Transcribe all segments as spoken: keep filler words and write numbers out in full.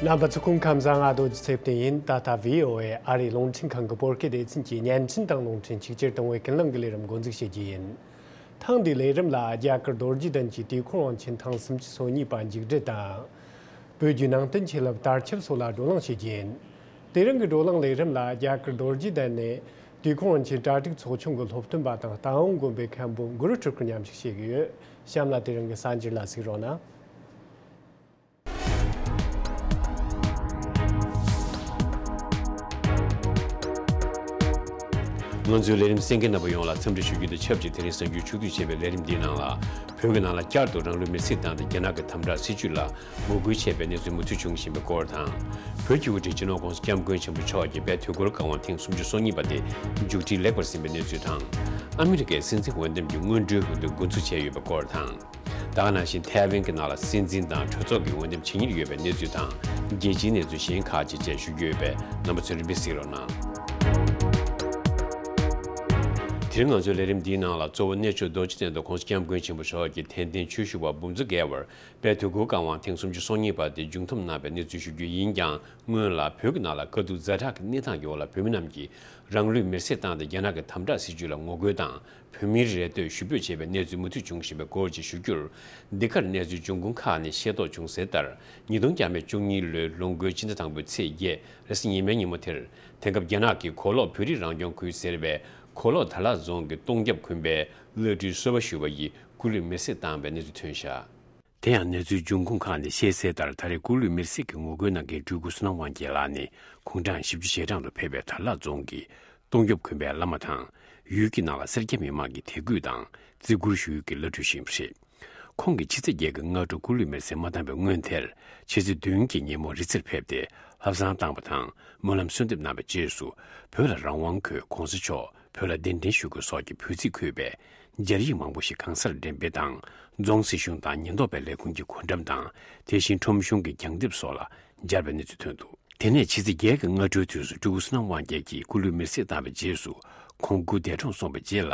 རྣམ་པ་ཚོ་སྐུ་ཁམས་བཟང་། ཨ་རྡོ་རྗེ་ཚེ་བརྟན་ཡིན། ད་ལྟ་བྷི་ཨོ་ཨེ་ཨ་རིའི་རླུང་འཕྲིན་ཁང་གི་བོད་སྐད་སྡེ་ཚན་གྱི་བརྙན་འཕྲིན་དང་རླུང་འཕྲིན་ཆིག་ཆར་དང་བོད་ཀྱི་ལམ་གྱི་ལས་རིམ་འགོ་འཛུགས་བྱེད་རྒྱུ་ཡིན། ཐེངས་འདིའི་ལས་རིམ་ལ་རྒྱ་གར་རྡོ་རྗེ་གདན་གྱི་དུས་འཁོར་དབང་ཆེན་ཐེངས་སུམ་ཅུ་སོ་གཉིས་པ་མཇུག་སྒྲིལ་དང་། བོད་བརྒྱུད་ནང་བསྟན་ཆོས་ལུགས་དར་ཁྱབ་སོགས་ལ་བགྲོ་གླེང་བྱེད་རྒྱུ་ཡིན། དེ་རིང་གི་བགྲོ་གླེང་ལས་རིམ་ལ་རྒྱ་གར་རྡོ་རྗེ་གདན་ནས་དུས་འཁོར་དབང་ཆེན་གྲ་སྒྲིག་ཚོགས་ཆུང་གི་སློབ་སྟོན་པ་དང་རྟ་དབང་དགོན་པའི་མཁན་པོ་གུ་རུ་སྤྲུལ་སྐུ་མཉམ་ཞུགས་བྱེད་ཀྱི་ཡོད། གཤམ་ལ་དེ་རིང་གི་གསར་འགྱུར་ལ་གཟིགས་རོགས་གནང་། ང་ཚོའི་ལས་རིམ་གསན་མཁན་རྣམ་པ་ཡོངས་ལ་འཚམས་འདྲི་ཞུ་རྒྱུ་དང་ཆབས་ཅིག་དེ་རིང་གསར་འགྱུར་ཕྱོགས་བསྡུས་བྱས་པའི་ལས་རིམ་འདིའི་ནང་ལ། བོད་ཀྱི་ནང་ལ་བསྐྱར་དུ་རང་ལུས་མེར་སྲེག་བཏང་སྟེ་རྒྱ་ནག་གི་དམ་དྲག་སྲིད་བྱུས་ལ་ངོ་རྒོལ་བྱས་པའི་གནས་ཚུལ་མུ་མཐུད་བྱུང་བཞིན་པའི་སྐོར་དང་། བོད་ཀྱི་དབུ་ཁྲིད་སྤྱི་ནོར་༸གོང་ས་༸སྐྱབས་མགོན་ཆེན་པོ་མཆོག་གིས་དཔལ་དུས་འཁོར་བཀའ་དབང་ཐེངས་སུམ་ཅུ་སོ་གཉིས་པ་དེ་མཇུག་སྒྲིལ་ལེགས་པར་ཟིན་པའི་གནས་ཚུལ་དང་། ཨ་མི་རི་ཀས་སྲིད་འཛིན་འོས་འདེམས་ཀྱི་སྔོན་འགྲོའི་འོས་བསྡུ་འགོ་འཛུགས་བྱས་ཡོད་པའི་སྐོར་དང་། ད་ག་ནང་བཞིན་ཐའེ་ཝན་གྱི་ནང་ལ་སྲིད་འཛིན་དང་གྲོས་ཚོགས་ཀྱི་འོས་འདེམས་བྱེད་ཉེར་ཡོད་པའི་གནས་ཚུལ་དང་། རྒྱལ་སྤྱིའི་གནས་ཚུལ་གཞན་ཁག་ཅིག་བཅས་ཞུ་རྒྱུ་ཡོད་པས་རྣམ་པ་ཚོས་རིམ་པས་གཟིགས་རོགས་གནང་། དེ་རིང་ང་ཚོའི་ལས་རིམ་འདིའི་ནང་ལ་གཙོ་བོ་གནས་མཆོག་རྡོ་རྗེ་གདན་དུ་༸གོང་ས་༸སྐྱབས་མགོན་ཆེན་པོ་མཆོག་གི་དད་ལྡན་ཆོས་ཞུ་བ་འབུམ་ཚོ་བརྒལ་བར་དཔལ་དུས་འཁོར་བཀའ་དབང་ཐེངས་སུམ་ཅུ་སོ་གཉིས་པ་དེ་མཇུག་བསྡོམས་གནང་བའི་གནས་ཚུལ་ཞུ་རྒྱུ་ཡིན་ཀྱང་། སྔོན་ལ་བོད་ཀྱི་ནང་ལ་དཀའ་སྡུག་ཛ་དྲག་གི་གནས་སྟངས་ཀྱི་འོག་ལ་བོད་མི་རྣམས་ཀྱིས་རང་ལུས་མེར་སྲེག་བཏང་སྟེ་རྒྱ་ནག་གི་དམ་དྲག་སྲིད་བྱུས་ལ་ངོ་རྒོལ་དང་། བོད་མིའི་རེ་ལྟོས་ཞུ་འབོད་བྱས་པའི་གནས་ཚུལ་མུ་མཐུད་བྱུང་བཞིན་པའི་སྐོར་བཅས་ཞུ་རྒྱུར། འདི་གར་གནས་ཚུལ་འབྱུང་ཁུངས་ཁག་ནས་ཤེས་རྟོགས་བྱུང་གསལ་ལྟར། ཉིས་སྟོང་བཅུ་གཉིས་ལོའི་ལོ་འགོའི་ཕྱི་ཟླ་དང་པོའི་ཚེས་བརྒྱད་རེས་གཟའ་ཉི་མའི་ཉིན་མོ་དེར། དེང་སྐབས་རྒྱ་ནག་གི་གོ་ལོག་བོད་རིགས་རང་སྐྱོང་ཁུལ་ཟེར་བའི་གོ་ལོག་དར་ལག་རྫོང་གི་ཏོང་རྒྱབ་གུང་པའི་བླ་སྤྲུལ་བསོད་པ་ཞུ་བ་ཡིས་སྐུ་ལུས་མེར་སྲེག་བཏང་བའི་གནས་ཚུལ་ཐོན་བཞག་དེ་ཡང་གནས་ཚུལ་འབྱུང་ཁུངས་ཁག་ནས་བཤད་གསལ་ལྟར། ད་རེས་སྐུ་ལུས་མེར་སྲེག་གི་ངོ་རྒོལ་གནང་མཁན་སྤྲུལ་སྐུ་བསོད་ནམས་དབང་རྒྱལ་ལགས་ནི་དགུང་གྲངས་བཞི་བཅུ་ཞེ་གྲངས་དུ་ཕེབས་པའི་དར་ལག་རྫོང་གི་ཏོང་རྒྱབ་གུང་པའི་བླ་མ་དང་། ཡུལ་གྱི་ནང་ལ་སེར་སྐྱ་མི་མང་གིས་དད་གུས་དང་བརྩི་བཀུར་ཞུ་ཡུལ་གྱི་བླ་སྤྲུལ་ཞིག་ཡིན་པ་རེད། ཁོང་གིས་ཕྱི་ཚེས་བརྒྱད་ཀྱི་སྔ་དྲོ་སྐུ་ལུས་མེར་སྲེག་མ་བཏང་བའི་སྔོན་དེར། ཕྱི་ཚེས་བདུན་གྱི་ཉིན་མོ་རི་རྩེར་ཕེབས་ཏེ་ལྷ་བསང་བཏང་བ་དང་། སྨོན་ལམ་གསོལ་འདེབས་གནང་བའི་རྗེས་སུ། བོད་ལ་རང་དབང་དགོས། ༸གོང་ས་མཆོག་བོད་ལ་གདན་འདྲེན་ཞུ་དགོས་སོགས་ཀྱི་འབོད་ཚིག་འཁོད་པའི་སྦྱར་ཡིག་མང་པོ་ཞིག་གང་སར་འགྲེམས་སྤེལ་དང་། རྫོང་སྲིད་གཞུང་དང་ཉེན་རྟོག་པའི་ལས་ཁུངས་ཀྱི་གོ་འགྲམ་དང་། དེ་བཞིན་ཁྲོམ་གཞུང་གི་གྱང་ལྡེབས་སོགས་ལ་སྦྱར་བའི་གནས་ཚུལ་ཐོན་འདུག་དེ་ནས་ཕྱི་ཚེས་བརྒྱད་ཀྱི་སྔ་དྲོའི་དུས་སུ་སྤྲུལ་སྐུ་བསོད་ནམས་དབང་རྒྱལ་གྱིས་སྐུ་ལུས་མེར་སྲེག་བཏང་བའི་རྗེས་སུ། ཁོང་སྐུ་འདས་གྲོངས་སོང་བའི་རྗེས་ལ།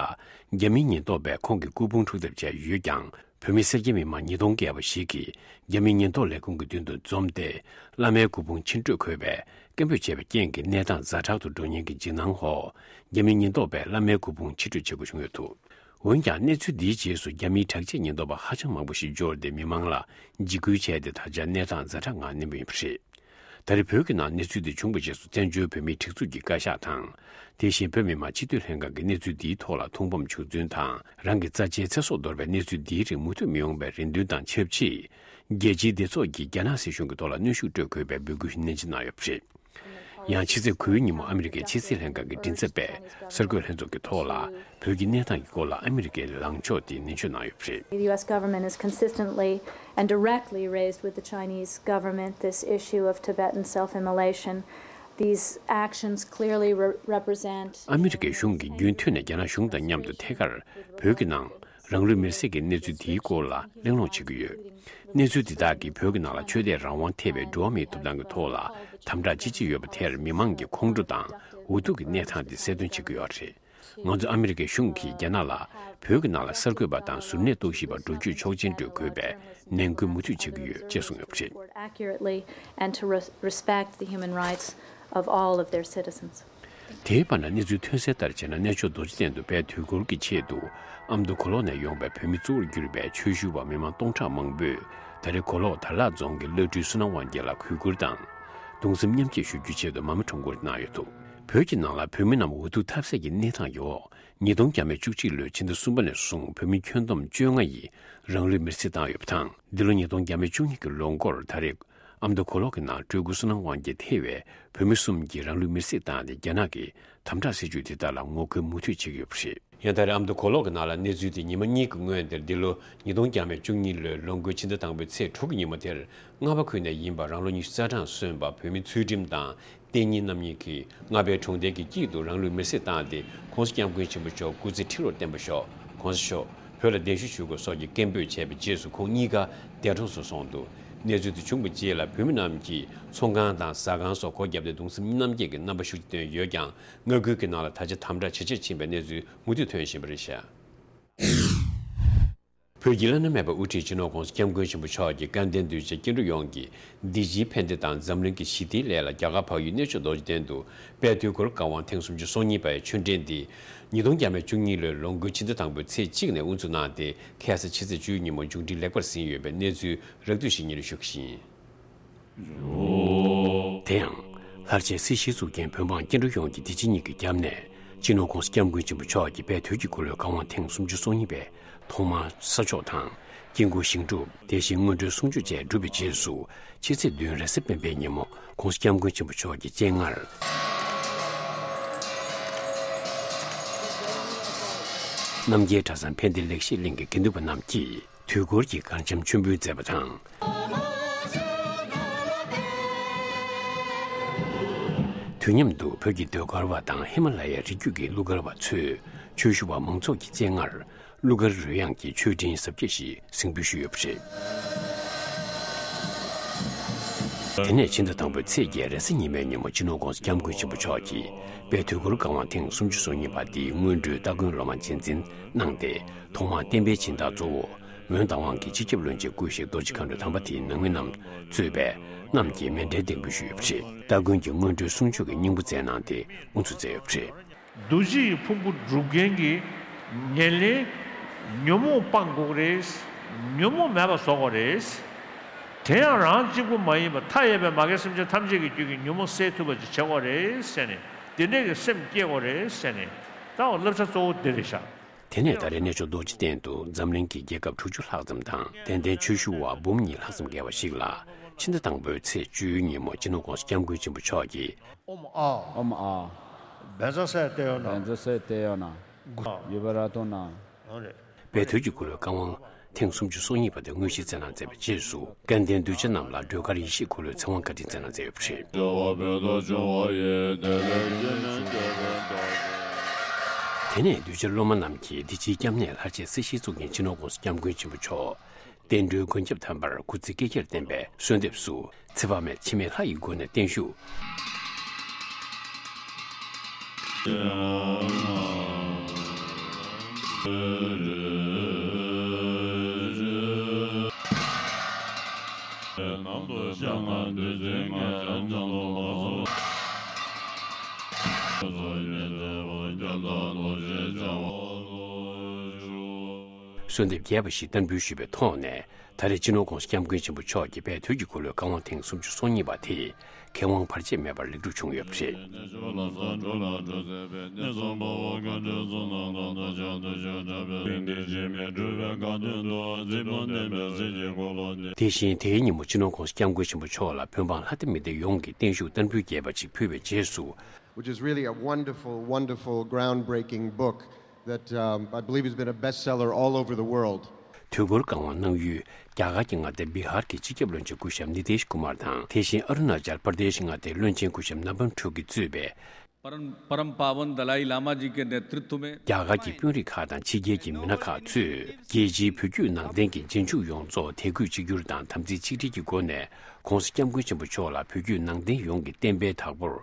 རྒྱ་མིའི་ཉེན་རྟོག་པས་ཁོང་གི་སྐུ་ཕུང་འཁྲུག་ཐབས་བྱས་ཡོད་ཀྱང་། བོད་མི་སེར་སྐྱ་མི་མང་ཉིས་སྟོང་བརྒལ་བ་ཞིག་གིས་རྒྱ་མིའི་ཉེན་རྟོག་ལས་ཁུངས་ཀྱི་མདུན་དུ་འཛོམས་ཏེ། བླ་མའི་སྐུ་ཕུང་ཕྱིར་སྤྲོད་དགོས་པའི་སྐད་འབོད་བྱས་པའི་རྐྱེན་གྱིས་གནས་སྟངས་ཛ་དྲག་ཏུ་འགྲོ་ཉེན་གྱི་འཇིགས་སྣང་འོག་རྒྱ་མིའི་ཉེན་རྟོག་པས་བླ་མའི་སྐུ་ཕུང་ཕྱིར་སྤྲོད་བྱེད་དགོས་བྱུང་ཡོད་འདུག་འོན་ཀྱང་། གནས་ཚུལ་འདིའི་རྗེས་སུ་རྒྱ་མིའི་དྲག་ཆས་ཉེན་རྟོག་པ་ཧ་ཅང་མང་པོ་ཞིག་འབྱོར་ཏེ་མི་མང་ལ་འཇིགས་སྐུལ་བྱས་ཏེ། ད་ཆ་གནས་སྟངས་ཛ་དྲག་ངང་གནས་མུས་ཡིན་པ་རེད། ད་རེས་བོད་ཀྱི་ནང་གནས་ཚུལ་འདི་བྱུང་བའི་རྗེས་སུ། བཙན་བྱོལ་བོད་མིའི་སྒྲིག་འཛུགས་ཀྱི་བཀའ་ཤག་དང་། དེ་བཞིན་བོད་མི་མང་སྤྱི་འཐུས་ལྷན་ཁང་གིས་གནས་ཚུལ་འདིའི་ཐོག་ལ་ཐུགས་ཕམ་བྱུང་ཚུལ་དང་། རང་གི་རྩ་ཆེའི་ཚེ་སྲོག་འདོར་བའི་གནས་ཚུལ་འདིའི་རིགས་མུ་མཐུད་མི་ཡོང་བའི་རེ་འདུན་དང་ཆབས་ཅིག་རྒྱལ་སྤྱིའི་སྡེ་ཚོགས་ཀྱིས་རྒྱ་ནག་སྲིད་གཞུང་གི་ཐོག་ལ་གནོན་ཤུགས་སྤྲོད་དགོས་པའི་འབོད་སྐུལ་ནན་ཆེ་གནང་ཡོད་པ་རེད། ཡང་ཕྱི་ཚེས་དགུའི་ཉིན་མོ་ཨ་མི་རི་ཀའི་ཕྱི་སྲིད་ལྷན་ཁང་གི་མགྲིན་ཚབ་པས་གསར་འགོད་ལྷན་ཚོགས་ཀྱི་ཐོག་ལ། བོད་ཀྱི་གནས་སྟངས་ཀྱི་སྐོར་ལ་ཨ་མི་རི་ཀའི་ལངས་ཕྱོགས་དེ་ནན་བརྗོད་གནང་ཡོད་པ་རེད། The U S government has consistently and directly raised with the Chinese government this issue of Tibetan self-immolation. These actions clearly re- represent ཨ་མི་རི་ཀའི་གཞུང་གིས་རྒྱུན་མཐུད་ནས་རྒྱ་ནག་གཞུང་དང་མཉམ་དུ་ཐད་ཀར་བོད་ཀྱི་ནང་རང་ལུས་མེར་སྲེག་གི་གནས་ཚུལ་དེའི་སྐོར་ལ་གླེང་སློང་བྱེད་ཀྱི་ཡོད། གནས་ཚུལ་འདི་དག་གིས་བོད་ཀྱི་ནང་ལ་ཆོས་དད་རང་དབང་ཐེ་བའི་འགྲོ་བ་མིའི་ཐོབ་ཐང་གི་ཐོག་ལ་དམ་དྲག་ཅི་ཆེ་ཡོད་པ་དེར་མི་མང་གི་ཁོང་ཁྲོ་དང་འུ་ཐུག་གི་གནས་སྟངས་དེ་གསལ་སྟོན་བྱེད་ཀྱི་ཡོད་རེད། ང་ཚོ་ཨ་མི་རི་ཀའི་གཞུང་གིས་རྒྱ་ནག་ལ་བོད་ཀྱི་ནང་ལ་གསར་འགོད་པ་དང་གཟུར་གནས་རྟོག་ཞིབ་པ་འགྲོ་སྐྱོད་ཆོག་མཆན་སྤྲོད་དགོས་པའི་ནན་སྐུལ་མུ་མཐུད་བྱེད་ཀྱི་ཡོད་ཅེས་གསུངས་ཡོད་པ་རེད། Accurately and to res- respect the human rights of all of their citizens. དེའི་བར་ན་གནས་ཚུལ་ཐོན་གསལ་ལྟར་བྱས་ན། གནས་མཆོག་རྡོ་རྗེ་གདན་དུ་དཔལ་དུས་འཁོར་གྱི་ཆེད་དུ་ཨ་མདོ་གོ་ལོག་ནས་ཡོང་བའི་བོད་མི་གཙོ་བོར་གྱུར་པའི་ཆོས་ཞུ་བ་མི་མང་སྟོང་ཕྲག་མང་པོས་ད་རེས་གོ་ལོག་དར་ལག་རྫོང་གི་བླ་སྤྲུལ་བསོད་ནམས་དབང་རྒྱལ་ལ་གུས་བཀུར་དང་། གདུང་སེམས་མཉམ་སྐྱེད་ཞུ་རྒྱུའི་ཆེད་དུ་མར་མེ་ཁྲོམ་སྐོར་གནང་ཡོད་འདུག་བོད་ཀྱི་ནང་ལ་བོད་མི་རྣམས་འུ་ཐུག་ཐབས་ཟད་ཀྱི་གནས་སྟངས་ཀྱི་འོག་ཉིས་སྟོང་བཅུ་གཅིག་ལོའི་ཕྱི་ཟླ་གསུམ་པ་ནས་བཟུང་བོད་མི་ཁྱོན་བསྡོམས་བཅོ་ལྔ་ཡིས་རང་ལུས་མེར་སྲེག་བཏང་ཡོད་པ་དང་། འདི་ལོ་ཉིས་སྟོང་བཅུ་གཉིས་ཀྱི་ལོ་འགོར་ད་རེས་ཨ་མདོ་གོ་ལོག་གི་ནང་སྤྲུལ་སྐུ་བསོད་ནམས་དབང་རྒྱལ་ཐེ་བའི་བོད་མི་གསུམ་གྱིས་རང་ལུས་མེར་སྲེག་བཏང་སྟེ། རྒྱ་ནག་གི་དམ་དྲག་སྲིད་བྱུས་དེ་དག་ལ་ངོ་རྒོལ་མུ་མཐུད་བྱེད་ཀྱི་ཡོད་པ་རེད། ཡང་ད་རེས་ཨ་མདོ་གོ་ལོག་གི་ནང་ལ་གནས་ཚུལ་དེ་ཉི་མ་གཉིས་ཀྱི་སྔོན་དེར། འདི་ལོ་ཉིས་སྟོང་བཅུ་གཉིས་ལོའི་ལོ་འགོའི་ཕྱི་ཟླ་དང་པོའི་ཚེས་དྲུག་གི་ཉིན་མོ་དེར། རྔ་བ་ཁུལ་ནས་ཡིན་པ་རང་ལོ་ཉི་ཤུ་རྩ་གྲངས་སོན་པ་བོད་མི་ཚུལ་ཁྲིམས་དང་། བསྟན་ཉི་རྣམ་གཉིས་ཀྱིས་རྔ་པའི་གྲོང་རྡལ་གྱི་དཀྱིལ་དུ་རང་ལུས་མེར་སྲེག་བཏང་སྟེ། ༸གོང་ས་༸སྐྱབས་མགོན་ཆེན་པོ་མཆོག་སྐུ་ཚེ་ཁྲི་ལོར་བརྟན་པར་ཤོག །༸གོང་ས་མཆོག་བོད་ལ་གདན་ཞུ་ཞུ་དགོས་སོགས་ཀྱི་སྐད་འབོད་བྱས་པའི་རྗེས་སུ། ཁོང་གཉིས་ཀ་འདས་གྲོངས་སུ་སོང་འདུག །གནས་ཚུལ་དེ་བྱུང་བའི་རྗེས་ལ་བོད་མི་རྣམས་ཀྱིས་ཚོང་ཁང་དང་ཟ་ཁང་སོགས་སྒོ་བརྒྱབ་སྟེ་གདུང་སེམས་མཉམ་སྐྱེད་ཀྱི་རྣམ་པ་ཤུགས་ཆེ་བཏོན་ཡོད་ཀྱང་། མངའ་ཁུལ་གྱི་ནང་ལ་ད་ཆ་དམ་དྲག་ཇེ་ཆེར་ཕྱིན་པའི་གནས་ཚུལ་མུ་མཐུད་ཐོན་བཞིན་པ་རེད་བཞག ། བོད་ཀྱི་བླ་ན་མེད་པའི་དབུ་ཁྲིད་སྤྱི་ནོར་༧གོང་ས་༧སྐྱབས་མགོན་ཆེན་པོ་མཆོག་གིས་སྐལ་ལྡན་གདུལ་བྱ་སྐྱེ་འགྲོ་ཡོངས་ཀྱི་བདེ་སྐྱིད་ཕན་བདེ་དང་འཛམ་གླིང་གི་ཞི་བདེའི་སླད་ལ་རྒྱ་གར་བལ་ཡུལ་གནས་མཆོག་རྡོ་རྗེ་གདན་དུ་དཔལ་དུས་འཁོར་བཀའ་དབང་ཐེངས་སུམ་ཅུ་སོ་གཉིས་པའི་ཆོས་འབྲེལ་འདི་ཉིས་སྟོང་བརྒྱ་མེད་བཅུ་གཉིས་ལོའི་ལོ་འགོའི་ཕྱི་ཟླ་དང་པོའི་ཚེས་གཅིག་ནས་དབུ་འཛུགས་གནང་སྟེ། ཁ་སང་ཕྱི་ཚེས་བཅུའི་ཉིན་མོ་མཇུག་སྒྲིལ་ལེགས་པར་ཟིན་ཡོད་པའི་གནས་ཚུལ་རགས་བསྡུས་ཤིག་སྙན་སྒྲོན་ཞུ་གི་ཡིན། དེ་ཡང་། ལྷར་བཅས་སྲིད་ཞིའི་གཙུག་རྒྱན་བོད་འབངས་སྐྱེ་འགྲོ་ཡོངས་ཀྱི་བདེ་སྐྱིད་ཉིད་ཀྱི་རྒྱབ་ནས། སྤྱི་ནོར་༧གོང་ས་༧སྐྱབས་མགོན་ཆེན་པོ་མཆོག་གིས་དཔལ་དུས་ཀྱི་འཁོར་ལོའི་བཀའ་དབང་ཐེངས་སུམ་ཅུ་སོ་གཉིས་པའི་ཐོག་མར་ས་ཆོག་དང་། དཀྱིལ་འཁོར་བཞེངས་གྲུབ། དེ་བཞིན་སྔོན་འགྲོའི་གསུང་ཆོག་བཅས་གྲུབ་པའི་རྗེས་སུ། ཕྱི་ཚེས་བདུན་རེས་གཟའ་སྤེན་པའི་ཉིན་མོ་༧གོང་ས་༧སྐྱབས་མགོན་ཆེན་པོ་མཆོག་གི་སྤྱན་སྔར། རྣམ་རྒྱལ་གྲྭ་ཚང་ཕན་བདེ་ལེགས་བཤད་གླིང་གི་དགེ་འདུན་པ་རྣམས་ཀྱིས། དུས་འཁོར་གྱི་གར་འཆམ་མཆོད་འབུལ་མཛད་པ་དང་། དུས་མཉམ་དུ་བོད་ཀྱི་ཟློས་གར་བ་དང་ཧི་མ་ལ་ཡའི་རི་རྒྱུད་ཀྱི་གླུ་གར་བ་ཚོས་ཆོས་ཞུ་བ་མང་ཚོགས་ཀྱི་སྤྱན་སྔར་གླུ་གར་རོལ་དབྱངས་ཀྱི་མཆོད་སྤྲིན་གཟབ་རྒྱས་ཤིག་གཟིགས་འབུལ་ཞུས་ཡོད་པ་རེད། དེ་ནས་ཕྱི་ཟླ་དང་པོའི་ཚེས་བརྒྱད་རེས་གཟའ་ཉི་མའི་ཉིན་མོ་སྤྱི་ནོར་༧གོང་ས་༧སྐྱབས་མགོན་ཆེན་པོ་མཆོག་གིས་དཔལ་དུས་འཁོར་བཀའ་དབང་ཐེངས་སུམ་ཅུ་སོ་གཉིས་པ་འདིའི་སྔོན་འགྲོའི་སྟ་གོན་སློབ་མ་རྗེས་འཛིན་གནང་སྟེ། ཐོག་མར་བསྟན་པའི་སྦྱིན་བདག་གཙོ་བོ་མོན་རྟ་དབང་གི་སྤྱི་ཁྱབ་བློན་ཆེན་སྐུ་གཞོགས་རྡོ་རྗེ་མཁའ་འགྲོ་དམ་པ་དེའི་ནང་མི་རྣམས་གཙོས་པའི་རྣམས་ཀྱིས་མཎྜལ་འདེགས་འབུལ་ཞུས་ཡོད་པ་རེད། སྟ་གོན་གྱི་སྔོན་འགྲོའི་གསུང་ཆོས་ཀྱི་སྙིང་པོ་སྩལ་གནང་སྟེ་དབུ་འཛུགས་མཛད་ཡོད་པ་རེད། རྡོ་རྗེ་ཡི་ཕུང་པོ་སྒྲུབ་མཁན་གྱི་ཉེར་ལེན་ཉོན་མོངས་སྤང་དགོས་རེད། ཉོན་མོངས་མེད་པ་བཟོ་དགོས་རེད། དེ་ཡང་རང་གཅིག་པུ་མ་ཡིན་པར་མཐའ་ཡས་པའི་མ་རྒན་སེམས་ཅན་ཐམས་ཅད་ཀྱི་རྒྱུད་ཀྱི་ཉོན་མོངས་སེལ་ཐུབ་པ་ཅིག་བྱེད་དགོས་རེད་ཟེར་ནས། དེ་འདྲའི་གི་སེམས་བསྐྱེད་དགོས་རེད་ཟེར་ནས། ད་བསླབ་བྱ་གཙོ་བོ་འདི་རེད་ཤག་དེ་ནས་ད་རེས་གནས་མཆོག་རྡོ་རྗེ་གདན་དུ་འཛམ་གླིང་གི་རྒྱལ་ཁབ་དྲུག་ཅུ་ལྷག་ཙམ་དང་། དད་ལྡན་ཆོས་ཞུ་བ་འབུམ་གཉིས་ལྷག་ཙམ་བརྒལ་བ་ཞིག་ལ། ཕྱི་ཟླ་དང་པོའི་ཚེས་བཅུའི་ཉིན་མོ་སྤྱི་ནོར་༧གོང་ས་༧སྐྱབས་མགོན་ཆེན་པོ་མཆོག་གིས། ཨོམ་ཨ། ཨོམ་ཨ། བཛྲ་སཏྭ་ཡོ་ན། བཛྲ་སཏྭ་ཡོ་ན། ཡུ་བ་ར་ཏོ་ན། ཨོ་རེད། དཔལ་དུས་ཀྱི་འཁོར་ལོའི་བཀའ་དབང་ཐེངས་སུམ་ཅུ་སོ་གཉིས་པ་དེ་དངོས་གཞིར་བསྩལ་གནང་མཛད་པའི་རྗེས་སུ། སྐལ་ལྡན་གདུལ་བྱ་རྣམས་ལ་སྒྲོལ་དཀར་ཡེ་ཤེས་འཁོར་ལོའི་ཚེ་དབང་བཀའ་དྲིན་སྩལ་གནང་མཛད་ཡོད་པ་རེད། དེ་ནས་གདུལ་བྱ་སློབ་མ་རྣམས་ཀྱིས་འདི་ཕྱིའི་སྐྱབས་གནས་ལྷར་བཅས་སྲིད་ཞིའི་གཙུག་རྒྱན་སྤྱི་ནོར་༧གོང་ས་༧སྐྱབས་མགོན་ཆེན་པོ་མཆོག་བསྟན་འགྲོའི་མགོན་སྐྱབས་དམ་པར་སྐུ་ཚེ་བསྐལ་བརྒྱར་བརྟན་པའི་གསོལ་འདེབས་སུ། ཚེ་དཔག་མེད་འཆི་མེད་ལྷ་ཡི་སྒོ་ནས་བརྟན་བཞུགས། གསོལ་འདེབས་རྒྱས་པ་ཞིག་བསྟར་འབུལ་ཞུས་པའི་ཐོག་ནས། ད་རེས་སྤྱི་ནོར་༧གོང་ས་༧སྐྱབས་མགོན་ཆེན་པོ་མཆོག་གིས་དཔལ་དུས་ཀྱི་འཁོར་ལོའི་བཀའ་དབང་ཐེངས་སུམ་ཅུ་སོ་གཉིས་པ་དེ་མཁས་དབང་བར་ཆད་མེད་པར་ལེགས་གྲུབ་བྱུང་ཡོད་པ་རེད། དེ་བཞིན་དེའི་ཉིན་མོ་སྤྱི་ནོར་༧གོང་ས་༧སྐྱབས་མགོན་ཆེན་པོ་མཆོག་ལ་བོད་འབངས་ལྷ་སྡེ་མི་སྡེ་ཡོངས་ཀྱིས་བརྟན་བཞུགས་བསྟར་འབུལ་རྒྱས་པ་ཅིག་ཕུལ་བའི་རྗེས་སུ། Which is really a wonderful, wonderful, groundbreaking book that, um, I believe has been a bestseller all over the world. དུས་འཁོར་བཀའ་དབང་གནང་ཡུལ་རྒྱ་གར་གྱི་མངའ་སྡེ་བི་ཧར་གྱི་སྤྱི་ཁྱབ་བློན་ཆེན་སྐུ་ཞབས་ནི་ཏེཤ་ཀུ་མར་དང་། དེ་བཞིན་ཨ་རུ་ན་ཅལ་པར་དེཤ་མངའ་སྡེའི་བློན་ཆེན་སྐུ་ཞབས་ནབ་བམ་ཁྲུ་གིས་གཙོས་པའི་परम परम पावन दलाई लामा जी के नेतृत्व में རྒྱ་གར་གྱི་དཔོན་རིགས་ཁག་དང་ཕྱི་རྒྱལ་གྱི་མི་སྣ་ཁག་ཚོས་རྒྱལ་སྤྱིའི་བོད་བརྒྱུད་ནང་བསྟན་གྱི་རྗེས་འཇུག་ཡོངས་རྫོགས་དད་གུས་གཅིག་གྱུར་དང་དམ་ཚིག་ཆིག་སྒྲིལ་གྱི་སྒོ་ནས་༧གོང་ས་༧སྐྱབས་མགོན་ཆེན་པོ་མཆོག་ལ་བོད་བརྒྱུད་ནང་བསྟན་ཡོངས་ཀྱི་བསྟན་པའི་བདག་པོར་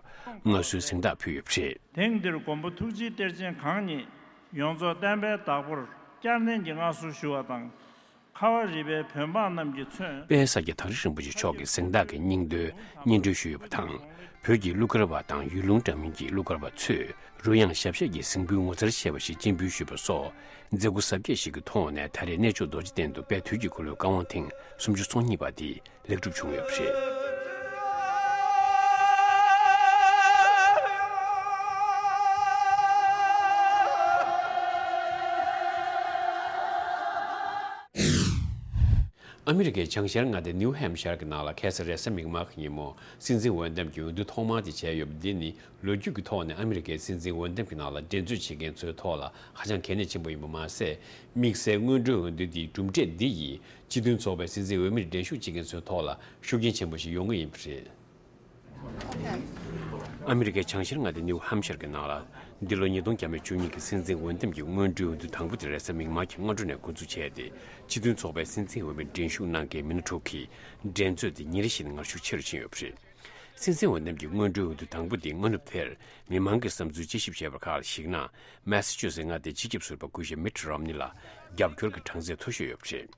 མངའ་གསོལ་གཟེངས་རྟགས་ཕུལ་ཡོད་པ་རེད། དེང་འདིར་མགོན་པོ་ཐུགས་རྗེའི་གཏེར་ཆེན་གང་ཉིད་ཡོངས་རྫོགས་བསྟན་པའི་བདག་པོར་བསྐྱར་ནན་གྱིས་མངའ་གསོལ་ཞུ་བ་དང་། ཁ་བ་རི་པའི་བོད་འབངས་རྣམས་ཀྱིས་མཚོན། དཔལ་ས་སྐྱ་ཐག་རིང་རིན་པོ་ཆེ་མཆོག་གི་གཟེངས་རྟགས་ཀྱི་སྙིང་དོན་སྙན་སྒྲོན་ཞུས་ཡོད་པ་དང་། བོད་ཀྱི་གླུ་གར་བ་དང་ཡུལ་ལུང་འདྲ་མིན་གྱི་གླུ་གར་བ་ཚོས་རོལ་དབྱངས་ཞབས་གཞས་ཀྱི་གཟིགས་འབུལ་ངོ་མཚར་ཆེ་བ་ཞིག་སྤྱན་འབུལ་ཞུས་པ་སོགས་མཛད་སྒོ་གཟབ་རྒྱས་ཤིག་གི་ཐོག་ནས་ད་རེས་གནས་མཆོག་རྡོ་རྗེ་གདན་དུ་དཔལ་དུས་ཀྱི་འཁོར་ལོའི་བཀའ་དབང་ཐེངས་སུམ་ཅུ་སོ་གཉིས་པ་དེ། ལེགས་གྲུབ་བྱུང་ཡོད་པ་རེད། ཨ་མི་རི་ཀའི་བྱང་ཤར་མངའ་སྡེ་ནིའུ་ཧེམ་ཤར་གྱི་ནང་ལ་ཁ་སང་རེས་གཟའ་མིག་དམར་གྱི་ཉིན་མོ་སྲིད་འཛིན་འོས་འདེམས་ཀྱི་འོས་བསྡུ་ཐོག་མ་དེ་བྱས་ཡོད་པ་འདི་ནི་ལོ་རྒྱུས་ཀྱི་ཐོག་ནས་ཨ་མི་རི་ཀའི་སྲིད་འཛིན་འོས་འདེམས་ཀྱི་ནང་ལ་འགྲན་རྩོད་བྱེད་མཁན་ཚོའི་ཐོག་ལ་ཧ་ཅང་གལ་གནད་ཆེན་པོ་ཡིན་པ་མ་ཟད། དམིགས་བསལ་སྔོན་འགྲོའི་འོས་བསྡུ་འདིའི་གྲུབ་འབྲས་འདི་ཡིས་སྤྱི་མཐུན་ཚོགས་པའི་སྲིད་འཛིན་འོས་མིར་འགྲན་ཞུགས་བྱེད་མཁན་ཚོའི་ཐོག་ལ་ཤུགས་རྐྱེན་ཆེན་པོ་ཞིག་ཡོང་གི་ཡིན་པ་རེད། ཨ་མི་རི་ཀའི་བྱང་ཤར་མངའ་སྡེ་ནིའུ་ཧམ་ཤར་གྱི་ནང་ལ། འདི་ལོ་ཉིས་སྟོང་བརྒྱ་མེད་བཅུ་གཉིས་ཀྱི་སྲིད་འཛིན་འོས་འདེམས་ཀྱི་སྔོན་འགྲོའི་འོས་བསྡུ་དང་པོ་དེ་རེས་གཟའ་མིག་དམར་གྱི་སྔ་དྲོ་ནས་འགོ་འཛུགས་བྱས་ཏེ། སྤྱི་མཐུན་ཚོགས་པའི་སྲིད་འཛིན་འོས་མིར་འགྲན་ཞུགས་གནང་མཁན་མི་སྣ་དྲུག་གིས་འགྲན་རྩོད་དེ་ཉིན་རེ་བཞིན་ངར་ཤུགས་ཆེ་རུ་ཕྱིན་ཡོད་པ་རེད། སྲིད་འཛིན་འོས་འདེམས་ཀྱི་སྔོན་འགྲོའི་འོས་བསྡུ་དང་པོ་དེའི་སྔ་ནུབ་དེར་མི་མང་གི་བསམ་ཚུལ་དཔྱད་ཞིབ་བྱས་པ་ཁག་ལ་གཞིགས་ན། མེ་ས་ཅུ་སི་མངའ་སྡེའི་སྤྱི་ཁྱབ་ཟུར་པ་སྐུ་ཞབས་མིཊ་རོམ་ནི་ལ་རྒྱབ་སྐྱོར་གྱི་གྲངས་ཚད་མཐོ་ཤོས་ཡོད་པ་རེད།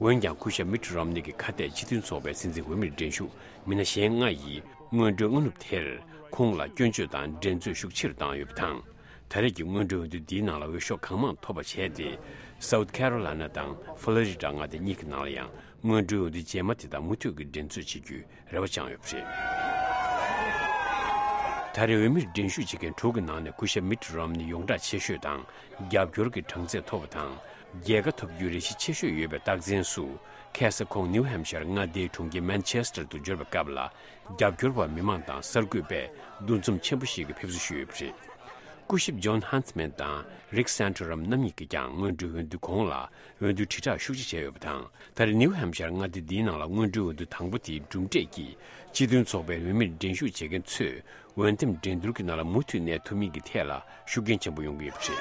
འོན་ཀྱང་སྐུ་ཞབས་མིཊ་རོམ་ནི་གི་ཁ་གཏད་སྤྱི་མཐུན་ཚོགས་པའི་སྲིད་འཛིན་འོས་མིར་འགྲན་ཞུགས་མི་སྣ་གཞན་ལྔ་ཡིས་སྔོན་འགྲོའི་སྔ་ནུབ་དེར་ཁོང་ལ་སྐྱོན་བརྗོད་དང་འགྲན་རྩོད་ཤུགས་ཆེ་རུ་བཏང་ཡོད་པ་དང་། ད་རེས་ཀྱི་སྔོན་འགྲོའི་འོས་བསྡུ་འདིའི་ནང་ལ་འོས་ཤོག་གང་མང་ཐོབ་པ་བྱས་ཏེ། སའུ་ཐི་ཁེ་རོ་ལ་ན་དང་ཕོ་ལོ་རི་ཌ་མངའ་སྡེ་གཉིས་ཀྱི་ནང་ལ་ཡང་སྔོན་འགྲོའི་འོས་བསྡུ་རྗེས་མ་དེ་དང་མུ་མཐུད་ཀྱིས་འགྲན་རྩོད་བྱེད་རྒྱུའི་རེ་བ་བཅངས་ཡོད་པ་རེད། ད་རེས་འོས་མིར་འགྲན་ཞུགས་བྱེད་མཁན་དྲུག་གི་ནང་ནས་སྐུ་ཞབས་མིཊ་རོམ་ནི་ཡོངས་གྲགས་ཆེ་ཤོས་དང་རྒྱབ་སྐྱོར་གྱི་གྲངས་ཚད་མཐོ་བ་དང་། རྒྱལ་ཁ་ཐོབ་རྒྱུའི་རེ་ཞིག་ཆེ་ཤོས་ཡོད་པའི་རྟགས་མཚན་སུ། ཁ་སང་ཁོང་ནིའུ་ཧེམ་ཤར་མངའ་སྡེའི་གྲོང་ཁྱེར་མན་ཆེ་སི་ཊར་དུ་འབྱོར་བའི་སྐབས་ལ། རྒྱབ་སྐྱོར་བ་མི་མང་དང་གསར་འགོད་པས་འདུ་འཛོམས་ཆེན་པོ་ཞིག་གི་ཕེབས་བསུ་ཞུས་ཡོད་པ་རེད། སྐུ་ཞབས་ཇོན་ཧན་སི་མན་དང་རིག་སན་ཏྲོ་རམ་རྣམ་གཉིས་ཀྱིས་ཀྱང་སྔོན་འགྲོའི་འོས་བསྡུ་གོང་ལ་འོས་བསྡུ་དྲིལ་བསྒྲགས་ཤུགས་ཆེ་བྱས་ཡོད་པ་དང་། ད་རེས་ནིའུ་ཧེམ་ཤར་མངའ་སྡེ་འདིའི་ནང་ལ་སྔོན་འགྲོའི་འོས་བསྡུ་དང་པོ་དེའི་གྲུབ་འབྲས་ཀྱིས་སྤྱི་མཐུན་ཚོགས་པའི་འོས་མིར་འགྲན་ཞུགས་བྱེད་མཁན་ཚོས་འོས་འདེམས་འགྲན་བསྡུར་གྱི་ནང་ལ་མུ་མཐུད་གནས་ཐུབ་མིན་གྱི་ཐད་ལ་ཤུགས་རྐྱེན་ཆེན་པོ་ཡོང་གི་ཡོད་པ་རེད།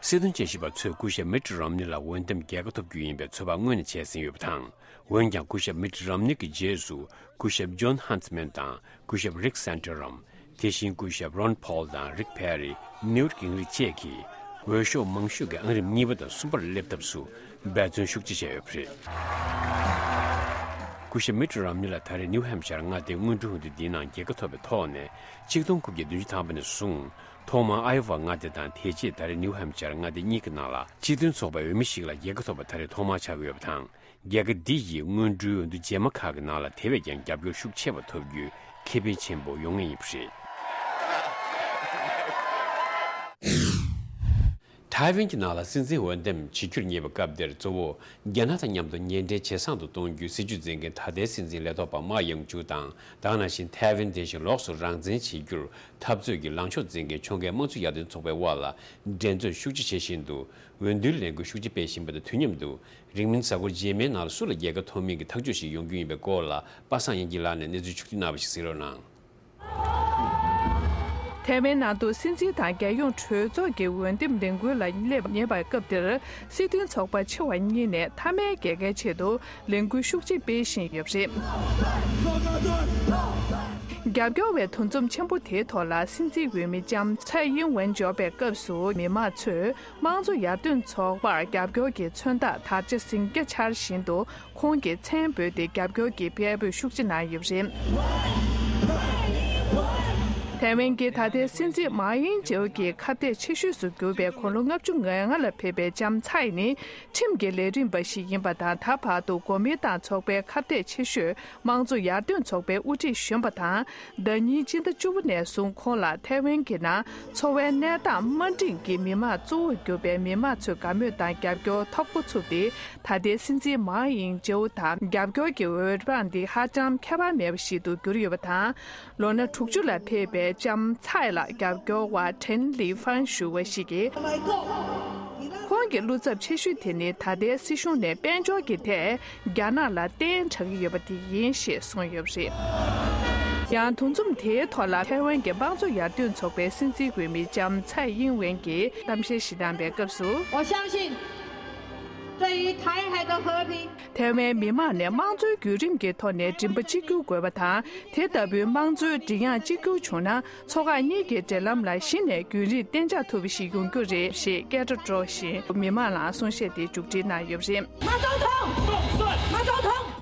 སྲིད་དོན་དཔྱད་ཞིབ་པ་ཚོས་སྐུ་ཞབས་མིཊ་རོམ་ནི་ལ་འོས་འདེམས་རྒྱལ་ཁ་ཐོབ་རྒྱུ་ཡིན་པའི་ཚོད་དཔག་སྔོན་ནས་བྱས་ཟིན་ཡོད་པ་དང་། འོན་ཀྱང་སྐུ་ཞབས་མིཊ་རོམ་ནི་གི་རྗེས་སུ་སྐུ་ཞབས་ཇོན་ཧན་སི་མན་དང་སྐུ་ཞབས་རིག་སན་ཏྲོ་རམ། དེ་བཞིན་སྐུ་ཞབས་རོན་ཕོལ་དང་རིག་ཕེ་རི། ནིའུཊ་གིང་རིཆ་བཅས་ཀྱིས་འོས་ཤོག་མང་ཤོས་ཀྱི་ཨང་རིམ་གཉིས་པ་དང་གསུམ་པར་སླེབས་ཐབས་སུ་འབད་བརྩོན་ཤུགས་ཆེ་བྱས་ཡོད་པ་རེད། སྐུ་ཞབས་མིཊ་རོམ་ནི་ལ་ད་རེས་ནིའུ་ཧེམ་ཤར་མངའ་སྡེའི་སྔོན་འགྲོའི་འོས་བསྡུ་འདིའི་ནང་རྒྱལ་ཁ་ཐོབ་པའི་ཐོག་ནས་ཆིག་སྟོང་དགུ་བརྒྱ་བདུན་ཅུ་ཐམ་པ་ནས་བཟུང་ཐོག་མར་ཨའི་ཝ་མངའ་སྡེ་དང་དེ་རྗེས་ད་རེས་ནིའུ་ཧེམ་ཤར་མངའ་སྡེ་གཉིས་ཀྱི་ནང་ལ་སྤྱི་མཐུན་ཚོགས་པའི་འོས་མི་ཞིག་ལ་རྒྱལ་ཁ་ཐོབ་པ་ད་རེས་ཐོག་མར་ཆགས་ཀྱི་ཡོད་པ་དང་། རྒྱལ་ཁ་འདི་ཡིས་སྔོན་འགྲོའི་འོས་བསྡུ་རྗེས་མ་ཁག་གི་ནང་ལ་དེ་བས་ཀྱང་རྒྱབ་སྐྱོར་ཤུགས་ཆེ་བ་ཐོབ་རྒྱུའི་ཁེ་ཕན་ཆེན་པོ་ཡོང་ངེས་ཡིན་པ་རེད། ཐའེ་ཝན་གྱི་ནང་ལ་སྲིད་འཛིན་འོས་འདེམས་བྱེད་རྒྱུར་ཉེ་བའི་སྐབས་འདིར་གཙོ་བོ་རྒྱ་ནག་དང་མཉམ་དུ་ཉེ་འབྲེལ་ཇེ་བཟང་དུ་གཏོང་རྒྱུའི་སྲིད་ཇུས་འཛིན་མཁན་ད་ལྟའི་སྲིད་འཛིན་ལས་ཐོག་པ་མཱ་ཡང་ཅུའུ་དང་། ད་ག་ནང་བཞིན་ཐའེ་ཝན་དེ་བཞིན་ལོགས་སུ་རང་བཙན་བྱེད་རྒྱུར་འཐབ་རྩོད་ཀྱི་ལངས་ཕྱོགས་འཛིན་མཁན་ཕྱོགས་འགལ་དམངས་གཙོ་ཡར་ཐོན་ཚོགས་པའི་དབར་ལ་འགྲན་རྩོད་ཤུགས་ཆེ་བྱེད་བཞིན་འདུག་འོས་བསྡུའི་ལས་འགུལ་ཤུགས་ཆེ་སྤེལ་བཞིན་པ་དང་དུས་མཉམ་དུ། རིང་མིན་གཟའ་འཁོར་རྗེས་མའི་ནང་ལ་སུ་ལ་རྒྱལ་ཁ་ཐོབ་མིན་གྱི་ཐག་གཅོད་ཞིག་ཡོང་རྒྱུ་ཡིན་པའི་སྐོར་ལ་པ་སངས་དབྱངས་སྐྱིད་ལགས་ནས་གནས་ཚུལ་ཕྱོགས་བསྡུས་གནང་བ་ཞིག་གཟིགས་རོགས་གནང་། ཐའེ་ཝན་ནང་དུ་སྲིད་འཛིན་དང་རྒྱལ་ཡོངས་གྲོས་ཚོགས་ཀྱི་འོས་འདེམས་ལས་འགུལ་ལ་སླེབས་ཉེ་བའི་སྐབས་འདིར་སྲིད་དོན་ཚོགས་པ་ཆེ་བ་གཉིས་ནས་མཐའ་མའི་རྒྱལ་ཁའི་ཆེད་དུ་ལས་འགུལ་ཤུགས་ཆེ་སྤེལ་བཞིན་ཡོད་པ་རེད། རྒྱབ་སྐྱོར་བའི་འདུ་འཛོམས་ཆེན་པོ་དེའི་ཐོག་ལ་སྲིད་འཛིན་འོས་མི་ལྕམ་ཚའེ་ཡིན་ཝེན་འབྱོར་བའི་སྐབས་སུ་མི་མང་ཚོས། དམངས་གཙོ་ཡར་ཐོན་ཚོགས་པར་རྒྱབ་སྐྱོར་གྱི་མཚོན་རྟགས་དར་ཆ་ཟིང་སྐྱ་འཕྱར་བཞིན་དུ་ཁོང་གི་མཚན་འབོད་དེ་རྒྱབ་སྐྱོར་གྱི་སྐད་འབོད་ཤུགས་ཆེ་གནང་ཡོད་པ་རེད། ཐའེ་ཝན་གྱི་ད་ལྟའི་སྲིད་འཛིན་མཱ་ཡིན་ཇེའུ་གྱི་ཁ་གཏད་ཆེ་ཤོས་སུ་གྱུར་པའི་དགུང་ལོ་ལྔ་བཅུ་ང་ལྔ་ལ་ཕེབས་པའི་ལྕམ་ཚའེ་ནི་ཁྲིམས་ཀྱི་ལས་རིམ་པ་ཞིག་ཡིན་པ་དང་། ད་བར་དུ་གོ་མིན་ཏང་ཚོགས་པའི་ཁ་གཏད་ཆེ་ཤོས། དམངས་གཙོ་ཡར་ཐོན་ཚོགས་པའི་དབུ་ཁྲིད་གཞོན་པ་དང་། ཟླ་ཉིན་སྤྱི་ཟླ་བཅུ་པ་ནས་བཟུང་ཁོང་ལ་ཐའེ་ཝན་གྱི་ནང་འཚོ་བའི་གནས་སྟངས་དམའ་འབྲིང་གི་མི་མང་གཙོ་བོར་གྱུར་པའི་མི་མང་ཚོའི་དགའ་མོས་དང་རྒྱབ་སྐྱོར་ཐོབ་འགོ་ཚུགས་ཏེ། ད་ལྟའི་སྲིད་འཛིན་མཱ་ཡིན་ཇེའུ་དང་རྒྱབ་སྐྱོར་གྱི་འོས་རང་འདི་ཧ་ཅང་ཁྱད་པར་མེད་པ་ཞིག་ཏུ་གྱུར་ཡོད་པ་དང་། ལོ་ན་དྲུག་ཅུ་ལ་ཕེབས་པའི་ལྕམ་ཚའེ་ལ་རྒྱབ་སྐྱོར་བ་ཁྲེན་ལི་ཧྥང་ཞུ་བ་ཞིག་གིས། ཁོང་གི་བློ་འཚབ་ཆེ་ཤོས་དེ་ནི་ད་ལྟའི་སྲིད་གཞུང་ནས་དཔལ་འབྱོར་གྱི་ཐད། རྒྱ་ནག་ལ་བརྟེན་དྲགས་ཀྱི་ཡོད་པ་དེ་ཡིན་ཞེས་གསུངས་ཡོད་པ་རེད། ཡང་འདུ་འཛོམས་དེའི་ཐོག་ལ་ཐའེ་ཝན་གྱི་དམངས་གཙོ་ཡར་ཐོན་ཚོགས་པའི་སྲིད་འཛིན་འོས་མི་ལྕམ་ཚའེ་ཡིན་ཝེན་གྱིས་གཏམ་བཤད་ཞིག་གནང་བའི་སྐབས་སུ། 我相信，对于台海的和平， ཐའེ་ཝན་མི་མང་ནས་དམངས་གཙོའི་བརྒྱུད་རིམ་གྱི་ཐོག་ནས་མགྲིན་པ་གཅིག་གྱུར་དགོས་པ་དང་། དེ་ལྟ་བུའི་དམངས་གཙོའི་མགྲིན་དབྱངས་གཅིག་གྱུར་བྱུང་ན། མཚོ་འགག་གཉིས་ཀྱི་འབྲེལ་ལམ་ལ་གཞི་ནས་རྒྱུན་རིང་གཏན་འཇགས་ཐུབ་པ་ཞིག་ཡོང་རྒྱུ་རེད་ཞེས་སྐད་སྒྲ་སྒྲོག་བཞིན་མི་མང་ལ་གསུང་བཤད་དེ་མཇུག་སྒྲིལ་གནང་ཡོད་པ་རེད།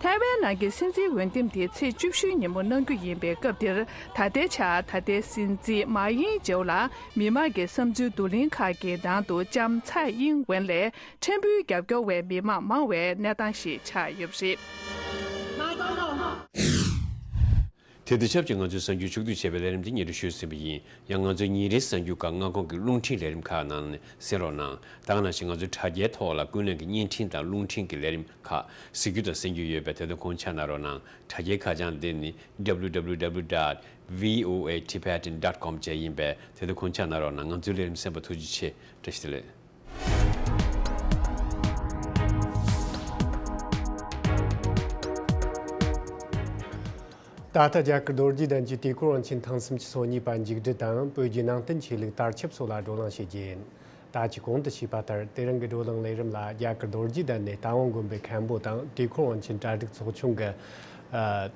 ཐའེ་ཝན་ནང་གི་སྲིད་འཛིན་འོས་འདེམས་དེ་ཚེས་བཅུ་བཞིའི་ཉིན་མོ་གནང་རྒྱུ་ཡིན་པའི་སྐབས་འདིར། ད་ལྟའི་ཆར་ད་ལྟའི་སྲིད་འཛིན་མཱ་ཡིན་ཇེའུ་ལ་མི་མང་གི་བསམ་ཚུལ་བསྡུ་ལེན་ཁག་གི་ནང་དུ་ལྕམ་ཚའེ་ཡིན་ཝེན་ལས་ཕྲན་བུའི་རྒྱབ་སྐྱོར་བའི་མི་མང་མང་བའི་གནས་སྟངས་ཤིག་ཆགས་ཡོད་པ་རེད། དེ་དང་ཆབས་ཅིག་ང་ཚོའི་གསར་འགྱུར་ཕྱོགས་བསྡུས་བྱས་པའི་ལས་རིམ་འདི་སྙན་སྒྲོན་ཞུས་ཟིན་པ་ཡིན། ཡང་ང་ཚོའི་ཉིན་རེའི་གསར་འགྱུར་ཁག་སྔ་དགོང་གི་རླུང་འཕྲིན་ལས་རིམ་ཁག་ནང་ནས་གསན་རོགས་གནང་། ད་ག་ནང་བཞིན་ང་ཚོའི་དྲ་རྒྱའི་ཐོག་ལ་ཀུན་གླེང་གི་བརྙན་འཕྲིན་དང་རླུང་འཕྲིན་གྱི་ལས་རིམ་ཁག་གཟིགས་རྒྱུ་དང་གསན་རྒྱུ་ཡོད་པས། དེ་ཚོ་གོང་ཆ་གནང་རོགས་གནང་། དྲ་རྒྱའི་ཁ་བྱང་འདི་ནི་W W W dot V O A Tibetan dot com བཅས་ཡིན་པས། དེ་ཚོ་གོང་ཆ་གནང་རོགས་གནང་། ང་ཚོའི་ལས་རིམ་གསན་པར་ཐུགས་རྗེ་ཆེ། བཀྲ་ཤིས་བདེ་ལེགས། ད་ལྟ་རྒྱ་གར་རྡོ་རྗེ་གདན་གྱི་དུས་འཁོར་དབང་ཆེན་ཐེངས་སུམ་ཅུ་སོ་གཉིས་པ་མཇུག་སྒྲིལ་དང་། བོད་བརྒྱུད་ནང་བསྟན་ཆོས་ལུགས་དར་ཁྱབ་སོགས་ལ་བགྲོ་གླེང་བྱེད་རྒྱུ་ཡིན། ད་ཅི་གོང་དུ་ཞུས་པ་ལྟར། དེ་རིང་གི་བགྲོ་གླེང་ལས་རིམ་ལ་རྒྱ་གར་རྡོ་རྗེ་གདན་ནས་རྟ་དབང་དགོན་པའི་མཁན་པོ་དང་དུས་འཁོར་དབང་ཆེན་གྲ་སྒྲིག་ཚོགས་ཆུང་གི། ཨ།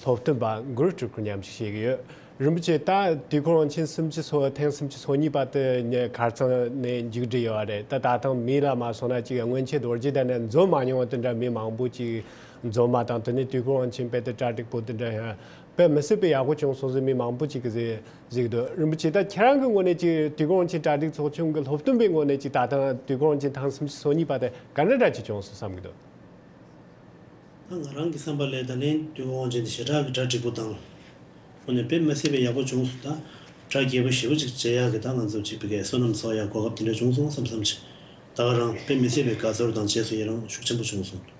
སློབ་སྟོན་པ་གུ་རུ་སྤྲུལ་སྐུ་མཉམ་ཞུགས་བྱེད་ཀྱི་ཡོད། རིན་པོ་ཆེ། ད་དུས་འཁོར་དབང་ཆེན་སུམ་ཅུ་སོ་ཐེངས་སུམ་ཅུ་སོ་གཉིས་པ་དེ་ནས་ཁ་རྩང་ནས་མཇུག་སྒྲིལ་ཡོད་རེད། ད་ད་ཐེངས་མི་ལ་མ་སོང་ན་ཅིག་སྔོན་ཆད་རྡོ་རྗེ་གདན་ནས་འཛོམས་མ་མྱོང་བ་དེ་འདྲ་མི་མང་པོ་ཅིག་འཛོམས་པ་དང་། དེ་ནས་དུས་འཁོར་དབང་ཆེན་དཔེ་དེབ་གྲ་སྒྲིག་པོ་དེ་འདྲ་དཔེ་མི་སྲིད་པའི་ཡག་པོ་བྱུང་སོང་ཟེར་མི་མང་པོ་ཅིག་གིས་གཟིགས་འདུག་རིན་པོ་ཆེ། ད་ཁྱེད་རང་གི་ངོས་ནས་ཅིག་དུས་འཁོར་དབང་ཆེན་གྲ་སྒྲིག་ཚོགས་ཆུང་གི་སློབ་སྟོན་པའི་ངོས་ནས་ཅིག་ད་ཐེངས་དུས་འཁོར་དབང་ཆེན་ཐེངས་སུམ་ཅུ་སོ་གཉིས་པ་དེ་ག་འདྲ་འདྲ་ཅིག་བྱུང་སོང་བསམ་གྱི་འདུག་ད་ང་རང་གི་བསམ་པ་ལ་ད་ལན་དུས་འཁོར་དབང་ཆེན་དེ་ཞེ་དྲག་གི་གྲ་འགྲིག་པོ་དང་། དངོས་གནས་དཔེ་མི་སྲིད་པའི་ཡག་པོ་བྱུང་སོང་། ད་གྲ་རྒྱས་པོ་ཞེ་པོ་ཅིག་བྱེད་ཡག་གི་ད་ང་ཚོ་ཅིག་བི་ཀའི་བསོད་ནམས་ཚོགས་ཡག་གོ་སྐབས་དེ་འདྲ་བྱུང་སོང་བསམ་བསམ་ཅིག་ད་ག་རང་དཔེ་མི་སྲིད་པའི་དགའ་ཚོར་དང་བཅས་སུ་ཡི་རང་ཤུགས་ཆེན་པོ་བྱུང་སོང་།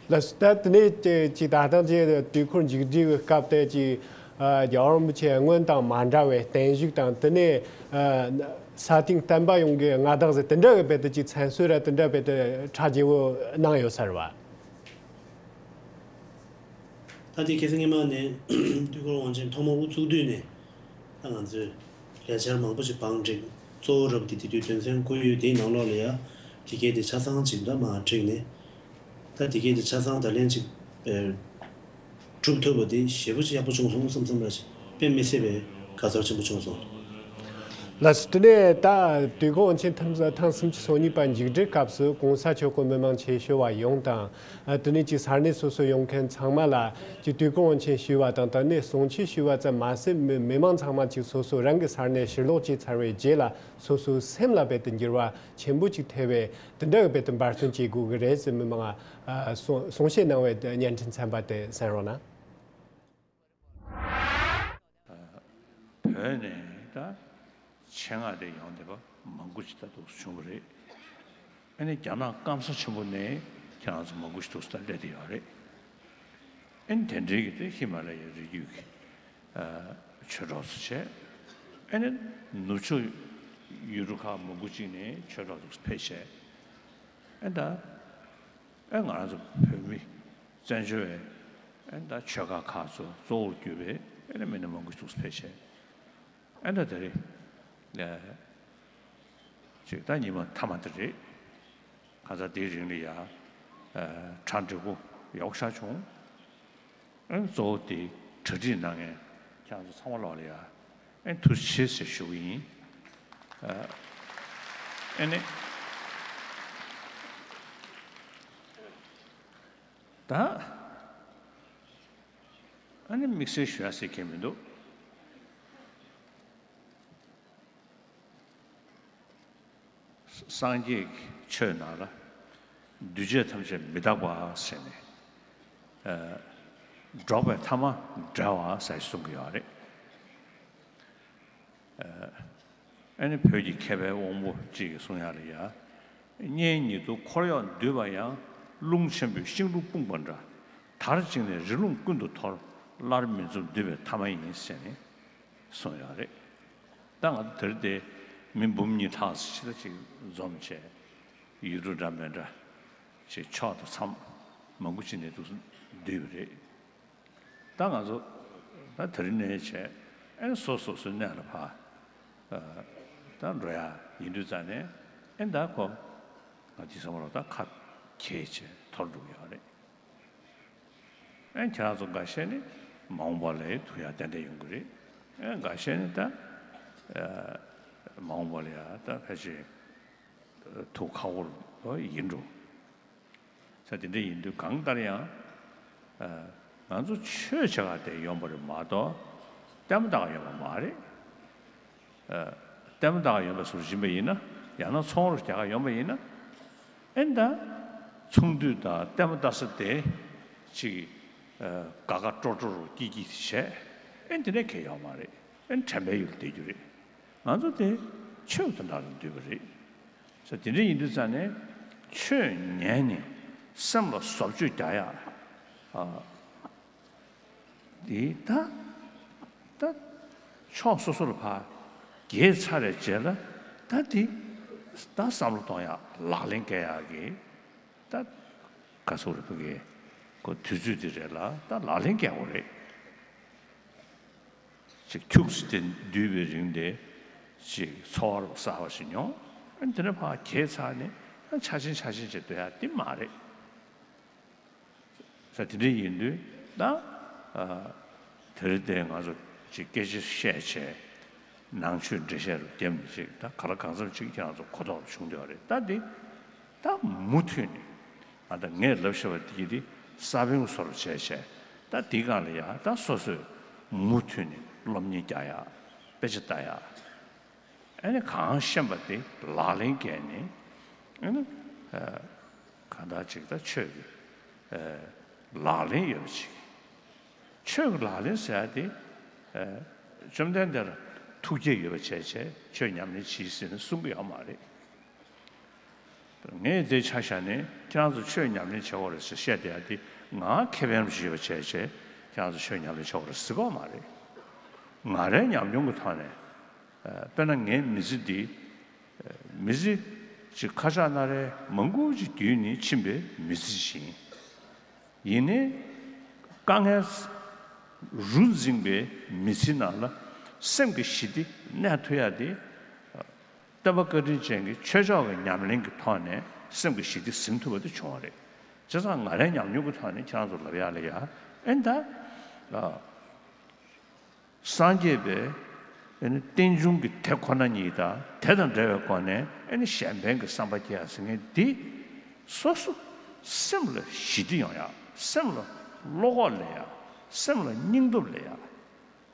ལགས་སོ། ད་དེ་ནས་ཅིག་ད་ཐེངས་ཀྱི་དུས་འཁོར་མཇུག་སྒྲིལ་གྱི་སྐབས་དེ་ཅིག་རྒྱལ་བ་རིན་པོ་ཆེ་སྔོན་དང་མ་འདྲ་བའི་བརྟན་བཞུགས་དང་། དེ་ནས་ས་སྟེང་བསྟན་པ་ཡོངས་ཀྱི་མངའ་བདག་ཟེར་དེ་འདྲ་གི་དཔེ་དེ་ཅིག་མཚན་གསོལ་ར་དེ་འདྲ་དཔེ་དེ་གྲ་རྒྱས་པོ་གནང་ཡོད་ས་རེད་བ། ད་དེ་ཁ་སང་སྔོན་མ་ནས་དུས་འཁོར་དབང་ཆེན་ཐོག་མ་དབུ་བཙུགས་དུས་ནས་ད་ང་ཚོས་ལས་འཆར་མང་པོ་ཞིག་བང་བསྒྲིགས། གཙོ་བོ་རབ་ཀྱི་དེ་དུས་དོན་ཚན་དགུ་ཡོད། དེའི་ནང་ལོགས་ལ་ཡ་དེ་གའི་དེ་ཆ་ཚང་ཅིག་འདྲ་མ་བསྒྲིགས་ནས། ད་དེ་གའི་དེ་ཆ་ཚང་ད་ལན་ཅིག་གྲུབ་ཐུབ་པ་དེ་ཞེ་པོ་ཅིག་ཡག་པོ་བྱུང་སོང་བསམ་བསམ་ར་ཞིག་དཔེ་མི་སྲིད་པའི་དགའ་ཚོར་ཆེན་པོ་བྱུང་སོང་། ལགས་སོ། དེ་ནས་ད་དུས་འཁོར་དབང་ཆེན་ཐེངས་ཐེངས་སུམ་ཅུ་སོ་གཉིས་པ་མཇུག་སྒྲིལ་སྐབས་སུ་གོང་ས་མཆོག་གི་མི་མང་ཆེ་ཤོས་བ་ཡོངས་དང་། ཨ། དེ་ནས་ཅིག་ས་གནས་སོ་སོ་ཡོང་མཁན་ཚང་མ་ལ་ཅིག་དུས་འཁོར་དབང་ཆེན་ཞུས་པ་དང་། དེ་ནས་གསུང་ཆོས་ཞུས་པ་ཙམ་མ་ཟད། མི་མི་མང་ཚང་མ་ཅིག་སོ་སོ་རང་གི་ས་གནས་ཕྱིར་ལོག་བྱས་ཚར་བའི་རྗེས་ལ་སོ་སོའི་སེམས་ལ་དཔེ་དེ་འགྱུར་བ་ཆེན་པོ་ཅིག་ཐེབས་པའི་དེ་འདྲ་གི་དཔེ་དེ་འབད་བརྩོན་བྱེད་དགོས་ཀྱི་རེད་ཟེར་མི་མང་ང་གསུང་གསུང་བཤད་གནང་བའི་བརྙན་འཕྲིན་ཚན་པ་དེ་གསན་རོགས་གནང་། བོད་ནས་ད་ཆེད་མངགས་དེ་ཡོང་བསྡད་པ་མང་པོ་ཞིག་ད་འདུག་བྱུང་བ་རེད། ཨ་ནི་རྒྱ་ནག་སྐམ་ས་ཆེན་པོ་ནས་ཁྱེད་རང་ཚོ་མང་པོ་ཞིག་འདུག་ད་སླེབས་བསྡད་ཡོད་རེད། ཨ་ནི་དེ་འདྲའི་གི་དེ་ཧི་མ་ལ་ཡའི་རི་རྒྱུད་ཀྱི་ཨ་ཆོས་གྲོགས་ཚོ་བྱས། ཨ་ནི་ནུབ་ཕྱོགས་ཡུལ་གྲུ་ཁག་མང་པོ་ཅིག་ནས་ཆོས་གྲོགས་འདུག་ཕེབས་བྱས། ཨ་ནི་ད། ཨེ་ང་རང་ཚོ་བོད་མི་བཙན་བྱོལ་བའི་ཨེ་ད་ཆོལ་ཁ་ཁག་ཚོ་གཙོ་བོར་གྱུར་པའི་ཨེ་ནི་མི་སྣ་མང་པོ་ཞིག་ཕེབས་བྱས། ཨེ་ད་དེ་རིང་ཨེ་ཅིག་ད་ཉི་མ་མཐའ་མ་དེ་རེད། ཁ་སང་དེའི་རིང་ལ་ཡ་ཨེ་གྲ་འགྲིག་པོ་ཡག་པོ་ཆགས་བྱུང་། ཨེ་གཙོ་བོ་དེ་གྲ་སྒྲིག་གནང་མཁན་ཁྱེད་རང་ཚོ་ཚང་མ་ལོག་ལ་ཡ་ཨེ་ཐུགས་རྗེ་ཆེ་ཞེས་ཞུ་གི་ཡིན། ཨ་ཨེ་ནི་ད་ཨ་ནི་དམིགས་བསལ་ཞུ་ཡ་ཟེར་མཁན་མི་འདུག་སངས་རྒྱས་ཀྱི་ཆོས་ནང་ལ་འདུས་བྱས་ཐམས་ཅད་མི་རྟག་པ་ཟེར་ནས། ཨ་འགྲོགས་པའི་ཐ་མ་བྲལ་བ་ཟེར་གསུང་གི་ཡོད་རེད། ཨ་ནི་བོད་ཀྱི་མཁས་པའི་དབང་པོ་གཅིག་གིས་གསུང་ཡ་ལ་ཡ། གཉེན་ཉེ་དུ་འཁོར་གཡོག་འདུས་པ་ཡང་། རླུང་ཆེན་པོས་ཤིང་དྲུང་སྤུངས་པ་འདྲ། དར་བཅིངས་ནས་རི་ཀླུང་ཀུན་ཏུ་འཐོར། སླར་མི་འཛོམས་འདུས་པའི་ཐ་མ་ཡིན་ཟེར་ནས་གསུངས་ཡོད་རེད། ད་ང་ཚོ་དེར་དེ་མི་འབུམ་གཉིས་ལྷག་ཙམ་ཞིག་ལ་ཅིག་འཛོམས་བྱས། ཡུལ་གྲུ་འདྲ་མི་འདྲ་ཅིག་ཕྱོགས་དང་མཚམས་མང་པོ་ཅིག་ནས་འདུག་འདུས་པ་རེད། ད་ང་ཚོ་ད་དེ་རིང་ནས་བྱས་ཨེ་སོ་སོ་སོའི་གནས་ལ་ཕར་ཨ་ད་འགྲོ་ཡ་ཡིན་དུས་ཙང་ནས་ཨེ་ད་ཁོ་ང་དེ་བསམ་བློ་ད་ཁ་གྱེས་བྱས་འཐོར་འགྲོ་གི་ཡོད་རེད། ཨེ་ཁྱེད་རང་ཚོ་འགའ་ཤས་ནི་མ་འོངས་པ་ལ་ཐུག་ཡ་ཏན་ཏན་ཡོང་གི་རེད། ཨེ་འགའ་ཤས་ནི་ད་ཨ་མ་འོངས་པ་ལ་ཡ་ད་ཕལ་ཆེར་ཐུག་ཁག་པོ་ཡིན་འགྲོ། ས་དེ་འདྲ་ཡིན་དུས་གང་ལྟར་ཡང་། ཨ་ང་ཚོ་ཆོས་བྱེད་ག་དེ་ཡོང་པ་རེད་མ་གཏོགས། ལྟད་མོ་ལྟ་ག་ཡོང་པ་མ་རེད། ཨ་ལྟད་མོ་ལྟ་ག་ཡོང་པའི་བཟོ་འདྲ་ཡིན་པ་ཡིན་ན། ཡང་ན་ཚོང་རོགས་རྒྱག་ག་ཡོང་པ་ཡིན་ན། ཨེ་ད། ཚོང་འདུས་དང་ལྟད་མོ་ལྟ་ས་དེ། ཅིག་ཨ་དགའ་དགའ་སྤྲོ་སྤྲོ་རུ་སྐྱིད་སྐྱིད་བྱས། ཨེ་འདི་འདྲ་གང་ཡང་ཡོད་མ་རེད། ཨེ་དྲན་པའི་ཡུལ་བསྡད་རྒྱུ་རེད། ང་ཚོ་དེ་ཆོས་དང་འདྲ་རུ་འདུས་པ་རེད། ས་དེ་འདྲ་ཡིན་དུས་ཙང་ནས་ཆོས་ཉན་ནས་སེམས་ལ་བཟོ་བཅོས་རྒྱག་ཡ། ཨ་དེ་ད་ད་ཕྱོགས་སོ་སོ་ལ་ཕར་གྱེས་ཚར་བའི་རྗེས་ལ་ད་དེ་ད་བསམ་བློ་གཏོང་ཡ་ལག་ལེན་འཁེལ་ཡ་གི་ད་ག་ཚོད་རེད་ཕ་གི་ཁོ་དུས་ཚོད་དེ་རེད་ལ་ད་ལག་ལེན་འཁེལ་དགོས་རེད། ཅིག་ཁྱུག་ཙམ་དེ་འདུས་པའི་རིང་དེ་ཅིག་ཚོར་བ་གསར་བ་ཞིག་མྱོང་། ཨ་དེ་ནས་ཕར་གྱེས་ཚར་ནས་ཨ་ཆ་ཆེན་ཆ་ཆེན་བྱེད་སྡོད་ཡ་དེ་མ་རེད། ས་དེ་འདྲ་ཡིན་དུས་ད་ ཨ། དེ་རིང་དེ་ང་ཚོ་ཅིག་སྐད་ཆ་བཤད་བྱས། ནང་ཆོས་འགྲེལ་བཤད་རུ་བརྒྱབ་ནས་ཅིག་ད་ག་ལ་གང་འཚམ་ཅིག་ཁྱེད་རང་ཚོ་གོ་རྟོགས་བྱུང་བསྡད་པ་རེད། ད་འདི་ད་མུ་མཐུད་ནས་ཨ་ད་ངས་ལབ་བཞག་པ་འདི་གི་འདི་ས་བོན་བཟོ་རུ་བྱས་བྱས། ད་འདི་སྒང་ལ་ཡ་ད་སོ་སོས་མུ་མཐུད་ནས་སློབ་གཉེར་རྒྱག་ཡ། དཔེ་ཆ་ལྟ་ཡ། ཨ་ནི་གང་ཤེས་པ་དེ་ལག་ལེན་བཀལ་ནས། ཨ་ནི་ཨ་གང་ལྟར་ཅིག་ད་ཆོས་ཀྱི་ཨ་ལག་ལེན་ཡོད་པ་ཅིག་ཆོས་ཀྱི་ལག་ལེན་ཟེར་ཡ་དེ་ཨ་བཅོམ་ལྡན་འདས་ལ་ཐུགས་བསྐྱེད་ཡོད་པ་བྱས་བྱས་ཆོས་ཉམས་ལེན་བྱེད་ཟེར་ནས་གསུང་གི་ཡོད་མ་རེད། ངས་དེ་ཆ་བཞག་ནས་ཁྱེད་རང་ཚོ་ཆོས་ཉམས་ལེན་བྱེད་དགོས་རེད་ཟེར་བཤད་བསྡད་ཡ་དེ་ང་ཁེ་ཕན་ཞིག་ཡོད་པ་བྱས་བྱས་ཁྱེད་རང་ཚོ་ཆོས་ཉམས་ལེན་བྱེད་དགོས་རེད་ཟེར་གི་ཡོད་མ་རེད། ང་རའི་ཉམས་མྱོང་གི་ཐོག་ནས། ཨ་དཔེར་ན་ངའི་མི་ཚེ་འདི། ཨ་མི་ཚེ་ཅིག་ཁ་ཤགས་སྣ་རལ་མང་པོ་ཅིག་བརྒྱུད་ནས་ཕྱིན་པའི་མི་ཚེ་ཞིག་ཡིན། ཡིན་ནའི་དཀའ་ངལ་རུ་འཛིངས་པའི་མི་ཚེ་ནང་ལ་སེམས་ཀྱི་ཞི་བདེ་གནས་ཐུབ་ཡ་དེ། སྟོན་པ་བཀའ་དྲིན་ཅན་གྱི་ཆོས་ཕྱོགས་ཀྱི་ཉམས་ལེན་གྱི་ཐོག་ནས་སེམས་ཀྱི་ཞི་བདེ་ཟིན་ཐུབ་པ་དེ་བྱུང་བ་རེད། བྱས་ཙང་ང་རའི་ཉམས་མྱོང་གི་ཐོག་ནས་ཁྱེད་རང་ཚོ་ལབ་ཡ་ལ་ཡ་ཨེ་ད། ཨ། སངས་རྒྱས་པའི་ཨ་ནི་རྟེན་འབྱུང་གི་དེ་ཁོ་ན་ཉིད་དང་དེ་དང་འབྲེལ་བའི་སྒོ་ནས་ཨ་ནི་གཞན་ཕན་གྱི་བསམ་པ་སྐྱེ་ཡ་ཟེར་མཁན་འདི་སོ་སོ་སེམས་ལ་ཞི་བདེ་ཡོང་ཡ། སེམས་ལ་བློ་ཁོག་སླེབས་ཡ། སེམས་ལ་སྙིང་སྟོབས་སླེབས་ཡ།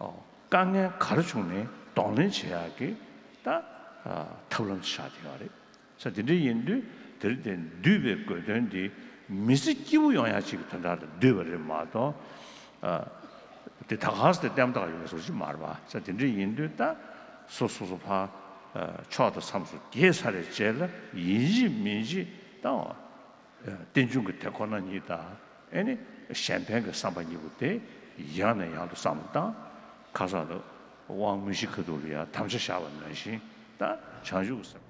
ཨོ། དཀའ་ངལ་ག་རེ་བྱུང་ནའི་གདོང་ལེན་བྱེད་ཡག་གི་ད་ཨ་ཐབས་ལམ་ཆགས་བསྡད་ཡོད་རེད། ས་དེ་འདྲ་ཡིན་དུས་དེར་བརྟེན་འདུས་པའི་དགོས་དོན་འདི་མི་ཚེ་སྐྱིད་པོ་ཡོང་ཡག་ཅིག་གི་དོན་དག་ལ་འདུས་པ་རེད་མ་གཏོགས། ཨ་དེ་ད་ག་ས་དེ་ལྟད་མོ་ལྟ་ག་ཡོང་བཟོ་ཅིག་མ་རེད་པ། ས་དེ་འདྲ་ཡིན་དུས་ད་སོ་སོ་སོ་ཕར་ཨ་ཕྱོགས་དང་མཚམས་སུ་བརྒལ་ཚར་བའི་རྗེས་ལ་ཡིན་གཅིག་མིན་གཅིག་ད། རྟེན་འབྱུང་གི་དེ་ཁོ་ན་ཉིད་དང་། ཨེ་ནི་གཞན་ཕན་གྱི་བསམ་པ་གཉིས་པོ་དེ་ཡང་ནས་ཡང་དུ་བསམ་བློ་བཏང་། ཁ་སང་ལ་དབང་མུན་བཞི་ཁ་ཐུག་ལ་ཡང་དམ་བཅའ་བཞག་པ་ནང་བཞིན་ད་བྱང་ཆུབ་ཀྱི་སེམས།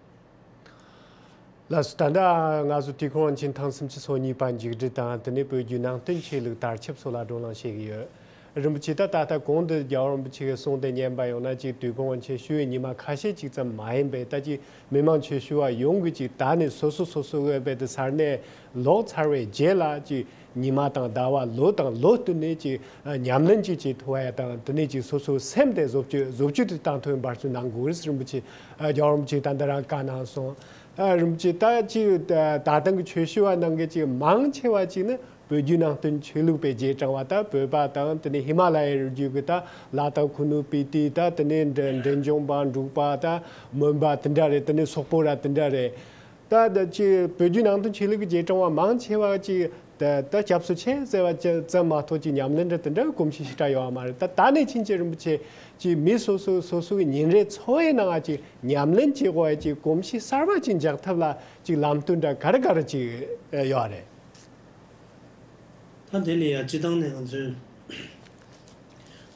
ལགས་སོ། ད་ལྟ་ང་ཚོ་དུས་འཁོར་དབང་ཆེན་ཐེངས་སུམ་ཅུ་སོ་གཉིས་པ་མཇུག་སྒྲིལ་དང་དེ་ནས་བོད་བརྒྱུད་ནང་བསྟན་ཆོས་ལུགས་དར་ཁྱབ་སོགས་ལ་བགྲོ་གླེང་བྱེད་ཀྱི་ཡོད། རིན་པོ་ཆེ། ད་ད་ལྟ་གོང་དུ་རྒྱལ་བ་རིན་པོ་ཆེ་གིས་གསུངས་དེ་ཉན་པ་ཡོང་ན་ཅིག་དུས་འཁོར་དབང་ཆེན་ཞུ་བའི་ཉི་མ་ཁ་ཤས་ཅིག་ཙམ་མ་ཡིན་པས། ད་ཅིག་མི་མང་ཆོས་ཞུ་བ་ཡོངས་ཀྱིས་ཅིག་ད་ནས་སོ་སོ་སོ་སོའི་འོས་འབབ་དེ་གསར་གནས་ལོག་ཚར་བའི་རྗེས་ལ་ཅིག་ཉི་མ་དང་ཟླ་བ་ལོ་དང་ལོ་བསྟུན་ནས་ཅིག་ཉམས་ལེན་ཅིག་བྱེད་ཐུབ་པ་ཡ་དང་། དེ་ནས་ཅིག་སོ་སོའི་སེམས་དེ་བཟོ་བཅོས་བཟོ་བཅོས་དེ་བཏང་ཐུབ་པའི་འབད་བརྩོན་གནང་དགོས་རེད། རིན་པོ་ཆེ། རྒྱལ་བ་རིན་པོ་ཆེ་ད་ལྟ་རང་བཀའ་གནང་སོང་། རིན་པོ་ཆེ། ད་ཅིག་ད་ལྟ་གི་ཆོས་ཞུ་བ་ནང་གི་ཅིག་མང་ཆེ་བ་ཅིག་ནི་བོད་བརྒྱུད་ནང་བསྟན་ཆོས་ལུགས་པའི་རྗེས་འབྲང་བ། ད་བོད་པ་དང་དེ་ནས་ཧི་མ་ལ་ཡའི་རི་རྒྱུད་ཀྱི་ད་ལ་དྭགས་ཁུ་ནུ་སྤི་ཏི། ད་དེ་ནས་འབྲི་འབྲིང་ལྗོངས་པ་འབྲུག་པ། ད་མོན་པ་དེ་འདྲ་རེད། དེ་ནས་སོག་པོ་ར་དེ་འདྲ་རེད། ད་ད་ཅིག་བོད་བརྒྱུད་ནང་བསྟན་ཆོས་ལུགས་ཀྱི་རྗེས་འབྲང་བ་མང་ཆེ་བ་ཅིག་ད་ད་སྐྱབས་སུ་མཆི་ཟེར་བ་ཅི་ཙམ་མ་གཏོགས་ཅིག་ཉམས་ལེན་འདྲ་དེ་འདྲ་གི་གོམས་གཤིས་ཞེ་དྲག་ཡོད་པ་མ་རེད། ད་ད་ནས་ཕྱིན་ཆད་རིན་པོ་ཆེ་ཅིག་མི་སོ་སོ་སོ་སོའི་ཉིན་རེའི་འཚོ་བའི་ནང་ཅིག་ཉམས་ལེན་བྱེད་དགོས་ཡ་ཅིག་གོམས་གཤིས་གསར་པ་ཅིག་འཇགས་ཐབས་ལ་ཅིག་ལམ་སྟོན་འདྲ་ག་རེ་ག་རེ་ཅིག་ཡོད་རེད། ད་དེ་ལ་ཡ་སྤྱི་བཏང་ནས་ང་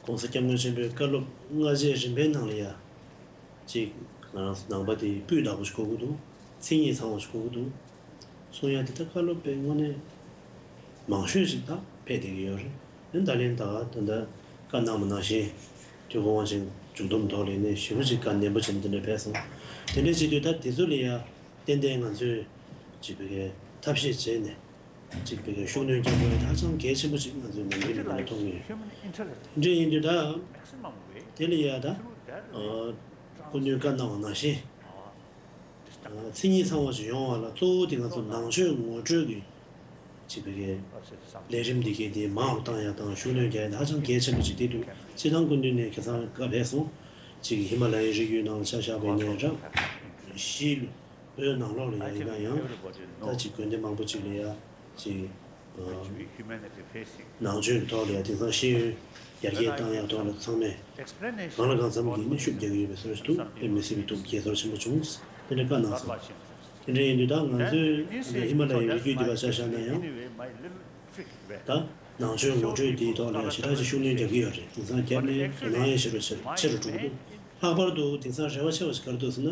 ཚོའི་༸གོང་ས་༸སྐྱབས་མགོན་ཆེན་པོའི་བཀའ་སློབ་སྔ་རྗེས་རིམ་པའི་ནང་ལ་ཡ། གཅིག་ང་རང་ཚོ་ནང་པ་དེ་སྤུས་དག་པོ་ཞིག་དགོས་ཀྱི་འདུག་མཚན་ཉིད་ཚང་བ་ཞིག་དགོས་ཀྱི་འདུག་གསུང་ཡ་དེ་ད་བཀའ་སློབ་དཔེ་དངོས་གནས་མང་ཤོས་ཤིག་ད་ཕེབས་བསྡད་ཀྱི་ཡོད་རེད། ཡིན་ད་ལན་ད་ད་ལྟ་བཀའ་གནང་བ་ནང་བཞིན་དུས་འཁོར་དབང་ཆེན་མཇུག་སྡོམ་ཐོག་ལ་ནས་ཞེ་པོ་ཅིག་བཀའ་ནན་པོ་བྱས་ནས་དེ་འདྲ་ཕེབས་སོང་། དེ་འདྲ་བྱེད་དུས་ད་དེ་ཚོ་ལ་ཡ་ཏན་ཏན་ང་ཚོས་ཅིག་བོད་སྐད་ཐབས་ཤེས་བྱས་ནས། གཅིག་པའི་ཤུགས་སྣོན་རྒྱག་དགོས་ཡ་ཧ་ཅང་གལ་ཆེན་པོ་ཞིག་ང་ཚོའི་ནམ་རྒྱུན་ནས་མཐོང་གི་ཡོད། འདྲ་ཡིན་དུས་ད་དེ་ལ་ཡ་ད་སྐུ་མདུན་བཀའ་གནང་བ་ནང་བཞིན་མཚན་ཉིད་ཚང་བ་ཞིག་ཡོང་བ་ལ་གཙོ་བོ་དེ་ང་ཚོ་ནང་ཆོས་ངོ་སྤྲོད་ཀྱི་གཅིག་པའི་ལས་རིམ་འདི་གའི་དེ་མང་རུ་བཏང་ཡ་དང་ཤུགས་སྣོན་རྒྱག་ཡ་ཧ་ཅང་གལ་ཆེན་པོ་ཞིག་དེ་འདུག་སྤྱིར་བཏང་སྐུ་མདུན་ནས་ཁ་སང་བཀའ་ཕེབས་སོང་། གཅིག་ཧི་མ་ལ་ཡའི་རི་རྒྱུད་ནང་ལ་ཆ་བཞག་པ་ཡིན་ནའི་ར་གཞིས་ལུས། བོད་ནང་ལོགས་ལ་ཡང་ཡིན་ན་ཡང་ད་ཅིག་དགོན་སྡེ་མང་པོ་ཅིག་ལ་ཡ་ཅིག་ནང་ཆོས་ཀྱི་ཐོག་ལ་ཡ་དེང་སང་ཤེས་ཡོན་ཡར་རྒྱས་བཏང་ཡག་ཐོག་ལ་ཚང་མས་གང་ལ་གང་འཚམ་གྱིས་ནི་ཤུགས་རྒྱག་གི་ཡོད་པའི་བཟོ་ཞིག་འདུག་དཔེ་མི་སྲིད་པའི་ཐུགས་དགྱེས་ཚོར་ཆེན་པོ་བྱུང་། དེ་འདྲ་བཀའ་གནང་སོང་། དེ་འདྲ་ཡིན་དུས་ད་ང་ཚོས་ཧི་མ་ལ་ཡའི་རི་རྒྱུད་འདི་བ་ཆ་བཞག་ན་ཡང་ད་ནང་ཆོས་ངོ་སྤྲོད་འདིའི་ཐོག་ལ་ཡང་ཞེ་དྲག་ཅིག་ཤུགས་སྣོན་རྒྱག་གི་ཡོད་རེད། དེང་སང་བརྒྱབ་ནས་དོ་སྣང་ཡང་ཞེ་དྲག་ཆེ་རུ་ཆེ་རུ་འགྲོ་གི་འདུག་ལྷག་པར་དུ་དེང་སང་རེ་བ་ཆེ་བ་ཞིག་ག་རེ་འདུག་ཟེར་ན།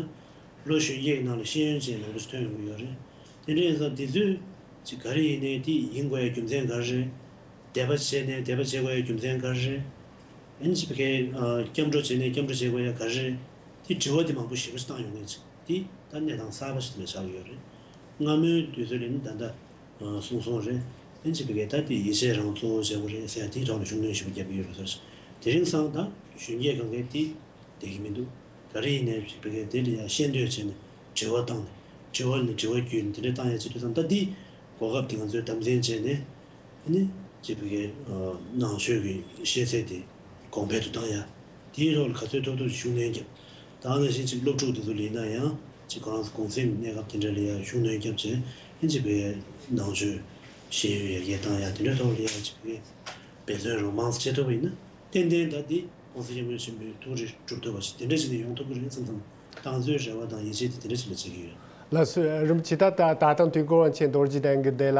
ལོ་གཞོན་སྐྱེས་ཀྱི་ནང་ལ་ཤེས་ཡོན་ཅན་མང་པོ་ཞིག་ཐོན་ཡོང་གི་ཡོད་རེད། དེ་འདྲ་ཡིན་ཙང་དེ་ཚོས་ཅིག་ག་རེ་ཡིན་ནའི་དེ་ཡིན་དགོས་ཡ་རྒྱུ་མཚན་ག་རེ་རེད། དད་པ་བྱས་ནས་དད་པ་བྱེད་དགོས་ཡ་རྒྱུ་མཚན་ག་རེ་རེད། ཨ་ནི་ཅིག་ཕ་གིའི་སྐྱབས་འགྲོ་བྱས་ནས་སྐྱབས་འགྲོ་བྱེད་དགོས་ཡ་ག་རེ་རེད། དེ་དྲི་བ་དེ་མང་པོ་ཞེ་པོ་ཞིག་བཏང་ཡོང་མཁན་ཅིག་དེ་ད་གནས་སྟངས་གསར་པ་ཞིག་དེ་འདྲ་ཆགས་ཀྱི་ཡོད་རེད། སྔ་མོའི་དུས་ཚོད་ལ་ནི་ད་ལྟ་གསུངས་སོང་རེད། ཨིན་ཇི་བི་གའི་ད་དེ་ཡིད་ཆེས་རང་གཙོ་བོ་བྱས་པ་རེད་ཟེར་དེའི་ཐོག་ལ་ཤུགས་སྣོན་ཞིབ་རྒྱབ་ཀྱི་ཡོད་རེད་ཟེར། དེ་རིང་སང་ད་གཞོན་སྐྱེས་གང་གས་དེ་བསྡད་ཀྱི་མི་འདུག་ག་རེ་ཡིན་ནའི་བི་གའི་དེ་ལ་ཡ་ཤེས་འདོད་བྱས་ནས་དྲི་བ་བཏང་ནས་དྲི་བ་ནས་དྲི་བ་བརྒྱུད་ནས་དེ་འདྲ་བཏང་ཡ་བྱེད་དུས་ཙང་ད་འདི་གོ་སྐབས་དེ་ང་ཚོས་དམ་འཛིན་བྱས་ནས་ཨ་ནི་ཅིག་བི་གའི་ནང་ཆོས་ཀྱི་ཤེས་ཚད་དེ་གོང་འཕེལ་དུ་བཏང་ཡ། དེའི་ཐོག་ལ་ག་ཚོད་ཐུབ་ཐུབ་ཤུགས་སྣོན་རྒྱབ། ད་ག་ནང་བཞིན་ཅིག་སློབ་ཕྲུག་དེ་ཚོ་ལ་ཡིན་ན་ཡང་ཅིག་ཁོ་རང་ཚོ་གུང་སེང་གི་གནས་སྐབས་དེ་འདྲ་ལ་ཡང་ཤུགས་སྣོན་རྒྱབ་བྱས་ཨིན་ཅིག་བི་གའི་ནང་ཆོས་ཤེས་ཡོན་ཡར་རྒྱས་བཏང་ཡ་དེ་འདྲའི་ཐོག་ལ་ཡང་ཅིག་བི་གའི་འབད་བརྩོན་རང་མང་ཙམ་བྱེད་ཐུབ་པ་ཡིན་ན་ཏན་ཏན་ད་འདི་༸གོང་ས་༸སྐྱབས་མགོན་ཆེན་པོའི་ཐུགས་རེ་འགྲུབ་ཐུབ་པ་ཞིག་དེ་འདྲ་ཞིག་ནས་ཡོང་ཐུབ་ཀྱི་རེད་བསམ་བསམ། ད་ང་ཚོའི་རེ་བ་དང་ཡིད་ཆེས་དེ་དེ་འདྲ་ཞིག་ལ་བྱེད་ཀྱི་ཡོད། ལགས་སོ། རིན་པོ་ཆེ། ད་ད་ད་ཐེངས་དུས་འཁོར་དབང་ཆེན་རྡོ་རྗེ་གདན་གྱི་འདི་ལ་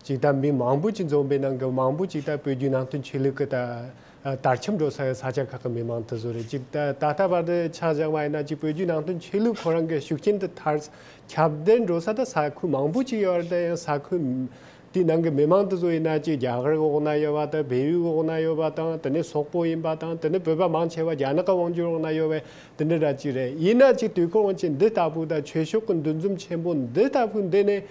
ཅིག་ད་མི་མང་པོ་ཅིག་འཛོམས་པའི་ནང་གི་མང་པོ་ཅིག་ད་བོད་བརྒྱུད་ནང་བསྟན་ཆོས་ལུགས་ཀྱི་ད་དར་ཁྱབ་འགྲོ་ས་ས་ཆ་ཁག་གི་མི་མང་དེ་ཚོ་རེད། ཅིག་ད་ད་ལྟ་བར་དུ་ཆ་བཞག་པ་ཡིན་ན་ཅིག་བོད་བརྒྱུད་ནང་བསྟན་ཆོས་ལུགས་ཁོ་རང་གི་ཤུགས་རྐྱེན་དེ་དར་ཁྱབ་གདལ་འགྲོ་ས་ད་ས་ཁུལ་མང་པོ་ཅིག་ཡོད་རེད། ད་ཡང་ས་ཁུལ་དེའི་ནང་གི་མི་མང་དེ་ཚོ་ཡིན་ན་ཅིག་རྒྱ་གར་འོག་ན་ཡོད་པ་དང་བལ་ཡུལ་འོག་ན་ཡོད་པ་དང་དེ་ནས་སོག་པོ་ཡིན་པ་དང་དེ་ནས་བོད་པ་མང་ཆེ་བ་རྒྱ་ནག་གི་དབང་སྒྱུར་འོག་ན་ཡོད་པའི་དེ་འདྲ་འདྲ་ཅིག་རེད། ཡིན་ན་ཅིག་དུས་འཁོར་དབང་ཆེན་འདི་ལྟ་བུ་དང་ཆོས་ཕྱོགས་ཀྱི་འདུ་འཛོམས་ཆེན་པོ་འདི་ལྟ་བུ་འདི་ནས་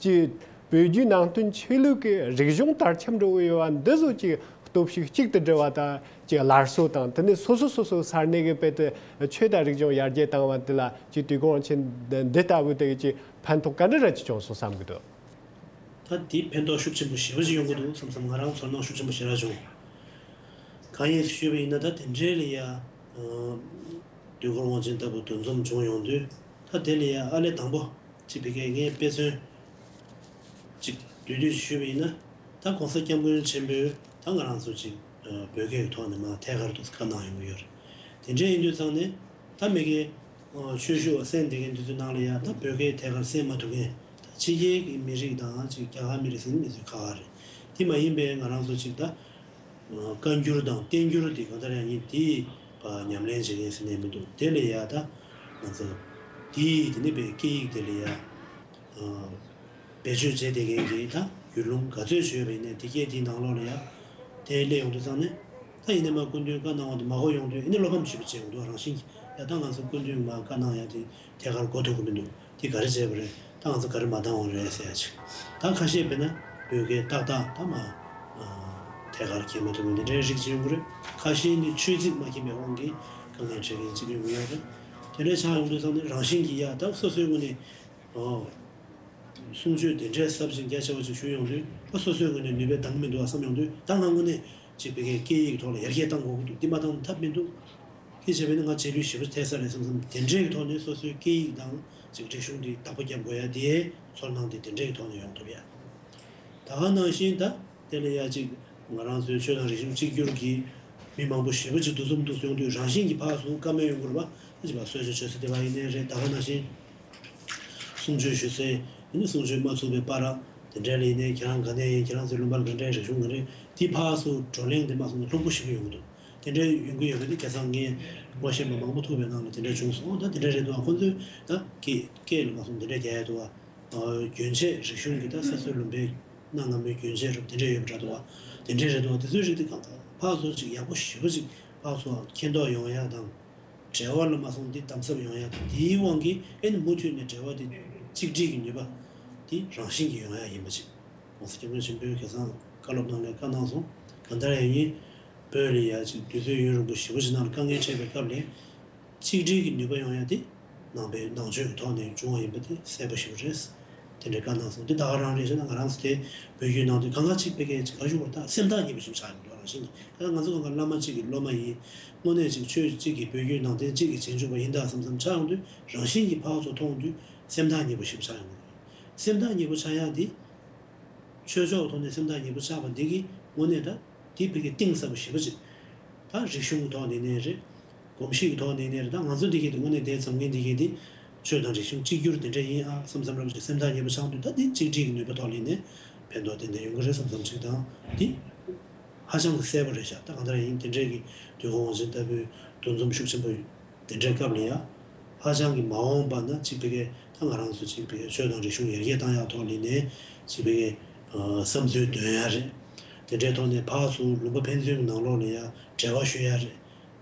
ཅིག་བོད་བརྒྱུད་ནང་བསྟན་ཆོས་ལུགས་ཀྱི་རིག་གཞུང་དར་ཁྱབ་འགྲོ་གི་ཡོད་པ་འདི་ཚོ་ཅིག་སྟོབས་ཤུགས་གཅིག་ཏུ་སྒྲིལ་བ་དང་ཅིག་སླར་གསོ་དང་དེ་ནས་སོ་སོ་སོ་སོ་ས་གནས་ཀྱི་དཔེ་དེ་ཆོས་དང་རིག་གཞུང་ཡར་རྒྱས་བཏང་བ་འདི་ལ་ཅིག་དུས་འཁོར་དབང་ཆེན་འདི་ལྟ་བུ་དེ་གི་ཅིག་ཕན་ཐོགས་ག་འདྲ་ར་ཅིག་བྱུང་སོང་བསམ་གི་འདུག་ད་དེ་ཕན་ཐོགས་ཤུགས་ཆེན་པོ་ཞེ་པོ་ཅིག་ཡོང་གི་འདུག་བསམ་བསམ་ང་རང་ཚོར་སྣང་ཤུགས་ཆེན་པོ་ཞེ་དྲག་བྱུང་། གང་ཡིན་ཞུས་པ་ཡིན་ན་ད་དེ་འདྲའི་ལ་ཡ། དུས་འཁོར་དབང་ཆེན་ལྟ་བུ་འདུ་འཛོམས་བྱུང་ཡོང་དུས་ད་དེ་ལ་ཡ་ཨ་ལས་དང་པོ་ཅིག་བི་གའི་ངས་དཔེ་མཚོན་ཅིག་བསྡུས་བསྡུས་ཞུས་པ་ཡིན་ན་ད་གོང་ས་སྐྱབས་མགོན་ཆེན་པོས་ད་ང་རང་ཚོ་ཅིག་བོད་སྐད་ཀྱི་ཐོག་ནས་མར་ཐད་ཀར་དུ་བཀའ་གནང་ཡོང་གི་ཡོད་རེད། དེ་འདྲའི་ཡིན་དུས་ཙང་ནས་ད་མི་སྒེར་ཆོས་ཞུ་བ་གསན་བསྡད་མཁན་དེ་ཚོའི་ནང་ལ་ཡང་ད་བོད་སྐད་ཐད་ཀར་གསན་མ་ཐུབ་མཁན་ད་ཕྱི་རྒྱལ་གྱི་མི་རིགས་དང་ཅིག་རྒྱ་གར་མི་རིགས་ཟེར་ན་མི་ཚོས་ཁག་ཁག་རེད། དེ་མ་ཡིན་པའི་ང་རང་ཚོ་ཅིག་ད་བཀའ་འགྱུར་དང་བསྟན་འགྱུར་དེ་གང་ལྟར་ཡང་ཡིན་དེ་ཉམས་ལེན་བྱེད་མཁན་ཟེར་ནས་མི་འདུག་དེ་ལ་ཡང་ད་ང་ཚོ་དེ་དེ་ནས་པའི་སྐད་ཡིག་དེ་ལ་ཡང་། བེད་སྤྱོད་བྱས་བསྡད་མཁན་གྱི་ད་ཡུལ་ལུང་ག་ཚོད་བྱོས་པ་ཡིན་ནའི་དེ་སྐད་དེའི་ནང་ལོགས་ལ་ཡ་དེ་སླེབས་ཡོང་དུས་ཙང་ནས་ད་ཡིན་ནའི་མ་སྐུ་མདུན་བཀའ་གནང་བ་དེ་མ་གོ་ཡོང་དུས་ཨ་ནི་བློ་ཕམ་ཞེ་པོ་བྱས་ཡོང་འདུག་རང་བཞིན་གྱིས་ཡ་ད་ང་ཚོ་སྐུ་མདུན་མ་བཀའ་གནང་ཡ་དེ་ཐད་ཀར་གོ་ཐུབ་ཀྱི་མི་འདུག་དེ་ག་རེ་བྱས་པ་རེད། ད་ང་ཚོ་ག་རེ་མ་བཏང་བ་རེད་ཟེར་ཡ་ཅིག་ད་ཁ་ཤས་དཔེར་ན་བོད་སྐད་ཏག་ཏག་ད་མ་ཐད་ཀར་མཁྱེན་མ་ཐུབ་མཁན་དེ་འདྲའི་རིགས་ཅིག་ཡོང་གི་རེད། ཁ་ཤས་ནི་ཆོས་ཚིག་མ་མཁྱེན་པའི་དབང་གིས་དཀའ་ངལ་འཕྲད་མཁན་ཅིག་ཡོང་གི་ཡོད་རེད། དེ་འདྲའི་ཆགས་ཡོང་དུས་ཙང་ནས་རང་བཞིན་གྱིས་ཡ་ད་སོ་སོའི་ངོས་ནས། ཨོ། གསུང་ཆོས་དེ་འདྲའི་ཟབ་ཅིང་རྒྱ་ཆེ་བ་ཅིག་ཞུ་ཡོང་དུས་ཨ་སོ་སོའི་ངོས་ནས་ནུས་པ་འདང་མི་འདུག་བ་བསམ་ཡོང་དུས་ད་ང་དངོས་གནས་ཅིག་བོད་སྐད་སྐད་ཡིག་ཐོག་ལ་ཡར་རྒྱས་གཏང་དགོས་ཀྱི་འདུག་འདི་མ་བཏང་ཐབས་མི་འདུག་དེ་བྱས་པས་ན་ང་རྗེས་ལུས་ཞེ་པོ་ཐེབས་ས་རེད་བསམ་བསམ་དེ་འདྲའི་གི་ཐོག་ནས་སོ་སོའི་སྐད་ཡིག་དང་ཅིག་རིག་གཞུང་འདི་བདག་པོ་རྒྱབ་དགོས་ཡ་དེའི་ཚོར་སྣང་དེ་དེ་འདྲའི་གི་ཐོག་ནས་ཡོང་ཐུབ་ཡ། ད་ག་ནང་བཞིན་ད་དེ་ལ་ཡ་ཅིག་ང་རང་ཚོའི་ཆོས་དང་རིག་གཞུང་གཅིག་གྱུར་གྱི་མི་མང་པོ་ཞེ་པོ་ཅིག་འདུ་འཛོམས་འདུ་ཡོང་དུས་རང་བཞིན་གྱིས་ཕར་ཚུར་བཀའ་མོལ་ཡོང་གི་རེད་པ། ཅིག་པ་གསོལ་ཇ་མཆོད་ས་དེ་བ་ཡིན་ནའི་རེད། ད་ག་ནང་བཞིན། གསུང་ཆོས་ཞུ་སའི་ཡིན་ན་གསུང་ཆོས་མ་ཚུགས་པའི་བར་དེ་འདྲའི་ལ་ཡིན་ནའི་ཁྱེད་རང་ག་ནས་ཡིན། ཁྱེད་རང་ཚོའི་ལུང་པར་ག་འདྲའི་རིག་གཞུང་ག་རེ་དེ་ཕར་ཚུར་བགྲོ་གླེང་དེ་མ་སོང་ན་ལྷུག་པོ་ཞེ་པོ་ཡོང་གི་འདུག་དེ་འདྲའི་ཡོང་གི་ཡོད་པ་དེ་ཁ་སང་ངས་ངོ་ཤེས་པ་མང་པོ་ཐུག་པའི་ནང་ལ་དེ་འདྲ་བྱུང་སོང་། ད་དེ་འདྲ་རེད་འདུག་ཁོང་ཚོས་ད་སྐད་སྐད་ལ་མ་སོང་དེ་འདྲ་རྒྱག་ཡ་འདུག་ཨ། རྒྱུན་ཆད་རིག་གཞུང་གི་ད་ས་སྲོས་ལུང་པའི་གནའ་སྔ་མོའི་རྒྱུན་ཆད་རབ་དེ་འདྲ་ཡོད་པ་འདྲ་འདུག་ཨ། དེ་འདྲ་རེད་འདུག་ཨ། དེ་ཚོའི་རིགས་དེ་གང་ཕར་ཚུར་ཅིག་ཡག་པོ་ཞེ་པོ་ཅིག་ཕར་ཚུར་མཁྱེན་རྟོགས་ཡོང་ཡ་དང་། འབྲེལ་བ་ལ་མ་སོང་འདི་དམ་ཟབ་ཡོང་ཡ་དང་དེའི་དབང་གིས་ཨེ་ནི་མུ་མཐུད་ནས་འབྲེལ་བ་འདི་གཅིག་སྒྲིལ་གྱི་ནུས་པ་འདི་རང་བཞིན་གྱིས་ཡོང་ཡ་ཡིན་པ་ཅིག ༸གོང་ས་༸སྐྱབས་མགོན་ཆེན་པོས་ཁ་སང་བཀའ་སློབ་གནང་ནས་བཀའ་གནང་སོང་། གང་ལྟར་ཡང་ཡིན། བོད་ལ་ཡ་ཅིག་དུས་ཚོད་ཡུན་རིང་པོ་ཞེ་པོ་ཞིག་ནང་ལ་དཀའ་ངལ་འཕྲད་པའི་སྐབས་ལ་གཅིག་སྒྲིལ་གྱི་ནུས་པ་ཡོང་ཡ་དེ་ནང་པའི་ནང་ཆོས་ཀྱི་ཐོག་ནས་བྱུང་བ་ཡིན་པ་དེ་གསལ་པོ་ཞེ་པོ་རེད། དེ་འདྲའི་བཀའ་གནང་སོང་། འདི་ད་ག་རང་རེད་ཟེར་ན་ང་རང་ཚོ་དེ་བོད་བརྒྱུད་ནང་བསྟན་གང་ག་གཅིག་བོད་སྐད་ཅིག་ག་ཞུ་བར་ད་སེམས་ཐག་ཉེ་པོ་ཞིག་ཆགས་ཡོང་འདུག་རང་བཞིན་གྱིས། ད་ང་ཚོ་གང་ག་བླ་མ་གཅིག་གི་སློབ་མ་ཡིན། དངོས་གནས་ཅིག་ཆོས་གཅིག་གི་བོད་བརྒྱུད་ནང་བསྟན་གཅིག་གི་རྗེས་འཇུག་པ་ཡིན་ད་བསམ་བསམ་ཆགས་ཡོང་དུས་རང་བཞིན་གྱིས་ཕར་ཚུར་མཐོང་དུས་སེམས་ཐག་ཉེ་པོ་ཞིག་ཆགས་ཡོང་གི་རེད། སེམས་ཐག་ཉེ་པོ་ཆགས་ཡག་འདི། ཆོས་ཕྱོགས་ཐོག་ནས་སེམས་ཐག་ཉེ་པོ་ཆགས་པ་འདི་གིས་དངོས་གནས་ད་འདི་བོད་སྐད་གཏིང་ཟབ་པོ་ཞེ་པོ་ཅིག་ད་རིག་གཞུང་གི་ཐོག་ནས་ནས་རེད། གོམས་གཤིས་ཀྱི་ཐོག་ནས་ནས་རེད། ད་ང་ཚོ་འདི་གི་དེ་དངོས་གནས་དེ་འཛོམས་མཁན་འདི་གི་དེ་ཆོས་དང་རིག་གཞུང་གཅིག་གྱུར་དེ་འདྲ་ཡིན་ཨ་བསམ་བསམ་རབ་ཅིག་སེམས་ཐག་ཉེ་པོ་ཆགས་དུས་ད་འདི་གཅིག་སྒྲིལ་གྱི་ནུས་པ་ཐོག་ལས་ནས་ཕན་ཐོགས་ཏན་ཏན་ཡོང་གི་རེད་བསམ་བསམ་ཅིག་དང་འདི་ཧ་ཅང་གི་གསལ་པོ་རེད་ཤག་ད་གང་ལྟར་ཡིན་དེ་འདྲའི་གི་དུས་འཁོར་དབང་ཆེན་ལྟ་བུའི་འདུ་འཛོམས་ཤུགས་ཆེན་པོ་ཡོད། དེ་འདྲའི་སྐབས་ལ་ཡང་ཧ་ཅང་གི་མ་འོངས་པ་ན་གཅིག་བོད་སྐད་ད་ང་རང་ཚོ་གཅིག་བོད་སྐད་ཆོས་དང་རིག་གཞུང་ཡར་རྒྱས་བཏང་ཡག་ཐོག་ལ་ནས་གཅིག་བོད་སྐད་བསམ་ཚུལ་འདོན་ཡ་རེད། དེ་འདྲའི་ཐོག་ནས་ཕར་ཚུར་ལུང་པ་ཕན་ཚུན་གྱི་ནང་ལོགས་ལ་ཡང་འབྲེལ་བ་ཞུ་ཡ་རེད།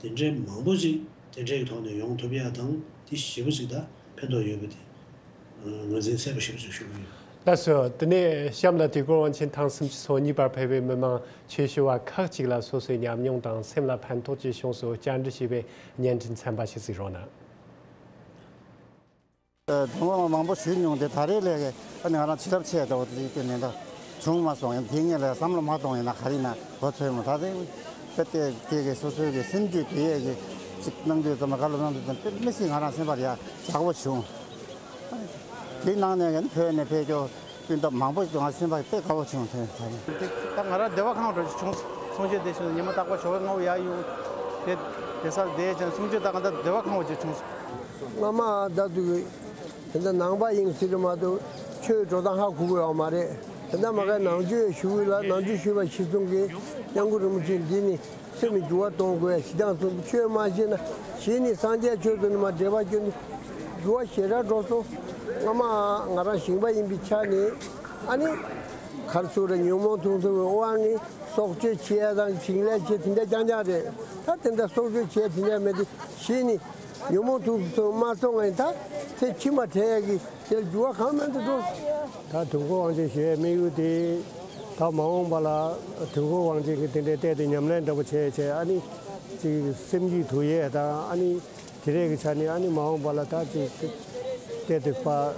དེ་འདྲའི་མང་པོ་ཅིག་དེ་འདྲའི་ཐོག་ནས་ཡོང་ཐུབ་ཡ་དང་དེ་ཞེ་པོ་ཅིག་ད་ཕན་ཐོགས་ཡོད་པ་དེ་ངོས་འཛིན་གསལ་པོ་ཞེ་པོ་ཅིག་ཞུ་གི་ཡོད། ལགས་སོ། དེ་ནས་གཤམ་ལ་དུས་འཁོར་དབང་ཆེན་ཐེངས་སུམ་ཅུ་སོ་གཉིས་པར་ཕེབས་པའི་མི་མང་ཆོས་ཞུ་བ་ཁག་ཅིག་ལ་སོ་སོའི་ཉམས་མྱོང་དང་སེམས་ལ་ཕན་ཐོགས་ཀྱི་གཞུང་སོགས་བཅར་འདྲི་བྱས་པའི་བརྙན་འཕྲིན་ཚན་པ་ཞིག་གཟིགས་རོགས་གནང་། དུས་འཁོར་མང་པོ་ཞུས་མྱོང་སྟེ། ད་རེས་ལས་ཀ་ཨ་ནི་ང་རང་བྱིན་རླབས་ཆེ་འདྲ་བོ་དེ་དེ་མེད་ད། བྱུང་མ་སོང་། ཡང་དེ་ངས་ལས་བསམ་བློ་མ་གཏོང་ཡིན་ན་ག་རེ་ན་གོ་ཚོད་མ། ད་དེ་དེ་དེ་གི་སོ་སོའི་གི་སེམས་རྒྱུད་དེ་ཡས་གི་ཅིག་གནང་དུས་ཙམ་ལ་ག་ལ་གནང་དུས་ཙམ་དཔེ་མི་སྲིད་ང་རང་སེམས་པར་ཡ་ཡག་པོ་བྱུང་། དེ་ནང་ནས་ཡང་བོད་ནས་ཕེབས་རྒྱུ་སྤུན་ཟླ་མང་པོ་ཞིག་ང་སེམས་པ་དཔེ་དགའ་བོ་བྱུང་། དེ་ད་ང་རང་བདེ་བ་ཁང་བ་འགྲོ་ཆུང་སོང་ཆེ་དེ་བཞིན་ཉི་མ་རྟག་པར་ཞོགས་པ་སྔ་བོ་ཡར་ཡོང་། དེ་དེ་སར་བསྡད་ཅིང་སུམ་ཅུ་ད་ང་ད་བདེ་བ་ཁང་བ་ཅིག་བྱུང་སོང་། སྔ་མ་ད་དུས་དེ་འདྲ་ནང་པ་ཡིན་ཟེར་རེད་མ་གཏོགས་ཆོས་འགྲོ་སྟངས་ཧ་གོ་གི་ཡོད་མ་རེད། དེ་འདྲ་མ་གའི་ནང་ཆོས་ཞུ་གི་ལ་ནང་ཆོས་ཞུ་བ་ཤི་གསུང་གི་སྐྱབས་མགོན་རིན་པོ་ཆེ་འདི་ནི། སེམས་ཀྱི་འགྱུར་བ་གཏོང་དགོས་ཡ་ཞེ་སྡང་གསུམ་ཆོས་མ་ཤེས་ན། གཞི་ནས་སངས་རྒྱས་ཆོས་ཚོ་ནི་མ་འབྲེལ་བ་སྐྱོན་ནས་འགྱུར་བ་ཞེ་དྲག་འགྲོ་སོང་། སྔ་མ་ང་རང་ཞིང་པ་ཡིན་པའི་ཆ་ནས་ཨ་ནི་གར་སོང་ར་ཉོན་མོངས་འཐུང་སོང་བའི་དབང་གིས་སྲོག་གཅོད་བྱེད་ཡ་དང་ཞིང་ལས་བྱེད་དེ་འདྲ་རྐྱང་རྐྱང་རེད། ད་དེ་འདྲ་སྲོག་གཅོད་བྱེད་དེ་འདྲ་མེད་དེ་གཞི་ནས་ཉོན་མོངས་འཐུང་སོང་མ་སོང་ངས་ད་ཚེ་ཕྱི་མ་བྲལ་ཡ་གི་དེར་འགྱུར་བ་གང་མེད་དུ་འགྲོ། ད་དུས་འཁོར་དབང་ཆེན་ཞུ་ཡའི་དམིགས་ཡུལ་དེ། ད་མ་འོངས་པ་ལ་དུས་འཁོར་དབང་ཆེན་གྱི་དེ་འདྲའི་ལྟས་དེ་ཉམས་ལེན་འདྲ་པོ་བྱས་བྱས་ཨ་ནི། ཅིག་སེམས་ཀྱི་དུ་ཡས་དང་ཨ་ནི། དེ་རེས་ཀྱི་ཆ་ནས་ཨ་ནི་མ་འོངས་པ་ལ་ད་ཅིག་ལྟས་དེ་པ།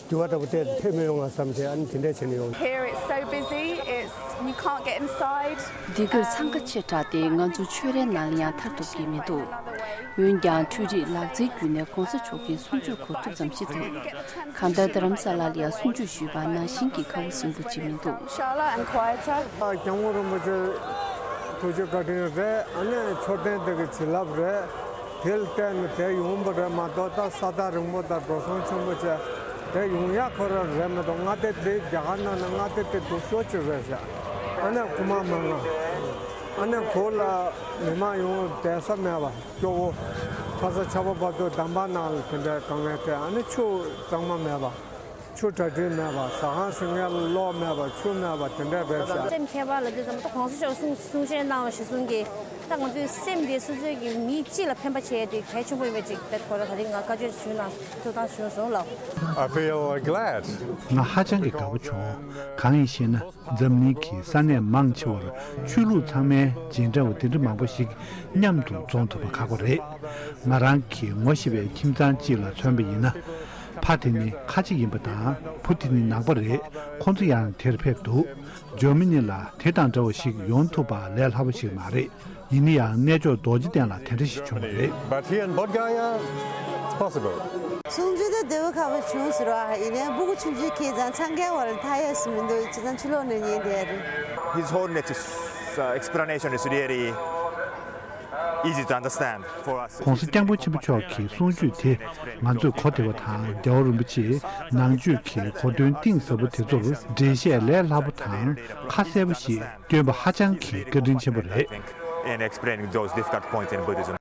འགྱུར་བ་འདྲ་པོ་ལྟས་དེ་ཐེབས་མི་ཡོང་ང་བསམ་བྱས་ཨ་ནི་དེ་འདྲ་བྱས་ནས་ཡོང་། Here it's so busy, it's, you can't get inside. འདི་གར་འཚང་ཁ་ཆེ་དྲགས་ཏེ་ང་ཚོ་ཆོས་རའི་ནང་ལ་ཡང་ཐར་ཐུབ་ཀྱི་མི་འདུག་འོན་ཀྱང་འཕྲུལ་རིག་ལག་རྩལ་བརྒྱུད་ནས་གོང་ས་མཆོག་གིས་གསུང་ཆོས་གོ་ཐུབ་ཙམ་ཞིག་འདུག་གང་ལྟར་རྡ་རམ་ས་ལ་ལ་ཡང་གསུང་ཆོས་ཞུས་པ་ནང་བཞིན་གྱི་ཁ་བོ་སིམ་པོ་ཅིག་མི་འདུག Shala and quieter. སྐྱབས་མགོན་རིན་པོ་ཆེ་ཐུགས་རྗེ་བཀའ་དྲིན་རེད། ཨ་ནི་མཆོད་རྟེན་དེ་གི་བྱིན་རླབས་རེད། དེ་ལ་བརྟེན་ནས་དེ་ཡོང་བ་རེད་མ་གཏོགས་ད་ས་ཐག་རིང་པོ་དང་འགྲོ་སོང་ཆེན་པོ་བྱས་དེ་ཡོང་ཡག་ཁོ་རང་རེད་མ་གཏོགས་མངའ་སྡེ་དེ་རྒྱ་གར་ནང་ན་མངའ་སྡེ་དེ་སྡུག་ཤོས་ཅིག་རེད་ཤག་ཨ་ནི་རྐུ་མ་མང་ང་། ཨ་ནི་གོ་ལ་མི་མང་ཡོང་བསྡད་ས་མེད་པ། སྐྱོ་བོ། ཁ་ས་ཆར་པ་བབས་དུས་འདམ་པ་ནང་ལ་དེ་འདྲའི་དཀའ་ངལ་འཕྲད། ཨ་ནི་ཆུ་གཙང་མ་མེད་པ། ཆུ་གྲ་སྒྲིག་མེད་པ། ཟ་ཁང་ཟིན་མཁན་ལ་གློག་མེད་པ། ཆུ་མེད་པ། དེ་འདྲ་རེད་ཤག་སེམས་ཁྱད་པར་ལབ་དུས་ཙམ་པ་ད་གོང་ས་མཆོག་གསུང་གསུང་བཤད་གནང་བ་གཞིར་བཟུང་གིས་ད་ང་ཚོའི་སེམས་དེ་སོ་སོའི་གི་མི་གཅིག་ལ་ཕན་པ་བྱེད་ཡ་དེ་གལ་ཆེན་པོ་ཡིན་པའི་ཅིག་དེ་ཁོ་ར་ད་རིང་ང་བཀའ་ཆོས་ཞུས་གནང་ཐུགས་དང་ཞུས་སོང་ལགས། I feel glad. ང་ཧ་ཅང་གི་དགའ་པོ་བྱུང་། གང་ཡིན་ཞེ་ན། འཛམ་གླིང་གི་ས་གནས་མང་ཆེ་བར་ཆོས་ལུགས་ཚང་མའི་རྗེས་འབྲང་བ་དེ་འདྲ་མང་པོ་ཞིག་མཉམ་དུ་འཛོམས་ཐུབ་པ་ཁག་པོ་རེད། ང་རང་གིས་ངོ་ཤེས་པའི་ཁྱིམ་ཚང་གཅིག་ལ་མཚོན་པ་ཡིན་ན། ཕ་དེ་ནི་ཁ་ཆེ་ཡིན་པ་དང་བུ་དེ་ནི་ནག་པ་རེད། ཁོང་ཚོ་ཡང་དེར་ཕེབས་འདུག་ཇར་མ་ནི་ལ་དེ་དང་འདྲ་བ་ཞིག་ཡོང་ཐུབ་པ་ལས་སླ་པོ་ཞིག་མ་རེད། ཡིན་ན་ཡང་གནས་མཆོག་རྡོ་རྗེ་གདན་ལ་དེ་འདྲ་ཞིག་བྱུང་བ་རེད། But here in Bodh Gaya, it's possible. གསུང་ཆོས་དེ་བདེ་བོ་ཁ་བོ་བྱུང་ཟེར་བ་ཡིན་ནའི་སྤུ་གུ་ཆུང་ཆུང་ཁྱེད་ཚང་འཚང་ཁའི་བར་མཐའ་ཡས་སུ་མི་འདུག་བྱས་ཙང་ཕྱི་ལོགས་ནས་ཉན་བསྡད་རེད། His Holiness' uh, explanation is really easy to understand for us. གོང་ས་སྐྱབས་མགོན་ཆེན་པོ་མཆོག་གི་གསུང་ཆོས་དེ་ང་ཚོས་གོ་བདེ་བ་དང་རྒྱལ་བ་རིན་པོ་ཆེས་ནང་ཆོས་ཀྱི་གོ་དོན་གཏིང་ཟབ་པོ་དེ་ཚོར་འགྲེལ་བཤད་ལས་སླ་པོ་དང་ཁ་གསལ་པོ་ཞིག་སྟོན་པ་ཧ་ཅང་གི་བཀའ་དྲིན་ཆེན་པོ་རེད། In explaining those difficult points in Buddhism.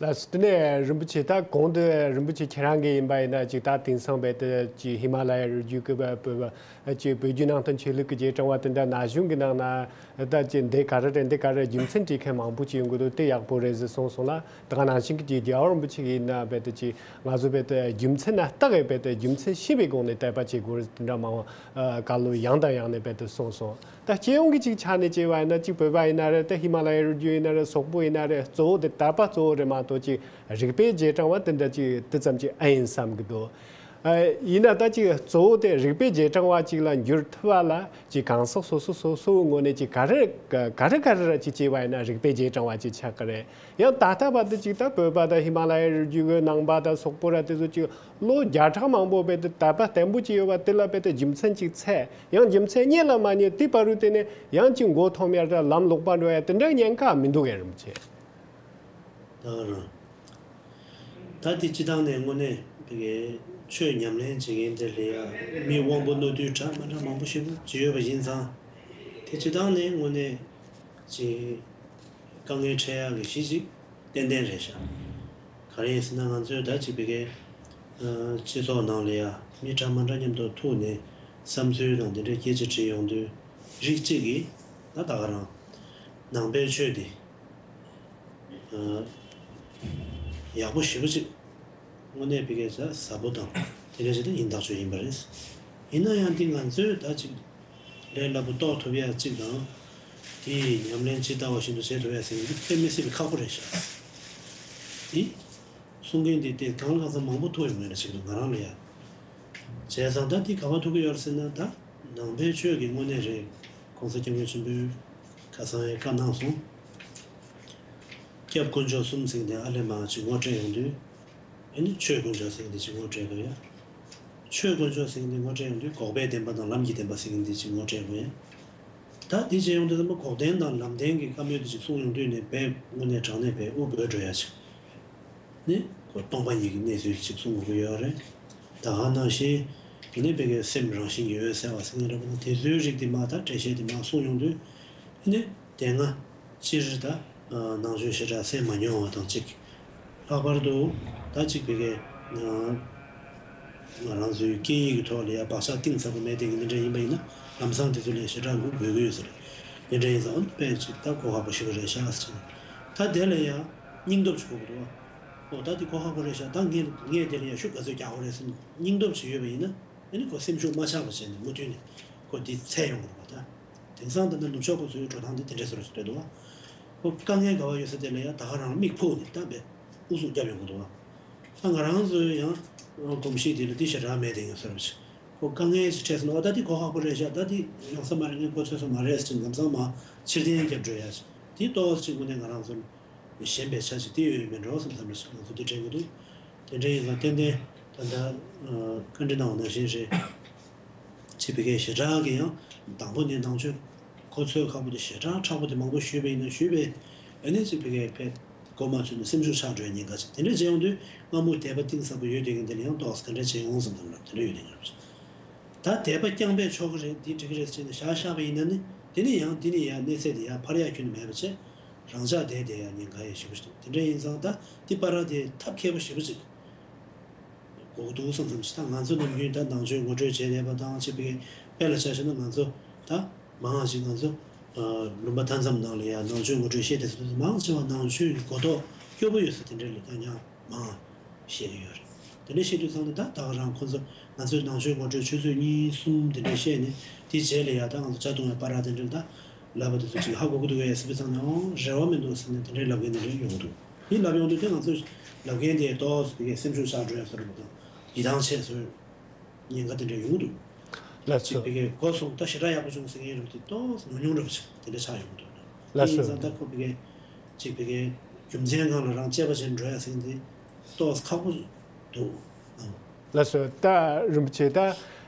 ལགས་སོ། དེ་ནས་རིན་པོ་ཆེ་ད་གོང་དུ་རིན་པོ་ཆེ་ཁྱེད་རང་གི་ཡིན་པ་ཡིན་ན་ཅིག་ད་དེང་སང་རྦད་དེ་ཅིག་ཧི་མ་ལ་ཡའི་རི་རྒྱུད་ཀྱི་བོད་ཀྱི་བོད་བརྒྱུད་ནང་བསྟན་ཆོས་ལུགས་ཀྱི་རྗེས་འབྲང་བ་དེ་འདྲ་ན་གཞུང་གི་ནང་ན་ད་ཅིག་འདི་ག་རེ་རེད་འདི་ག་རེ་རྒྱུ་མཚན་བྲིས་མཁན་མང་པོ་ཅིག་ཡོང་གི་འདུག་དེ་ཡག་པོ་རེད་ཟེར་གསུངས་སོང་ལ། ད་ག་ནང་བཞིན་གྱི་ཅིག་རྒྱལ་བ་རིན་པོ་ཆེ་གི་ཡིན་ན་རྦད་དེ་ཅིག་ང་ཚོ་རྦད་དེ་རྒྱུ་མཚན་ན་བརྟག་གི་རྦད་དེ་རྒྱུ་མཚན་ཤེས་པའི་སྒོ་ནས་དད་པ་བྱེད་དགོས་རེད་དེ་འདྲ་མང་བ་བཀའ་སློབ་ཡང་དང་ཡང་ནས་རྦད་དེ་གསུངས་སོང་། ད་སྤྱི་ཡོངས་ཀྱི་ཅིག་ཆ་ནས་བྱས་པ་ཡིན་ན་ཅིག་བོད་པ་ཡིན་ན་རེད། ད་ཧི་མ་ལ་ཡའི་རི་རྒྱུད་ཡིན་ན་རེད། སོག་པོ་ཡིན་ན་རེད། གཙོ་བོ་དེ་དད་པ་གཙོ་བོ་རེད་མ་གཏོགས་ཅིག་རིག་པའི་རྗེས་འབྲང་བ་དེ་འདྲ་ཅིག་དེ་ཙམ་ཅིག་ཨེ་ཡིན་བསམ་གྱི་འདུག་ཨ། ཡིན་ན་ད་ཅིག་གཙོ་བོ་དེ་རིག་པའི་རྗེས་འབྲང་བ་ཅིག་ལ་འགྱུར་ཐུབ་པ་ལ་ཅིག་གང་ཟག་སོ་སོ་སོ་སོའི་ངོས་ནས་ཅིག་ག་རེ་ག་རེ་ག་རེ་ར་ཅིག་བྱས་པ་ཡིན་ན་རིག་པའི་རྗེས་འབྲང་བ་ཅིག་ཆགས་ཀྱི་རེད། ཡང་ད་ལྟ་བར་དུ་ཅིག་ད་བོད་པ་དང་ཧི་མ་ལ་ཡའི་རི་རྒྱུད་ཀྱི་ནང་པ་དང་སོག་པོ་ར་དེ་ཚོ་ཅིག་ལོ་བརྒྱ་ཕྲག་མང་པོ་རྦད་དེ་དད་པ་བརྟན་པོ་ཅིག་ཡོད་པ་དེ་ལ་རྦད་དེ་རྒྱུ་མཚན་ཅིག་འཚོལ། ཡང་རྒྱུ་མཚན་རྙེད་ལ་མ་རྙེད་དེ་བར་དུ་དེ་ནས་ཡང་ཅིག་མགོ་འཐོམ་ཡ་ར་ལམ་ལོག་པ་འགྲོ་ཡ་དེ་འདྲ་ཉེན་ཁ་མི་འདུག་གས་རིན་པོ་ཆེ། ད་ག་རང་། ད་དེ་སྤྱི་བཏང་ནས་དངོས་གནས་དེ་གའི་ཆོས་ཉམས་ལེན་བྱེད་མཁན་དེ་ལ་ཡ་མི་དབང་པོ་རྣོ་རྟུལ་འདྲ་མི་འདྲ་མང་པོ་ཞིག་ཅིག་ཡོད་པ་ཡིན་ཙང་། དེ་སྤྱི་བཏང་ནས་དངོས་གནས་ཅིག་དཀའ་ངལ་འཕྲད་ཡག་གི་གཞི་ཅིག་ཏན་ཏན་རེད་ཤག་ག་རེ་ཡིན་ཟེར་ན་ང་ཚོའི་ད་ཅིག་བི་གའི་སྤྱི་ཚོགས་ནང་ལ་ཡ་མི་འདྲ་མི་འདྲ་མཉམ་དུ་ཐུག་ནས་བསམ་ཚུལ་དང་དེ་འདྲའི་སྐད་ཆ་དྲིས་ཡོང་དུས་རིགས་གཅིག་གིས་ད་ད་ག་རང་ནང་པའི་ཆོས་འདི་ཡག་པོ་ཞེ་པོ་ཅིག་དངོས་གནས་བི་གའི་ཟ་ཟབ་པོ་དང་ དེ་འདྲ་ཞིག་ད་ཡིན་ཐག་ཆོད་ཡིན་པ་རེད། ཡིན་ན་ཡང་འདི་ང་ཚོས་ད་ཅིག་ལས་སླ་པོ་རྟོགས་ཐུབ་ཡ་གཅིག་དང་། དེ་ཡི་ཉམས་ལེན་ཇི་ལྟ་བ་བཞིན་དུ་བྱེད་ཐུབ་ཡ་ཟེར་མཁན་འདི་དཔེ་མི་སྲིད་པའི་ཁག་པོ་རེད་ཤག་དེ་གསུང་མཁན་འདི་དེ་གང་ལ་གང་འཚམ་མང་པོ་ཐུག་ཡོང་གི་རེད་ཅིག་ང་རང་ལ་ཡ། བྱས་ཙང་ད་འདི་ག་པར་ཐུག་གི་ཡོད་རེད་ཟེར་ན། ད་ནང་པའི་ཆོས་ཀྱི་དངོས་གནས་རེད། ༸གོང་ས་༸སྐྱབས་མགོན་ཆེན་པོས་ཁ་སང་ཡང་བཀའ་གནང་སོང་། སྐྱབས་དཀོན་མཆོག་གསུམ་ཟེར་མཁན་དེ་ཨ་ལས་མར་ཅིག་ངོ་སྤྲད་ཡོང་དུས། ཨ་ནི་ཆོས་དཀོན་མཆོག་ཟེར་མཁན་དེ་ཅིག་ངོ་སྤྲད་དགོས་ཡ། ཆོས་དཀོན་མཆོག་ཟེར་མཁན་དེ་ངོ་སྤྲད་ཡོང་དུས་འགོག་པའི་བདེན་པ་དང་ལམ་གྱི་བདེན་པ་ཟེར་མཁན་དེ་ཅིག་ངོ་སྤྲད་དགོས་ཡ། ད་དེ་བྱས་ཡོང་དུས་ཙམ་པ་འགོག་བདེན་དང་ལམ་བདེན་གྱི་བཀའ་མོལ་དེ་ཅིག་གསུངས་ཡོང་དུས་ནས་དཔེ་དངོས་གནས་དྲང་གནས་དཔེ་དབུ་བོད་འགྲོ་ཡ་ཅིག་ནི་ཁོ་སྟོང་པ་ཉིད་ཀྱི་གནས་ཚུལ་ཅིག་གསུང་དགོས་ཀྱི་ཡོད་རེད། ད་ག་ནང་བཞིན་དེ་ནས་བོད་ཀྱི་སེམས་རང་བཞིན་གྱིས་འོད་གསལ་བ་ཟེར་མཁན་རེད་པ། ད་དེ་ཚོའི་རིགས་དེ་མ་ད་འགྲེལ་བཤད་དེ་མ་གསུང་ཡོང་དུས། དེ་ནས་དེ་སྔ་སྤྱིར་ད་ནང་ཆོས་ཞེ་དྲག་གསན་མ་མྱོང་བ་དང་གཅིག་ལྷག་པར་དུ་ད་གཅིག་བོད་ཀྱི་ང་རང་ཚོའི་སྐད་ཡིག་གི་ཐོག་ལ་ཡ་བག་ཆགས་གཏིང་ཟབ་པོ་མེད་དེ་གི་འདི་འདྲ་ཡིན་པ་ཡིན་ན། ལམ་སང་དེ་ཚོ་ལས་ཞེ་དྲག་འུ་འབོད་ཀྱི་ཡོད་ས་རེད། དེ་འདྲ་ཡིན་ཙང་དཔེ་ཅིག་ད་གོ་ཁག་པོ་ཞེ་པོ་རེད་ཤག་ཟེར་ནས། ད་དེ་ལ་ཡང་སྙིང་སྟོབས་ཅིག་དགོས་ཀྱི་འདུག་བ། ཨོ་ད་འདི་གོ་ཁག་པོ་རེད་ཤག་ད་ངས་ངས་དེ་ལ་ཡང་ཤུགས་ག་ཚོད་རྒྱག་དགོས་རེད་ཟེར་ནས་སྙིང་སྟོབས་ཅིག་ཡོད་པ་ཡིན་ན། ཨ་ནི་ཁོ་སེམས་ཤུགས་མ་ཆག་པ་བྱས་ནས་མུ་མཐུད་ནས་ཁོ་འདི་འཚོལ་ཡོང་དགོས་པ། ད་དེང་སང་ད་ལྟ་ནུབ་ཕྱོགས་ཁོ་ཚོའི་འགྲོ་སྟངས་འདི་དེ་འདྲས་བཟོ་འདྲ་ཞིག་རེད་འདུག་བ། ཁོ་དཀའ་ངལ་ག་བ་ཡོད་ས་དེ་ལ་ཡང་ད་ག་རང་མིག་ཕུག་ནས་ད་བས་ཨུ་ཚུགས་རྒྱབ་ཡོང་གི་འདུག་བ། ད་ང་རང་ཚོའི་ཡང་གོམས་གཤིས་དེ་ལ་འདི་ཞེ་དྲག་མེད་དེ་ཡོད་ས་རེད་བ། ཁོ་དཀའ་ངལ་ཞིག་འཕྲད་སོང་ན། ཨོ་ད་འདི་གོ་ཁག་པོ་རེད་ཤག་ད་འདི་ཡོང་ས་མ་རེད། ངས་གོ་ཚོད་ས་མ་རེད་ཟེར་ལམ་སང་མ་ཕྱིར་འཐེན་རྒྱབ་འགྲོ་ཡ་ཞིག་འདི་ཏོག་ཙམ་ཅིག་དངོས་གནས་ང་རང་ཚོ་ཞན་པའི་ཆ་ཞིག་དེ་ཡོད་མེད་འགྲོ་བསམ་བསམ་རེ་ཞིག་ང་ཚོ་དེ་དྲན་གྱི་འདུག་དེ་འདྲ་ཡིན་ཙང་ཏན་ཏན་ད་ལྟ་བཀའ་འདྲི་གནང་བ་ནང་བཞིན་རེད། ཅེས་པའི་གི་ཞེ་དྲག་གི་ཡང་དང་པོ་ནས་ནང་ཆོས་གོ་ཚོད་ཁག་པོ་དེ་ཞེ་དྲག་མཁྲེགས་པོ་དེ་མང་པོ་ཞུས་པ་ཡིན་ན་ཞུས་པས། ཨ་ནི་ཅེས་པའི་གི་ཕེབས་གོ་མ་ཚོད་ནས་སེམས་ཤུགས་ཆག་འགྲོ་ཡ་ཉེན་ཁ་ཅིག་དེ་འདྲ་བྱས་ཡོང་དུས་སྔ་མོ་དད་པ་གཏིང་ཟབ་པོ་ཡོད་དེ་གི་འདི་ལ་ཡང་ཏོག་ཙམ་ག་འདྲ་བྱས་ཡོང་བསམ་བསམ་ལ་དེ་འདྲ་ཡོད་དེ་ངར་བ་ཅིག་ད་དད་པ་རྐྱང་པས་ཆོག་གི་རེད། འདི་འགྲིག་གི་རེད་ཟེར་ནས་བཞག་བཞག་པ་ཡིན་ན་ནི། དེ་ནི་ཡང་འདི་ནི་ཡང་གནས་ཚད་དེ་ཡང་འཕར་ཡག་ཁྱོན་ནས་མེད་པ་བྱས། རང་འཇགས་བསྡད་བསྡད་ཡག་ཉེན་ཁ་ཡང་ཞེ་པོ་ཞིག་འདུག་དེ་འདྲ་ཡིན་ཙང་ད་འདི་བར་དེ་ཐབས་མཁས་པོ་ཞེ་པོ་ཅིག་དགོས་འདུག་བསམ་བསམ་ཞིག་ད་ང་ཚོ་ནམ་རྒྱུན་ད་ནང་ཆོས་ངོ་སྤྲོད་བྱས་བསྡད་པ་དང་བཅས་པའི་དཔེ་ལ་ཆ་བཞག་ན། ང་ཚོ་ད་མང་བ་ཞིག་ང་ཚོ་ལུང་པ་མཐའ་མཚམས་ནང་ལ་ཡང་ནང་ཆོས་ངོ་སྤྲོད་བཤད་བསྡད་ས་དེ་ཚོ་མང་ཆེ་བ་ནང་ཆོས་ཀྱི་གོ་རྟོགས་སྐྱོ་པོ་ཡོད་ས་དེ་འདྲ་ལ་ད་ཉག་མང་བ་བཤད་ཀྱི་ཡོད་རེད། དེ་འདྲ་བཤད་དུས་ཙང་ནས་ད་ད་ག་རང་ཁོ་ཚོ་ང་ཚོའི་ནང་ཆོས་ངོ་སྤྲོད་ཆུ་ཚོད་གཉིས་གསུམ་དེ་འདྲ་བཤད་ནས། དེའི་རྗེས་ལ་ཡང་ད་ང་ཚོ་ཇ་འཐུང་བའི་བར་དེ་འདྲ་ལ་ད་ལབ་པ་དེ་ཚོ་ཅིག་ཧ་གོ་གི་འདུག་གས་ཟེར་བའི་ཙང་ནས། ཨོ་རེ་བ་མི་འདུག་ཟེར་ནས་དེ་འདྲའི་ལབ་མཁན་དེ་འདྲ་ཡོང་གི་འདུག་དེ་ལབ་ཡོང་དུས་དེ་ང་ཚོ་ལབ་མཁན་དེ་ཏོག་ཙམ་དེ་གས་སེམས་ཤུགས་ཆག་འགྲོ་ཡ་བཟོ་འདྲ་པོ་དང་ཡིད་ཐང་ཆད་བཟོ་ཉེན་ཁ་དེ་འདྲ་ཡོང་གི་འདུག་ལགས་ཅིག་སོ། དེ་གས་གོ་སོང་ད་ཞེ་དྲག་ཡག་པོ་བྱུང་ཟེར་མཁན་རེད་དེ་ཏོག་ཙམ་ཉུང་ཉུང་འདྲ་པོ་ཅིག་དེ་འདྲ་ཆགས་ཡོང་གི་འདུག་དེ་ལགས་ཡིན་སོ། ཙང་ད་ཁོ་དེ་གས་ཅིག་དེ་གས་རྒྱུ་མཚན་སྒང་ལ་རང་དཔྱད་པ་བྱེད་འགྲོ་ཡ་ཟེར་མཁན་དེ་ཏོག་ཙམ་ཁག་པོ་འདུག་ཨང་། ལགས་སོ། ད་རིན་པོ་ཆེ་ད་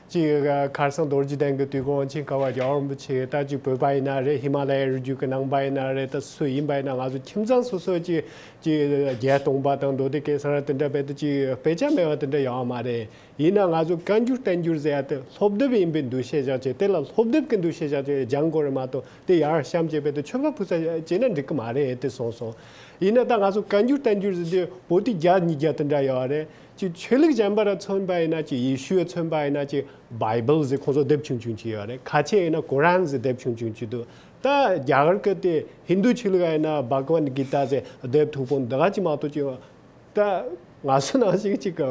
ཅིག་ཁར་སང་རྡོ་རྗེ་གདན་གྱི་དུས་འཁོར་དབང་ཆེན་ཁ་བ་རྒྱལ་བ་རིན་པོ་ཆེ་ད་ཅིག་བོད་པ་ཡིན་ན་རེད། ཧི་མ་ལ་ཡའི་རི་རྒྱུད་ཀྱི་ནང་པ་ཡིན་ན་རེད། ད་སུ་ཡིན་པ་ཡིན་ན་ང་ཚོ་ཁྱིམ་ཚང་སོ་སོ་ཅིག་ཅིག་བརྒྱད་སྟོང་པ་དང་མདོ་སྡེ་གེ་སར་དེ་འདྲ་བས་ད་ཅིག་དཔེ་ཆ་མེད་པ་དེ་འདྲ་ཡོད་མ་རེད། ཡིན་ན་ང་ཚོ་བཀའ་འགྱུར་བསྟན་འགྱུར་ཟེར་ཡ་དེ་སློབ་དེབ་ཡིན་པའི་འདུ་ཤེས་བཞག་བྱས། དེ་ལ་སློབ་དེབ་ཀྱི་འདུ་ཤེས་བཞག་བྱས་སྦྱང་དགོས་རེད་མ་གཏོགས། དེ་ཡར་བཤམས་བྱས་པས་དེ་ཆོས་པ་ཕུལ་ས་བྱས་ན་འགྲིག་གི་མ་རེད་དེ་གསུངས་སོང་། ཡིན་ན་ད་ང་ཚོ་བཀའ་འགྱུར་བསྟན་འགྱུར་ཟེར་དུས་པོ་ཏི་བརྒྱ་ཉིས་བརྒྱ་དེ་འདྲ་ཡོད་རེད། ཅིག་ཆོས་ལུགས་གཞན་པ་ར་མཚོན་པ་ཡིན་ན། ཅིག་ཡེ་ཤུ་ཡ་མཚོན་པ་ཡིན་ན་ཅིག་བྷའི་བལ་ཟེར་ཁོང་ཚོ་དེབ་ཆུང་ཆུང་ཅིག་ཡོད་རེད། ཁ་ཆེ་ཡིན་ན་ཀོ་རན་ཟེར་དེབ་ཆུང་ཆུང་ཅིག་འདུག་ད་རྒྱ་གར་གི་དེ་ཧིན་དུ་ཆོས་ལུགས་ཡིན་ན་བྷ་ག་ཝད་གི་ཏཱ་ཟེར་དེབ་མཐུག་པོ་འདི་ག་ཅིག་མ་གཏོགས་ཅིག་ད་ང་ཚོ་ནང་བཞིན་ཅིག་གི་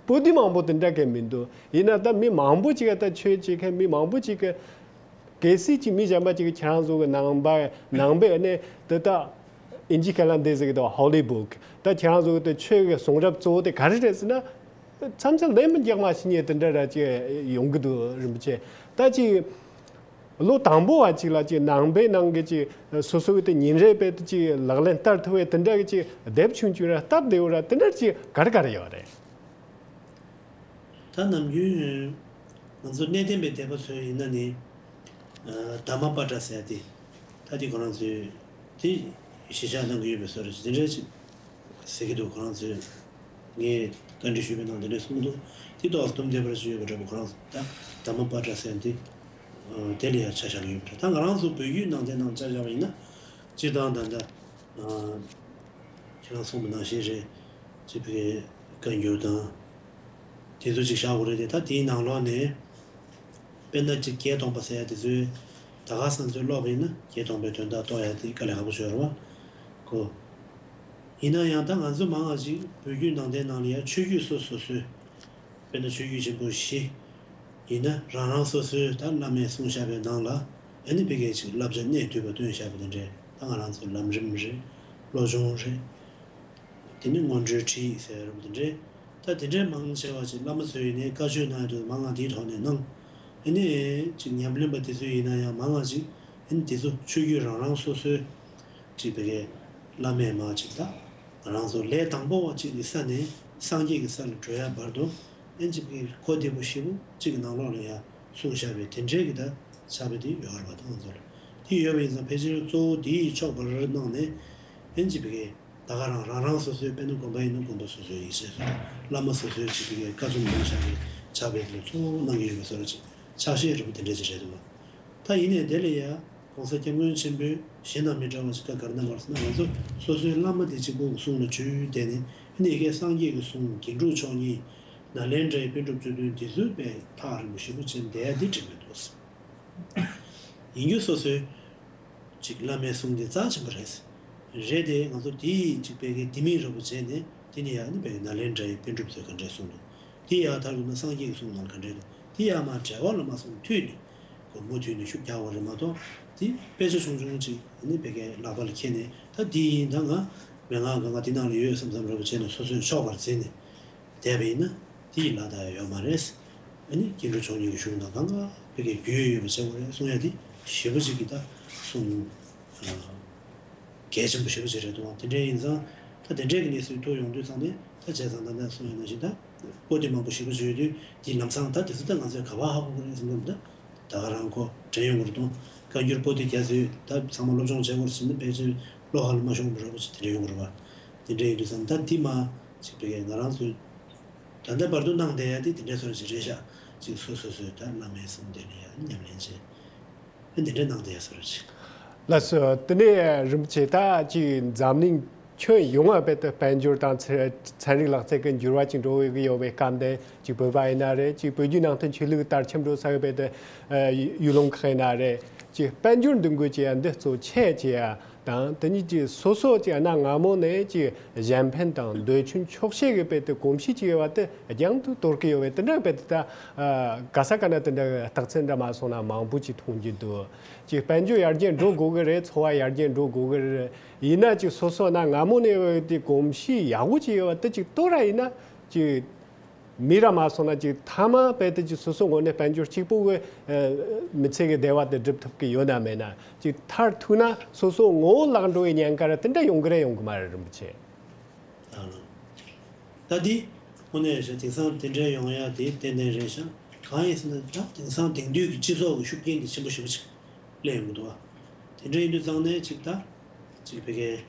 པོ་ཏི་མང་པོ་དེ་འདྲ་གི་མི་འདུག་ཡིན་ན་ད་མི་མང་པོ་ཅིག་ག་ད་ཆོས་བྱེད་མཁན་མི་མང་པོ་ཅིག་གི་གལ་སྲིད་ཅིག་མི་གཞན་པ་ཅིག་གིས་ཁྱེད་རང་ཚོ་གི་ནང་པ་ནང་པའི་ནས་དེ་ད་ཨིན་ཇི་སྐད་ལ་འདི་ཟེར་གི་འདུག་ཧོ་ལི་བུག་ད་ཁྱེད་རང་ཚོ་གི་དེ་ཆོས་ཀྱི་གསུང་རབ་གཙོ་བོ་དེ་ག་རེ་རེད་ཟེར་ན། མཚམས་མཚམས་ལན་མི་རྒྱག་མ་ཤེས་མཁན་དེ་འདྲ་ར་ཅིག་ཡོང་གི་འདུག་རིན་པོ་ཆེ། ད་ཅིག་ལོ་དང་པོ་བ་ཅིག་ལ་ཅིག་ནང་པའི་ནང་གི་ཅིག་སོ་སོ་གི་དེ་ཉིན་རེ་བས་དེ་ཅིག་ལག་ལེན་བསྟར་ཐུབ་པའི་དེ་འདྲ་གི་ཅིག་དེབ་ཆུང་ཆུང་ར་སྟབས་བདེ་བོ་ར་དེ་འདྲ་ཅིག་ག་རེ་ག་རེ་ཡོད་རེད། ད་ནམ་རྒྱུན་ང་ཚོ་གནས་བརྟན་པའི་སྡེ་པ་ཚོ་ཡིན་ན་ནི། ཨ་དྷརྨ་པ་ཏྲ་ཟེར་ཡ་དེ། ད་དེ་ཁོ་རང་ཚོས་དེ་གཞི་བཞག་གནང་གི་ཡོད་པའི་བཟོ་འདྲ་ཅིག་དེ་འདྲ་ཅིག་ཟེར་གྱི་འདུག་ཁོ་རང་ཚོས་ངས་བཀའ་འདྲི་ཞུས་པའི་ནང་དེ་འདྲ་གསུངས་འདུག་དེ་ཏོག་ཙམ་དུམ་བདེ་བར་ཞུས་ཡོད་པ་འདྲ་པོ། ཁོ་རང་ཚོ་ད་དྷརྨ་པ་ཏྲ་ཟེར་ཡ་དེ་དེ་ལ་ཡང་ཆ་བཞག་གི་ཡོད་པ་འདྲ། ད་ང་རང་ཚོ་བོད་བརྒྱུད་ནང་བསྟན་ནང་ཆ་བཞག་པ་ཡིན་ན། སྤྱིར་བཏང་ད་ལྟ། ཨ། ཁྱེད་རང་གསུངས་པ་ནང་བཞིན་རེད། ཅེས་པའི་བཀའ་འགྱུར་དང་། དེ་ཚོ་ཅིག་བཞག་དགོས་རེད་དེ། ད་དེའི་ནང་ལོགས་ནས། དཔེར་ན་ཅིག་བརྒྱད་སྟོང་པ་ཟེར་ཡ་དེ་ཚོའི་ད་ག་ས་ཚོས་ཀློག་པ་ཡིན་ན་བརྒྱད་སྟོང་པའི་དོན་དག་རྟོགས་ཡ་དེ་དཀའ་ལས་ཁག་པོ་ཞིག་རེད་བ། གོ། ཡིན་ན་ཡང་ད་ང་ཚོ་མང་བ་ཅིག་བོད་བརྒྱུད་ནང་བསྟན་ནང་ལ་ཡ་ཆོས་བརྒྱུད་སོ་སོ་སོའི། དཔེར་ན་ཆོས་བརྒྱུད་ཆེན་པོ་བཞི་ཡིན་ན་རང་རང་སོ་སོའི་ད་བླ་མས་གསུངས་བཞག་པའི་ནང་ལ་ཨ་ནི་ཕ་གིའི་ཅིག་བསླབ་བྱ་གནད་བསྡུས་པ་བཏོན་བཞག་པ་དེ་འདྲས། ད་ང་རང་ཚོ་ལམ་རིམ་རེད། བློ་སྦྱོང་རེད། དེ་ནི་སྔོན་འགྲོའི་ཁྲིད་ཟེར་བ་དེ་འདྲས། ད་དེ་འདྲས་མང་ཆེ་བ་ཅིག་བླ་མ་ཚོས་ཡིན་ནའི་བཀའ་ཆོས་གནང་ཡ་དུས་མང་ང་དེའི་ཐོག་ནས་གནང་། ཨ་ནི་ཅིག་ཉམས་ལེན་པ་དེ་ཚོས་ཡིན་ན་ཡང་མང་ང་ཅིག་ཨ་ནི་དེ་ཚོ་ཆོས་བརྒྱུད་རང་རང་སོ་སོའི་ཅིག་ཕ་གིའི་བླ་མས་མ་ཅིག་ད་ང་རང་ཚོ་ལས་དང་པོ་བ་ཅིག་གི་ས་ནས་སངས་རྒྱས་ཀྱི་ས་ལ་འགྲོ་ཡ་བར་དུ་ཨ་ནི་ཅིག་ཕ་གིའི་གོ་བདེ་པོ་ཞེ་པོ་ཅིག་གི་ནང་ལོགས་ལ་ཡ་གསུངས་བཞག་པའི་དེ་འདྲའི་གི་ད་ཆགས་པ་དེ་ཡོད་རེད་པ། ད་ང་ཚོ་ལ་དེ་ཡོད་པ་ཡིན་ཙང་ཕལ་ཆེར་གཙོ་བོ་དེའི་ཕྱོགས་པར་གནང་ནས་ཨ་ནི་ཅིག་ཕ་གིའི་ད་ག་རང་རང་རང་སོ་སོའི་དཔེར་ན་དགོན་པ་ཡིན་ན་དགོན་པ་སོ་སོའི་ཡིག་ཆ་སོ་སོ། བླ་མ་སོ་སོའི་ཅིག་ཕ་གིའི་བཀའ་རྩོམ་གནང་བཞག་པའི་ཕྱག་དཔེ་དེ་ལ་གཙོ་བོ་གནང་གི་ཡོད་པའི་བཟོ་འདྲ་ཅིག་ཕྱག་བཞེས་རིལ་བུ་དེ་འདྲ་ཅིག་རེད་འདུག་པ། ད་ཡིན་ནའི་དེ་ལ་ཡ་༸གོང་ས་༸སྐྱབས་མགོན་ཆེན་པོས་གཞན་དང་མི་འདྲ་བ་ཞིག་བཀའ་ག་རེ་གནང་བ་རེད་ཟེར་ན། ང་ཚོ་སོ་སོའི་བླ་མ་དེ་གཅིག་པུ་གི་གསུང་ལ་ཇུས་བསྟན་ནས་ཨ་ནི་ཡ་གིའི་སངས་རྒྱས་ཀྱི་གསུང་དགེ་འབྲུ་མཆོག་གཉིས་ནཱ་ལེནྡྲའི་པཎ་གྲུབ་རྩོད་དཔོན་དེ་ཚོའི་དཔེ་ཐག་རིང་པོ་ཞེ་པོ་ཅིག་བསྡད་ཡ་དེ་འགྲིག་མི་འདུག་ཟེར། ཡིན་རྒྱུ་སོ་སོའི་ཅིག་བླ་མའི་གསུང་དེ་རྩ་ཆེན་པོ་རེད། རེད་དེ་ང་ཚོ་དེའི་ཅིག་ཕ་གིའི་ལྡེ་མིག་འདྲ་པོ་བྱས་ནས་དེ་ནས་ཡང་ནི་ཕ་གིའི་ནཱ་ལེནྡྲའི་པཎ་གྲུབ་ཚོས་ག་འདྲས་གསུངས་འདུག་དེ་ཡང་མཐར་གཏུགས་ན་སངས་རྒྱས་ཀྱི་གསུང་ནང་ག་འདྲས་འདུག་དེ་ཡང་མར་འགྲེལ་པ་ལ་མ་སོང་མཐུད་ནས་ཁོ་མུ་མཐུད་ནས་ཤུགས་རྒྱག་པ་རེད་མ་གཏོགས། དེ་དཔེ་ཆ་ཆུང་ཆུང་ཅིག་ནི་ཕ་གིའི་ལག་པ་ལ་འཁྱེར་ནས་ད་འདི་ཡིན་ད་ང་མན་ངག་གི་ང་འདི་ནང་ལ་ཡོད་བསམ་བསམ་འདྲ་པོ་བྱས་ནས་སོ་སོས་ཆོག་པར་འཛིན་ནས་བསྡད་པ་ཡིན་ན་དེའི་ལ་བདག་ཡོད་མ་རེད། ཨ་ནི་སྐྱེ་འགྲོ་མཆོག་གཉིས་ཀྱི་གཞུང་དང་གང་ག་ཕ་གིའི་རྒྱུས་ཡོད་པ་བྱེད་དགོས་རེད་གསུང་ཡ་དེ་ཞེ་པོ་ཅིག་གི་ད་གསུང་ཨ་གལ་ཆེན་པོ་ཞེ་པོ་ཅིག་རེད་འདུག་དེ་འདྲ་ཡིན་ཙང་ད་དེ་འདྲའི་གི་གནས་ཚུལ་ཐུག་ཡོང་དུས་ཙང་ནས་ད་བྱས་ཙང་ད་ལྟ་གསུང་ཡ་ནང་བཞིན་ད་པོ་ཏི་མང་པོ་ཞེ་པོ་ཅིག་ཡོད་དུས་དེ་ལམ་སང་ད་དེ་ཚོ་ད་ང་ཚོས་ག་པར་ཧ་གོ་དགོས་རེད་བསམ་གྱི་འདུག་ད་ག་རང་ཁོ་དྲན་ཡོང་གི་རེད་དོ། བཀའ་འགྱུར་པོ་ཏི་རྒྱ་མཚོས་ད་ཚང་མ་སློབ་སྦྱོང་བྱེད་དགོས་ཟེར་ན་ཕལ་ཆེར་བློ་ཁ་ལ་མ་ཤོང་བ་འདྲ་པོ་ཅིག་དེ་འདྲ་ཡོང་གི་རེད་པ། དེ་འདྲ་ཡིན་དུས་ཙང་ད་འདི་མ་ཅིག་ཕ་གིའི་ང་རང་ཚོས་ད་ལྟ་བར་དུ་གནང་བསྡད་ཡ་དེ་དེ་འདྲ་བཟོ་འདྲ་ཅིག་རེད་ཤག་ཅིག་སོ་སོ་སོས་ད་བླ་མའི་གསུང་དེ་ལ་ཡ་ཉམས་ལེན་བྱེད། ཨ་འདི་འདྲ་གནང་བསྡད་ཡ་བཟོ་འདྲ་ཅིག་ལགས་སོ། དེ་ནས་རིན་པོ་ཆེ་ད་ཅིག་འཛམ་གླིང་ཁྱོན་ཡོངས་ལ་རྦད་དེ་དཔལ་འབྱོར་དང་ཚན་ཚན་རིག་ལག་རྩལ་གྱི་འགྱུར་བ་ཅིག་འགྲོ་གི་ཡོད་པའི་སྐབས་འདི་ཅིག་བོད་པ་ཡིན་ན་རེད། ཅིག་བོད་བརྒྱུད་ནང་བསྟན་ཆོས་ལུགས་དར་ཁྱབ་འགྲོ་ས་ཡོད་རྦད་དེ་ཡུལ་ལུང་ཁག་ཡིན་ན་རེད། ཅིག་དཔལ་འབྱོར་འདུ་འགོད་བྱེད་ཡ་འདི་གཙོ་ཆེ་བྱེད་ཡ་དང་དེ་གཉིས་ཀྱི་སོ་སོ་ཅིག་གནའ་སྔ་མོ་ནས་ཅིག་གཞན་ཕན་དང་འདོད་ཆུང་ཆོག་ཤེས་ཀྱི་རྦད་དེ་གོམས་གཤིས་ཅིག་ཡོད་པ་དེ་རྒྱང་དུ་དོར་གི་ཡོད་པས། དེ་འདྲ་རྦད་དེ་ད་ག་ས་ག་ན་དེ་འདྲ་རྟགས་མཚན་འདྲ་མ་སོང་ན་མང་པོ་ཅིག་མཐོང་རྒྱུ་འདུག་ཅིག་དཔལ་འབྱོར་ཡར་རྒྱས་འགྲོ་དགོས་ཀྱི་རེད། འཚོ་བ་ཡར་རྒྱས་འགྲོ་དགོས་ཀྱི་རེད། ཡིན་ན་ཅིག་སོ་སོ་གནའ་སྔ་མོ་ནས་ཡོད་དེ་གོམས་གཤིས་ཡག་པོ་ཅིག་ཡོད་པ་དེ་ཅིག་དོར་ར་ཡིན་ན་ཅིག་མི་ར་མ་སོང་ན་ཅིག་མཐའ་མ་རྦད་དེ་ཅིག་སོ་སོ་ངོས་ནས་དཔལ་འབྱོར་གཅིག་པུ་གི་མི་ཚེ་གི་བདེ་བ་དེ་སྒྲུབ་ཐུབ་ཀྱི་ཡོད་ན་མེད་ན་ཅིག་མཐར་ཐུག་ན་སོ་སོ་ངོ་བོ་བརླག་འགྲོ་བའི་ཉེན་ཁ་ར་དེ་འདྲ་ཡོང་གི་རེད་ཡོང་གི་མ་རེད་རིན་པོ་ཆེ། ད་འདི་དངོས་གནས་བྱས་དེང་སང་དེ་འདྲའི་ཡོང་ཡ་དེ་ཏན་ཏན་རེད་ཤག་གང་ཡིན་ཟེར་ན་ད་དེང་སང་དེང་དུས་ཀྱི་སྤྱི་ཚོགས་ཀྱི་ཤུགས་རྐྱེན་དེ་ཆེན་པོ་ཞེ་པོ་ཅིག་སླེབས་ཡོང་གི་འདུག་བ། དེ་འདྲ་ཡིན་དུས་ཙང་ནས་ཅིག་ད་ཅིག་ཕ་གིའི་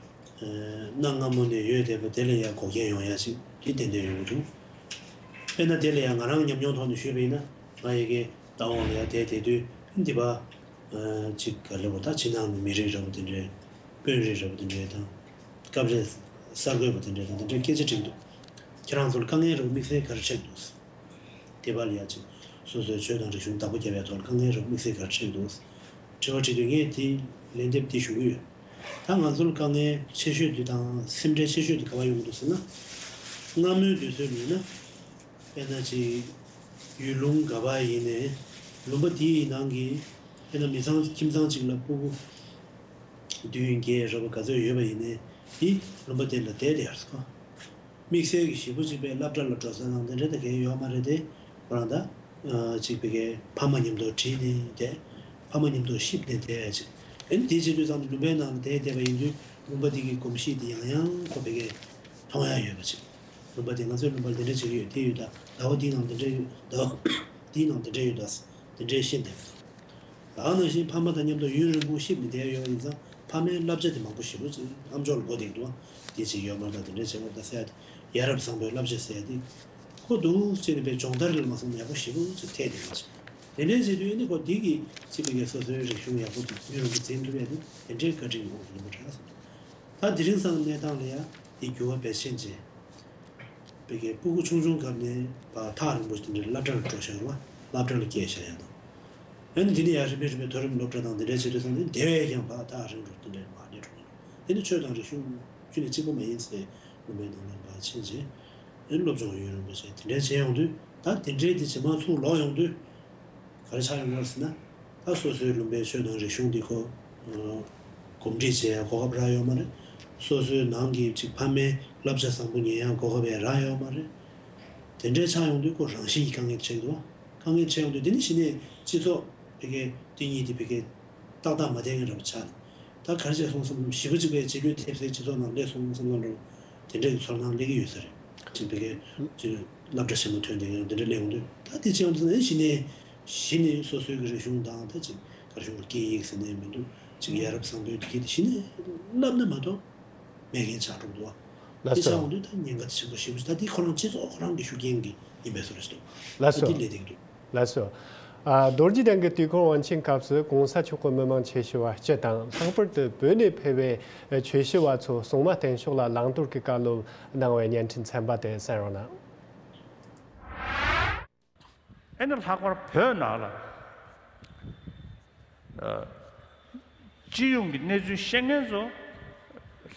གནའ་སྔ་མོ་ནས་ཡོད་བསྡད་པ་དེ་ལ་ཡ་འགོག་རྐྱེན་ཡོང་ཡ་ཅིག་དེ་ཏན་ཏན་ཡོང་གི་འདུག་དཔེར་ན་དེ་ལ་ཡ་ང་རང་ཉམས་མྱོང་ཐོག་ནས་ཞུས་པ་ཡིན་ན་ང་ཡ་གི་རྟ་འོག་ལ་ཡ་བསྡད་བསྡད་དུས་འདི་པ་ཅིག་ག་ལེ་བ་ད་ཕྱི་ནང་གི་མི་རིགས་འདྲ་པོ་དེ་འདྲའི་དཔོན་རིགས་འདྲ་པོ་དེ་འདྲའི་དང་སྐབས་རེ་གསར་འགོད་པ་དེ་འདྲའི་དང་དེ་འདྲའི་སྐད་ཆ་དྲིས་འདུག་ཁྱེད་རང་ཚོར་དཀའ་ངལ་འདྲ་པོ་དམིགས་བསལ་ག་རེ་འཕྲད་འདུག་དེ་པ་ལ་ཡ་ཅིག་སོ་སོའི་ཆོས་དང་རིག་གཞུང་བདག་པོ་རྒྱབ་ཡ་ཐོག་ལ་དཀའ་ངལ་རབ་དམིགས་བསལ་ག་རེ་འཕྲད་འདུག་དྲི་བ་དྲིས་དུས་ངས་དེའི་ལན་འདེབས་འདི་ཞུ་གི་ཡོད། ད་ང་ཚོར་དཀའ་ངལ་ཆེ་ཤོས་འདི་དང་སེམས་ཁྲལ་ཆེ་ཤོས་འདི་ག་པར་ཡོང་གི་འདུག་ཟེར་ན། སྔ་མོའི་དུས་ཚོད་ཡིན་ན་དཔེར་ན་ཅིག་ཡུལ་ལུང་ག་པར་ཡིན་ནའི་ལུང་པ་དེའི་ནང་གི་དཔེར་ན་མི་ཚང་ཁྱིམ་ཚང་གཅིག་ལ་སྤུ་གུ་བདུན་བརྒྱད་རེ་བ་ག་ཚོད་ཡོད་པ་ཡིན་ནའི་དེ་ལུང་པ་དེ་ལ་བསྡད་བསྡད་ཡར་སོང་། དམིགས་བསལ་གྱི་ཞེ་པོ་ཅིག་པའི་སློབ་གྲྭ་ལ་འགྲོ་ས་དང་དེ་འདྲ་ད་གའི་ཡོད་མ་རེད་དེ། ཁོ་རང་ད་ཅིག་ཕ་གིའི་ཕ་མ་མཉམ་དུ་བྲིས་ནས་བསྡད། ཕ་མ་མཉམ་དུ་གཤིབ་ནས་བསྡད་ཡ་ཅིག་ཨ་ནི་དེ་བྱེད་དུས་ཙམ་དུ་ལུང་པའི་ནང་ལ་བསྡད་བསྡད་པ་ཡིན་དུས་ལུང་པ་དེ་གི་གོམས་གཤིས་དེ་ཡང་ཡང་ཁོ་ཕ་གིའི་མཐོང་ཡ་ཡོད་པ་ཅིག་ལུང་པ་དེ་ང་ཚོའི་ལུང་པ་ལ་དེ་འདྲ་བྱེད་ཀྱི་ཡོད་དེ་ཡོད་ད། ཟླ་བ་འདིའི་ནང་དེ་འདྲ་ཡོད། ཟླ་བ་འདིའི་ནང་དེ་འདྲ་ཡོད་ད། དེ་འདྲའི་ཤེས་བསྡད་པ་དང་། ད་ག་ནང་བཞིན་ཕ་མ་དང་མཉམ་དུ་ཡུན་རིང་པོ་གཤིབ་ནས་བསྡད་ཡོད་པ་ཡིན་ཙང་ཕ་མའི་བསླབ་བྱ་དེ་མང་པོ་ཞེ་པོ་ཅིག་ཨ་མཆོག་ལ་གོ་བསྡད་ཀྱི་འདུག་དེ་ཅིག་ཡོད་མ་རེད་ད། དེ་འདྲ་བྱེད་དགོས་ད་ཟེར་ཡ་དེ། ཡ་རབས་བཟང་པོའི་བསླབ་བྱ་ཟེར་ཡ་དེ་ཁོ་འདུག་ཅེས་ནས་པའི་སྦྱོང་བརྡར་ལ་མ་སོང་ན་ཡག་པོ་ཞེ་པོ་ཅིག་ཐེབས་བསྡད་ཀྱི་འདུག་དེ་འདྲའི་བྱེད་དུས་ཨ་ནི་ཁོ་འདི་གི་ཅིག་ཕ་གིའི་སོ་སོའི་རིག་གཞུང་ཡག་པོ་དེ་ཡུན་རིང་པོ་འཛིན་ཐུབ་ཡ་དེ་དེ་འདྲའི་བཀའ་དྲིན་ཡོང་གི་ཡིན་པ་འདྲ་བསམ་འདུག་ད་དེ་རིང་སང་གནས་སྟངས་ལ་ཡ་དེ་འགྱུར་བ་བས་ཕྱིན་ཅི། ཕ་གིའི་སྤུ་གུ་ཆུང་ཆུང་སྐབས་ནས་ཕར་ཐག་རིང་པོ་ཞིག་དེ་འདྲའི་སློབ་གྲྭ་ལ་འགྲོ་བཞག་པ། སློབ་གྲྭ་ལ་སྐྱེལ་བཞག་ཡ་དང་། ཨ་ནི་འདི་ནས་ཡར་རིམ་པས་རིམ་པས་མཐོ་རིམ་སློབ་གྲྭ་དང་འདི་འདྲའི་བྱེད་དུས་ཙམ་ནས་དེ་བས་ཀྱང་ཕར་ཐག་རིང་རུ་དེ་འདྲའི་མར་སླེབས་འགྲོ་གི་འདུག་དེ་ནི་ཆོས་དང་རིག་གཞུང་ཁྱོན་ནས་གཅིག་པ་མ་ཡིན་ཟེར་སློབ་མའི་ནང་ལ་ཕར་ཕྱིན་རྗེས་ཨ་ནི་སློབ་སྦྱོང་ཡུན་རིང་པོ་བྱས་དེ་འདྲའི་བྱས་ཡོང་དུས་ ད་དེ་འདྲའི་དེ་ཇེ་མང་ཚུར་ལོག་ཡོང་དུས་ག་རེ་ཆགས་ཡོང་གི་རེད་ཟེར་ན། ད་སོ་སོའི་ལུང་པའི་ཆོས་དང་རིག་གཞུང་འདི་ཁོ་གོམས་འདྲིས་བྱེད་ཡ་གོ་སྐབས་རག་ཡོད་མ་རེད། སོ་སོའི་ནང་གི་ཅིག་ཕ་མའི་བསླབ་བྱ་བཟང་པོ་ཉན་ཡ་གོ་སྐབས་ཡང་རག་ཡོད་མ་རེད། དེ་འདྲའི་ཆགས་ཡོང་དུས་ཁོ་རང་བཞིན་གྱི་དཀའ་ངལ་ཆགས་འདུག་དཀའ་ངལ་ཆགས་ཡོང་དུས་དེ་ནི་གཞི་ནས་སྤྱི་ཚོགས་ཕ་གི་དེ་གཉིས་དེ་ཕ་གི་ཏག་ཏག་མ་བསྡད་མཁན་འདྲ་པོ་ཆགས་ནས། ད་ག་རེ་བྱས་སོང་བསམ། ཞེ་པོ་ཅིག་པའི་རྗེས་ལུས་ཐེབས་སའི་སྤྱི་ཚོགས་ནང་སླེབས་སོང་བསམ་བསམ་འདྲ་པོ་དེ་འདྲའི་ཚོར་སྣང་སླེབས་ཀྱི་ཡོད་ས་རེད། ཅིག་ཕ་གི་ཅིག་སློབ་གྲྭ་ཆེན་མོ་ཐོན་བསྡད་མཁན་དེ་འདྲ་སླེབས་ཡོང་དུས། ད་དེ་བྱས་ཡོང་དུས་ནི་གཞི་ནས་གཞི་ནས་སོ་སོའི་གི་རིག་གཞུང་དང་། ད་ཅིག་ག་རེ་ཞུ་དགོས། སྐད་ཡིག་ཟེར་ནའི་མི་འདུག་ཅིག་ཡ་རབས་བཟང་པོའི་དེ་གི་དེ་གཞི་ནས་བསླབ་ན་མ་གཏོགས་མེད་མཁན་ཆགས་འགྲོ་གི་འདུག་ལགས་དེ་ཆགས་སོ། ཡོང་དུས་ད་ཉེན་ཁ་ཆེན་པོ་ཞེ་པོ་ཅིག་ད་དེ་ཁོ་རང་སྤྱི་ཚོགས་ཁོ་རང་གི་ཤུགས་རྐྱེན་གྱིས་ཡིན་པའི་བཟོ་འདྲ་ཞིག་འདུག་ལགས་ད་སོ། དེ་སླེབས་བསྡད་ཀྱི་འདུག་ལགས་སོ། ཨ། རྡོ་རྗེ་གདན་གྱི་དུས་འཁོར་དབང་ཆེན་སྐབས་སུ་༸གོང་ས་མཆོག་གི་མི་མང་ཆེ་ཤོས་པ་སྤྱི་དང་། ལྷག་པར་དུ་བོད་ནས་ཕེབས་པའི་ཆོས་ཞུ་བ་ཚོ་སྲུང་མ་བརྟན་ཤོག་ལ་བླང་དོར་གྱི་བཀའ་སློབ་གནང་བའི་བརྙན་འཕྲིན་ཚན་པ་དེ་གསན་རོགས་གནང་། ཨེ་ནི་ལྷག་པར་བོད་ནང་ལ་ཨ་སྤྱི་ཡོངས་ཀྱི་གནས་ཚུལ་ཤེས་མཁན་ཚོ།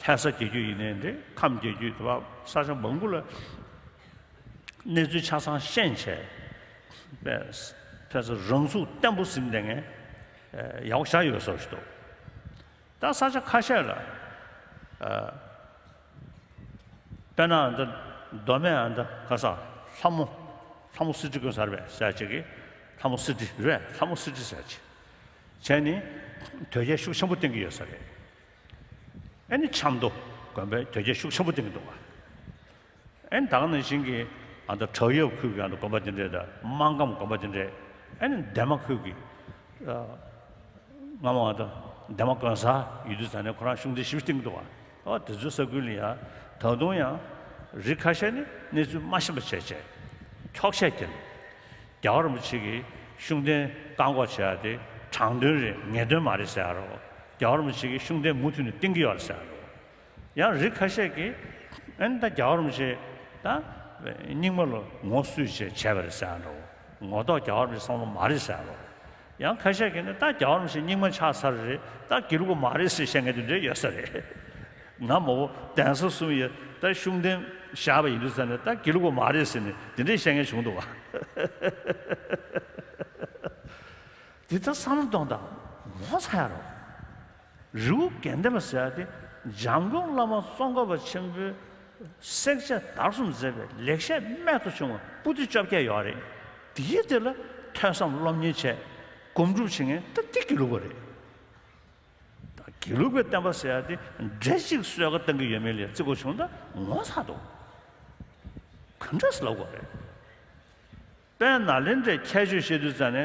ལྷ་ས་རྒྱལ་རྒྱུད་ཡིན་ནའི་འདྲ། ཁམས་རྒྱལ་རྒྱུད་དེ་བ་ས་ཆ་མང་པོ་ལ་གནས་ཚུལ་ཆ་ཚང་ཤེས་བྱས། དཔེ་དཔེ་ས་རང་ཚུགས་བརྟན་པོ་ཟིན་བསྡད་མཁན་ཡག་པོ་ཞེ་དྲག་ཡོད་བཟོ་ཞིག་འདུག་ད་ས་ཆ་ཁ་ཤས་ལ་ཨ་དཔེར་ན་ཨ་འདི་མདོ་སྨད་ཨ་འདི་ག་ས་ལྷ་མོ། ལྷ་མོ་སི་ཊི་དགོན་ས་རེད་པས་ཟེར་ཅིག་གིས། ལྷ་མོ་སི་ཊི་རེད། ལྷ་མོ་སི་ཊི་ཟེར་ཅིག་བྱས་ནས་དོལ་རྒྱལ་ཤུགས་ཆེན་པོ་བསྟེན་གྱི་ཡོད་ས་རེད། ཨེ་ནི་ཆབ་མདོ་དགོན་པས་དོལ་རྒྱལ་ཤུགས་ཆེན་པོ་བསྟེན་གྱི་འདུག་ག་ཨེ་ནི་ད་ག་ནང་བཞིན་གྱི་ཨ་ད་བྲག་གཡབ་ཁུལ་གྱི་ཨ་ད་དགོན་པ་དེ་འདྲས་དང་། སྨར་ཁམས་དགོན་པ་དེ་འདྲས། ཨེ་ནི་འདན་མ་ཁུལ་གྱི་ཨ་སྔ་མོ་ཨ་ད་འདན་མ་དགོན་གསར་ཡོད་དུས་ཙ་ནས་ཁོ་རང་ཤུགས་ལྡན་ཞེ་པོ་བསྟེན་གྱི་འདུག་ག་ཨོ་དེ་ཚོའི་ས་ཁུལ་ལ་ཡང་ད་དུང་ཡང་རིགས་ཁ་ཤས་ནི་གནས་ཚུལ་མ་ཤེས་པ་བྱས་བྱས་འཁྱོག་བཤད་རྒྱག་རྒྱལ་བ་རིན་པོ་ཆེ་གིས་ཤུགས་ལྡན་བཀག་འགོག་བྱེད་ཡ་དེ་དྲང་དོན་རེད། ངེས་དོན་མ་རེད་ཟེར་ཡ་རོ། རྒྱལ་བ་རིན་པོ་ཆེ་གིས་ཤུགས་ལྡན་མུ་མཐུད་ནས་བསྟེན་གྱི་ཡོད་རེད་ཟེར་ཡ་རོ། ཡང་རིགས་ཁ་ཤས་ཀྱིས་ཨ་ནི་ད་རྒྱལ་བ་རིན་པོ་ཆེ་ད་རྙིང་མ་ལ་ངོ་སུས་བྱས་བྱས་པ་རེད་ཟེར་ཡ་རོ། ངོ་ཐོག་རྒྱལ་བ་རིན་པོ་ཆེ་བསམ་བློ་མ་རེད་ཟེར་ཡ་རོ། ཡང་ཁ་ཤས་ཀྱིས་ནི་ད་རྒྱལ་བ་རིན་པོ་ཆེ་རྙིང་མ་ཆགས་ཚར་རེད། ད་དགེ་ལུགས་པ་མ་རེད་ཟེར་བཤད་མཁན་དེ་འདྲ་ཡོད་ས་རེད། ང་མ་འོ་གདན་ས་གསུམ་ཡ་ད་ཤུགས་ལྡན་བཞག་པ་ཡིན་དུས་ཙ་ནས་ད་དགེ་ལུགས་པ་མ་རེད་ཟེར་ནས་དེ་འདྲས་བཤད་མཁན་བྱུང་འདུག་བ། འདི་ལྟར་བསམ་བློ་གཏོང་དང་། ངོ་ཚ་ཡ་རོ། རི་བོ་དགེ་ལྡན་པ་ཟེར་ཡ་དེ་འཇམ་མགོན་བླ་མ་ཙོང་ཁ་པ་ཆེན་པོས་བསྲེག་བཅད་བརྡར་གསུམ་མཛད་པའི་ལེགས་བཤད་རྨད་དུ་བྱུང་བ་པོ་ཏི་བཅོ་བརྒྱད་ཡོད་རེད། དེའི་དེ་ལ་ཐོས་བསམ་སློབ་གཉེར་བྱས་སྒོམ་སྒྲུབ་བྱེད་མཁན་ད་དེ་དགེ་ལུགས་པ་རེད། ད་དགེ་ལུགས་པའི་བསྟན་པ་ཟེར་ཡ་དེ་འདྲེ་གཅིག་གསོལ་ཁ་བཏང་གི་ཡོད་མེད་ལ་བརྩི་དགོས་བྱུང་ད་ངོ་ཚ་འདུག་ག་འདྲས་ལབ་དགོས་རེད། དཔལ་ནཱ་ལེནྡྲའི་ཁྱད་ཆོས་བཤད་དུས་ཙ་ནས་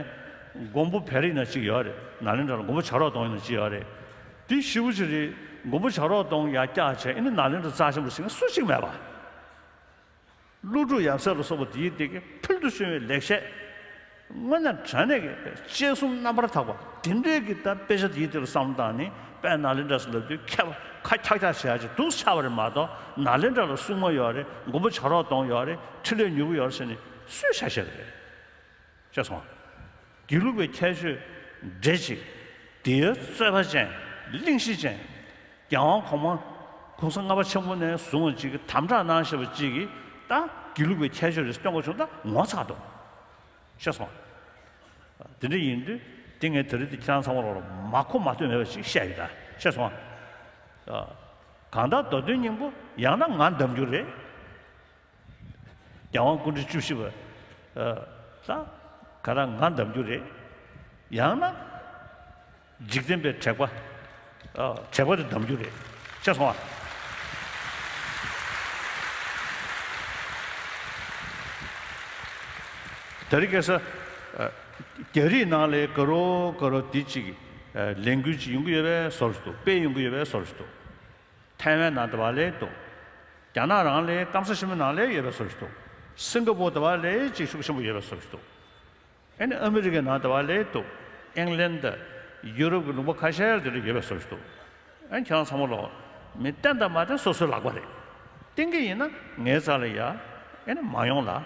མགོན་པོ་བེ་རི་ན་གཅིག་ཡོད་རེད། ནཱ་ལེནྡྲ་ལ་མགོན་པོ་བྱ་རོག་གདོང་ཡིན་ན་གཅིག་ཡོད་རེད། དེ་ཞེ་པོ་ཅིག་རེད། མགོན་པོ་བྱ་རོག་གདོང་ཡར་བཀྱག་བྱས། ཨ་ནི་ནཱ་ལེནྡྲ་རྩ་ཆེན་པོ་ཟེར་མཁན་སུ་གཅིག་མེད་པ། ཀླུ་སྒྲུབ་ཡབ་སྲས་ལ་སོགས་པ་དེའི་སྟེང་གི་ཕུལ་དུ་བྱུང་བའི་ལེགས་བཤད། དངོས་གནས་དྲང་གནས་ཀྱི་དཔྱད་གསུམ་རྣམ་པར་དག་པ་དེ་འདྲའི་གི་ད་དཔེ་ཆ་དེའི་སྟེང་ལ་བསམ་བློ་བཏང་ནས་དཔལ་ནཱ་ལེནྡྲ་ཟེར་ལབ་དུས་མཁས་པ་ཁ་འཁྱག་འཁྱག་བྱེད་ཡ་ཅིག་འདུག་ཆགས་པ་རེད་མ་གཏོགས། ནཱ་ལེནྡྲ་ལ་སྲུང་མ་ཡོད་རེད། མགོན་པོ་བྱ་རོག་གདོང་ཡོད་རེད། ཕྲིན་ལས་མྱུར་བ་ཡོད་རེད་ཟེར་ནས་སུས་ཆ་བཞག་གི་རེད། ཤེས་སོང་ང་། དགེ་ལུགས་པའི་ཁྱད་ཆོས་འདྲེ་གཅིག་དེའི་རྩོད་པ་ཅན། གླེང་གཞི་ཅན། རྒྱལ་དབང་གོང་མ་གོང་ས་ལྔ་པ་ཆེན་པོ་ནས་བཟུང་བ་གཅིག་གིས་དམ་དྲག་གནང་བཞིན་པ་གཅིག་གིས་ད་དགེ་ལུགས་པའི་ཁྱད་ཆོས་རེ་སྟོན་དགོས་བྱུང་ད་ངོ་ཚ་འདུག་ཤེས་སོང་ང་། དེ་འདྲ་ཡིན་དུས་དེ་ངས་ད་རེས་དེ་ཁྱེད་རང་ཚང་མ་ལོག་ལ་མ་གོ་མ་ཐོས་མེད་པ་ཞིག་བཤད་ཡོད་ད། ཤེས་སོང་ང་། གང་ལྟར་མདོ་དོན་སྙིང་པོ་ཡང་ན་ང་འདམ་རྒྱུ་རེད། རྒྱལ་དབང་སྐུ་ཕྲེང་བཅུ་བཞི་པ། ཨ། ད་ག་རེ་ང་འདམ་རྒྱུ་རེད། ཡང་ན་འཇིག་རྟེན་པའི་དྲེགས་པ། ཨ། དྲེགས་པ་དེ་འདམ་རྒྱུ་རེད། ཤེས་སོང་ང་། དེ་རིང་ཁ་སང་། ཨ། རྒྱ་རིགས་ནང་ལ་དགའ་རབ་དགའ་རབ་དེ་གཅིག་ཨ། ལས་འགུལ་ཅིག་ཡོང་གི་ཡོད་པའི་བཟོ་འདྲ་འདུག་དཔེ་ཡོང་གི་ཡོད་པའི་བཟོ་འདྲ་འདུག་ཐའེ་ཝན་ནང་དེ་བ་ལས་འདུག་རྒྱ་ནག་རང་ལ་སྐམ་ས་ཆེན་མོའི་ནང་ལ་ཡོད་པའི་བཟོ་འདྲ་འདུག་སིང་ག་པོར་དེ་བ་ལ་ཅིག་ཤུགས་ཆེན་པོ་ཡོད་པའི་བཟོ་འདྲ་འདུག་ཨ་ནི་ཨ་མི་རི་ཀའི་ནང་དེ་བ་ལས་འདུག་ཨིང་ལན་དང་ཡུ་རོབ་ཀྱི་ལུང་པ་ཁ་ཤས་ལ་དེ་འདྲ་ཡོད་པའི་བཟོ་འདྲ་འདུག་ཨ་ནི་ཁྱེད་རང་ཚང་མ་ལོག་མི་བསྟེན་དང་མ་བསྟེན་སོ་སོའི་ལག་པ་རེད། བསྟེན་གྱི་ཡིན་ན་ངའི་རྩ་ལ་ཡ། ཨ་ནི་མ་ཡོང་ལ། ཨ་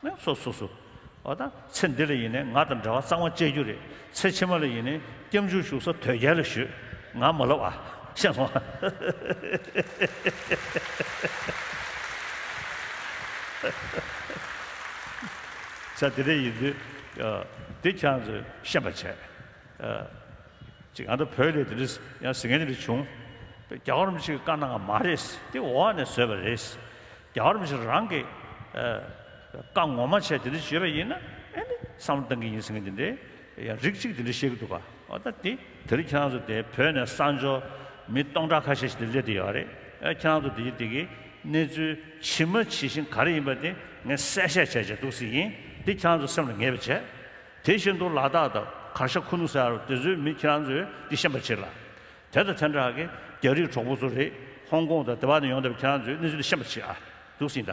ནི་སོ་སོ་སོ། འོ་ད་ཚེ་འདི་ལ་ཡིན་ནའི་ང་དང་འབྲེལ་བ་གཙང་མ་བཅད་རྒྱུ་རེད། ཚེ་ཕྱི་མ་ལ་ཡིན་ནའི་སྐྱབས་འཇུག་ཞུ་ས་དོལ་རྒྱལ་ལ་ཞུ། ང་མ་ལབ་ཨ། ཤེས་སོང་ཨ། ས་དེ་འདྲ་ཡིན་དུས། ཨ། དེ་ཁྱེད་རང་ཚོས་ཤེས་པ་བྱས། ཨ། ཅིག་ཨ་མདོ་བོད་ལ་དེ་འདྲ་ཡང་ཟེར་མཁན་དེ་འདྲ་བྱུང་། རྒྱལ་བ་རིན་པོ་ཆེ་གིས་བཀའ་གནང་བ་མ་རེད། དེ་འོག་ནས་བཟོས་པ་རེད། རྒྱལ་བ་རིན་པོ་ཆེ་རང་གིས། ཨ། བཀའ་ངོ་མ་བྱས་དེ་འདྲ་བྱས་པ་ཡིན་ན། ཨེ་ནི་བསམ་བློ་གཏང་གི་ཡིན་ཟེར་མཁན་དེ་འདྲས་ཡང་རིགས་གཅིག་དེ་འདྲ་བཤད་ཀྱི་འདུག་ག། འོ་ད་དེ་དེ་རིང་ཁྱེད་རང་ཚོ་དེ་བོད་ནས་གསར་འབྱོར་མི་སྟོང་ཕྲག་ཁ་ཤས་ཤིག་དེ་སླེབས་བསྡད་ཡོད་རེད། ཨ། ཁྱེད་རང་ཚོ་དེ་གི་དེ་གི་གནས་ཚུལ་ཇི་མ་ཇི་བཞིན་ག་རེ་ཡིན་པ་དེ་ངས་གསལ་བཤད་བྱས་བྱས་འདུག་ཟེར་ཡིན། དེ་ཁྱེད་རང་ཚོ་སེམས་ལ་ངེས་པ་བྱས། དེ་བཞིན་དུ་ལ་དྭགས་དང་གར་ཞ་ཁུ་ནུ་ཟེར་ཡ་རུ་དེ་ཚོའི་མི་ཁྱེད་རང་ཚོས་འདི་ཤེས་པ་བྱེད་ལ། དེ་དང་དེ་འདྲ་གི་རྒྱ་རིགས་གྲོགས་པོ་ཚོ་རེད། ཧོང་ཀོང་དང་དེ་བ་ནས་ཡོང་བསྡད་པ་ཁྱེད་རང་ཚོས་གནས་ཚུལ་འདི་ཤེས་པ་བྱེད་ཨ། འདུག་ཟིན་ད།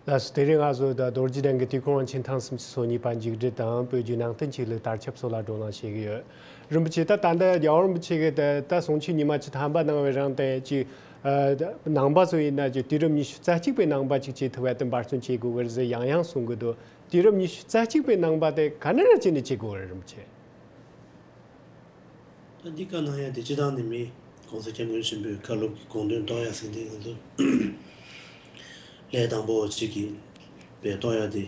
ལགས་སོ། དེ་རིང་ང་ཚོ་ད་རྡོ་རྗེ་གདན་གྱི་དུས་འཁོར་དབང་ཆེན་ཐང་སུམ་ཅུ་སོ་གཉིས་པ་མཇུག་སྒྲིལ་དང་བོད་བརྒྱུད་ནང་བསྟན་ཆོས་ལུགས་དར་ཁྱབ་སོགས་ལ་བགྲོ་གླེང་བྱེད་ཀྱི་ཡོད། རིན་པོ་ཆེ། ད་ད་ལྟ་རྒྱལ་བ་རིན་པོ་ཆེ་གིས་ད་ད་གསུང་ཆོས་ཉི་མ་བཅུ་ཐམ་པ་གནང་བའི་རིང་དེ་ཅིག་ཨ། ནང་པ་ཚོ་ཡིན་ན་ཅིག་དུས་རབས་ཉི་ཤུ་རྩ་གཅིག་པའི་ནང་པ་ཅིག་བྱེད་ཐུབ་པ་དེ་འབད་བརྩོན་བྱེད་དགོས་ཀྱི་རེད་ཟེར་ཡང་ཡང་གསུང་གི་འདུག་དུས་རབས་ཉི་ཤུ་རྩ་གཅིག་པའི་ནང་པ་དེ་ག་ནས་ར་བྱས་ནས་བྱེད་དགོས་ཀྱི་རེད། རིན་པོ་ཆེ། ད་འདི་བཀའ་གནང་ཡ་དེ་སྤྱིར་བཏང་ནས་མི་༸གོང་ས་༸སྐྱབས་མགོན་ཆེན་པོའི་བཀའ་སློབ་ཀྱི་དགོངས་དོན་རྟོགས་ཡ་ཟེར་འདི་ང་ཚོ་ལས་དང་པོ་གཅིག་གི་བའི་རྟོགས་ཡ་